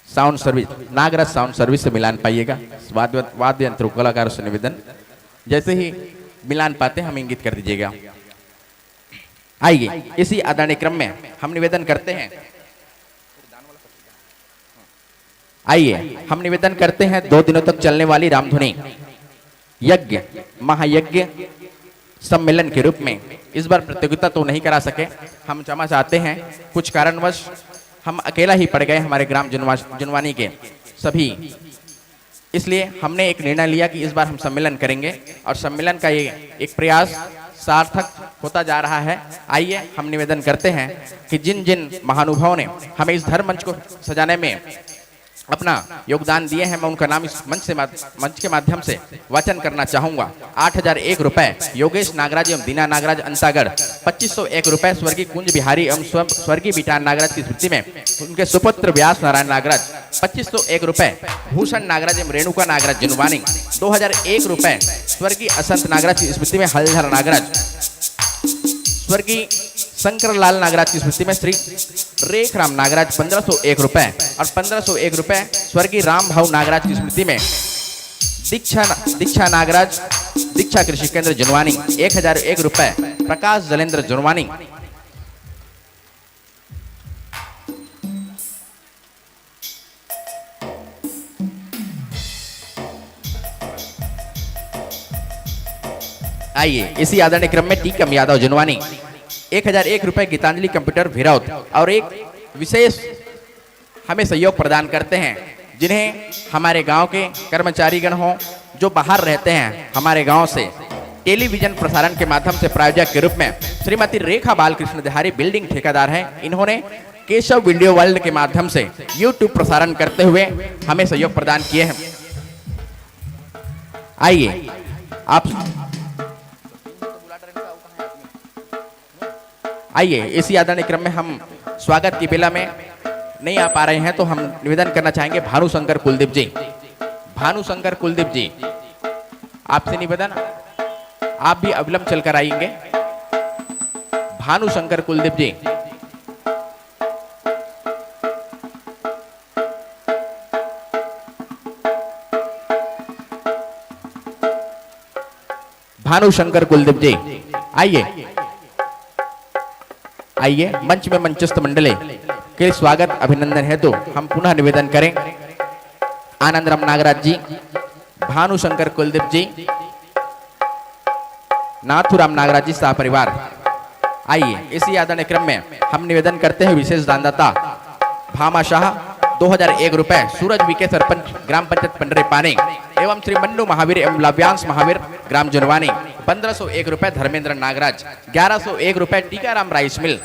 Sound service, Nagraj sound service से मिलान पाइएगा। वाद्य वाद्य यंत्र कलाकारों से निवेदन, जैसे ही मिलान पाते हैं हम इंगित कर दीजिएगा। आइए इसी आदरणीय क्रम में हम निवेदन करते हैं, आइए हम निवेदन करते हैं दो दिनों तक चलने वाली रामधुनी यज्ञ महायज्ञ सम्मेलन के रूप में इस बार प्रतियोगिता तो नहीं करा सके, हम क्षमा चाहते हैं, कुछ कारणवश हम अकेला ही पड़ गए हमारे ग्राम जुनवा जुनवानी के सभी, इसलिए हमने एक निर्णय लिया कि इस बार हम सम्मेलन करेंगे और सम्मेलन का ये एक प्रयास सार्थक होता जा रहा है। आइए हम निवेदन करते हैं कि जिन जिन महानुभावों ने हमें इस धर्म मंच को सजाने में अपना योगदान दिए हैं, मैं उनका नाम इस मंच से मंच के माध्यम से वाचन करना चाहूंगा। आठ हजार एक रुपए योगेश नागराज एवं दीना नागराज अंतागढ़, पच्चीस सौ एक रुपए स्वर्गीय कुंज बिहारी एवं स्वर्गीय बिटान नागराज की स्मृति में उनके सुपुत्र व्यास नारायण नागराज, पच्चीस सौ एक रुपए भूषण नागराज एवं रेणुका नागराज जुनवानी, दो हजार एक रुपए स्वर्गीय असंत नागराज की स्मृति में हलधर नागराज, स्वर्गीय शंकर लाल नागराज की स्मृति में श्री रेखराम नागराज पन्द्रह सौ एक रुपए और पन्द्रह सौ एक रुपए स्वर्गीय राम भाव नागराज की स्मृति में दीक्षा दीक्षा नागराज दीक्षा कृषि केंद्र जुनवानी एक हजार एक रुपए प्रकाश जलेंद्र जुनवानी। आइए इसी आदरणीय क्रम में टीकम यादव जुनवानी एक हजार एक रुपए गीतांजलि कंप्यूटर भिरौत और एक विशेष हमें सहयोग प्रदान करते हैं, जिन्हें हमारे गांव के कर्मचारीगण हों जो बाहर रहते हैं हमारे गांव से टेलीविजन प्रसारण के माध्यम से प्रायोजक के रूप में श्रीमती रेखा बालकृष्ण देहारी बिल्डिंग ठेकेदार हैं। इन्होंने केशव वीडियो वर्ल्ड के माध्यम से यूट्यूब प्रसारण करते हुए हमें सहयोग प्रदान किए हैं। आइए आप आइए इसी आदरणीय क्रम में हम स्वागत की बेला में नहीं आ पा रहे हैं तो हम निवेदन करना चाहेंगे भानुशंकर कुलदीप जी, भानुशंकर कुलदीप जी आपसे निवेदन, आप भी अविलंब चलकर आएंगे। भानुशंकर कुलदीप जी। भानुशंकर कुलदीप जी, आइए, आइए, मंच में मंचस्थ मंडली के स्वागत अभिनंदन हेतु हम पुनः निवेदन करें, आनंद राम नागराज जी, भानुशंकर कुलदीप जी, नाथुराम नागराज जी सह परिवार। आइए, इसी आदरणीय क्रम में हम निवेदन करते हैं विशेष दानदाता भामाशाह दो हजार एक रुपए, सूरज विके सरपंच ग्राम पंचायत पंडरी पानी एवं श्री मन्नू महावीर एवं लव्यांश महावीर ग्राम जुनवानी पन्द्रह सौ एक रुपए, धर्मेंद्र नागराज ग्यारह सौ एक रुपए, Tikaram rice mill,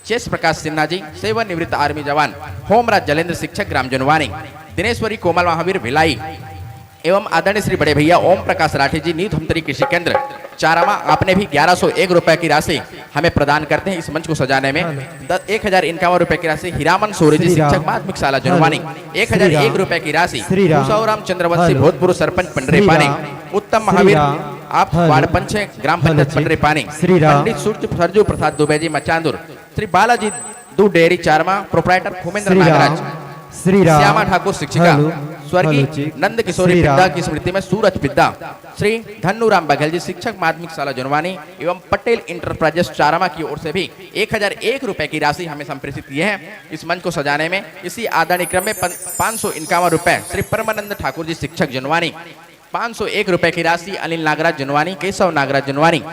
chess Prakash Sinha ji सेवानिवृत्त आर्मी जवान, होमराज जलेंद्र शिक्षक ग्राम जुनवानी, दिनेश्वरी कोमल महावीर भिलाई एवं आदरणीय श्री बड़े भैया ओम प्रकाश राठी जी न्यू धमतरी कृषि केंद्र चारामा, आपने भी ग्यारह सौ एक रुपए की राशि हमें प्रदान करते हैं इस मंच को सजाने में। एक हजार इक्यावन रुपए की राशि हीरामन सोरी जी शिक्षक माध्यमिक शाला जुनवानी, एक हजार एक रुपए की राशि भूसावराम चंद्रवंशी भोजपुर सरपंच पंडरी पानी, उत्तम महावीर आप वार्ड पंच ग्राम पंचायत पंडरी पानी, पंडित सूर्य सरजू प्रसाद दुबे जी मचांदुर, श्री बालाजी दूध डेयरी चारमा, प्रोप्राइटर भूमेंद्र नागराज, श्यामा ठाकुर शिक्षिका, स्वर्गीय नंद किशोरी पिद्दा की स्मृति में सूरज पिद्दा, श्री धन्नूराम बघेल जी शिक्षक माध्यमिक शाला जुनवानी एवं पटेल इंटरप्राइजेस चारामा की ओर से भी एक हजार एक रुपए की राशि हमें संप्रेषित किए हैं इस मंच को सजाने में। इसी आदरणीय क्रम में पाँच सौ इक्यावन रुपए श्री परमानंद ठाकुर जी शिक्षक जुनवानी, पाँच सौ एक रुपए की राशि अनिल नागराज जुनवानी, केशव नागराज जुनवानी,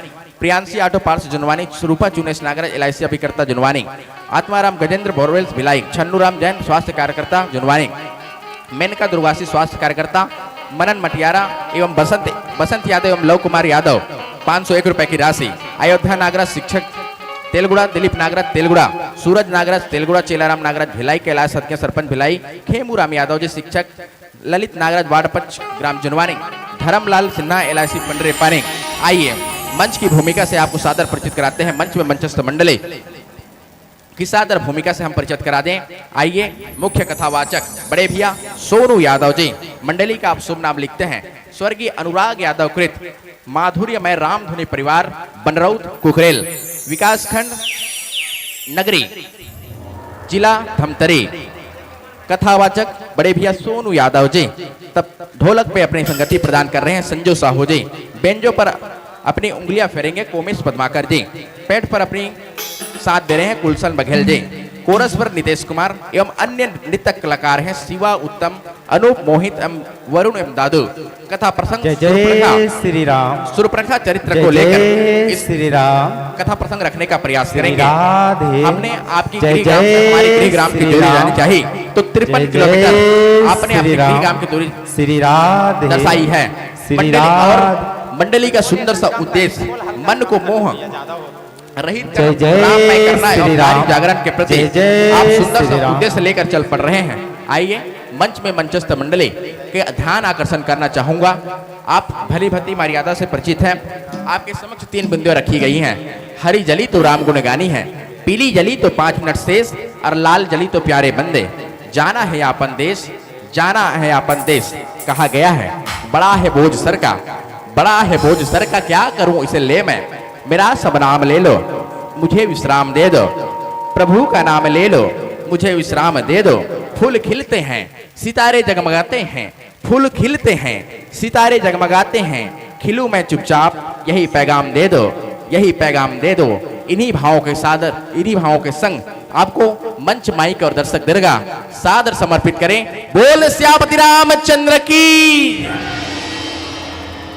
प्रियांशी ऑटो पार्ट्स जुनवानी, स्वरूपा चुनेश नागराज एलआईसी अभिकर्ता जुनवानी, आत्माराम गजेंद्र बोरवेल्स भिलाई, छन्नूराम जैन स्वास्थ्य कार्यकर्ता जुनवानी, मेनका दुर्वासी स्वास्थ्य कार्यकर्ता, मनन मटियारा एवं बसंत बसंत यादव एवं लव कुमार यादव, पाँच सौ एक रुपए की राशि। अयोध्या नागराज शिक्षक तेलगुड़ा, दिलीप नागराज तेलगुड़ा, सूरज नागराज तेलगुड़ा, चेलाराम नागराज भिलाई, कैलाश सदके सरपंच भिलाई, खेमूराम यादव जी शिक्षक, ललित नागराज वार्ड पंच ग्राम जुनवानी, धर्मलाल सिन्हा एलआईसी पंडरे पानी। आइए, मंच की भूमिका से आपको सादर परिचित कराते हैं। मंच में मंचस्थ मंडली की सादर भूमिका से हम परिचित करा दें। आइए, मुख्य कथावाचक बड़े भैया सोनू यादव जी, मंडली का आप शुभ नाम लिखते हैं, स्वर्गीय अनुराग यादव कृत माधुर्यमय रामधुनी परिवार, बनरौत कुकरेल, विकासखंड नगरी, जिला धमतरी। कथावाचक बड़े भैया सोनू यादव जी। तब ढोलक पे अपनी संगति प्रदान कर रहे हैं संजू साहू जी। बेंजो पर अपनी उंगलियां फेरेंगे कोमेश पद्माकर जी। पैड पर अपनी साथ दे रहे हैं कुलसन बघेल जी। कोरस पर नितेश कुमार एवं अन्य नृत्य कलाकार हैं शिवा उत्तम, अनूप मोहित एवं वरुण एवं दादू। कथा प्रसंग जय जय सूर्पनखा, श्री राम। सूर्पनखा चरित्र जय को लेकर जय इस श्री राम। कथा प्रसंग रखने का प्रयास श्री करेंगे। राधे। हमने आपकी जय गृह ग्राम से हमारी जय गृह ग्राम की श्री दूरी राम। जानी चाहिए, तो तिरपन जय किलोमीटर जय आपने अपने श्री गृह राम। ग्राम की दूरी श्री राधे। दर्शाई है। श्री मंडली और राधे। मंडली का सुंदर सा उद्देश्य मन को मोह रहित जय कर जय राममय करना है और श्री नारी राम। जागरण के प्रति जय जय आप सुंदर श्री सा राम। उद्देश्य लेकर चल पड़ रहे हैं। आइए, मंच में मंचस्थ मंडली के ध्यान आकर्षण करना चाहूंगा। आप भली भांति मर्यादा से परिचित हैं। आपके समक्ष तीन बिंदुएं रखी गई हैं। हरी जली तो राम गुण गानी है, पीली जली तो पाँच मिनट शेष और लाल जली तो प्यारे बंदे। जाना है आपन देश, जाना है आपन देश। कहा गया है, बड़ा है बोझ सर का, बड़ा है बोझ सर का, क्या करूं इसे ले मैं, मेरा सब नाम ले लो, मुझे विश्राम दे दो, प्रभु का नाम ले लो, मुझे विश्राम दे दो। फूल खिलते हैं, सितारे जगमगाते हैं, फूल खिलते हैं, सितारे जगमगाते हैं, खिलूं मैं चुपचाप, यही पैगाम दे दो, यही पैगाम दे दो। इन्हीं भावों के साथ, इन्हीं भावों के संग आपको मंच, माइक और दर्शक दीर्घा सादर समर्पित करें। बोल सियापति रामचंद्र की।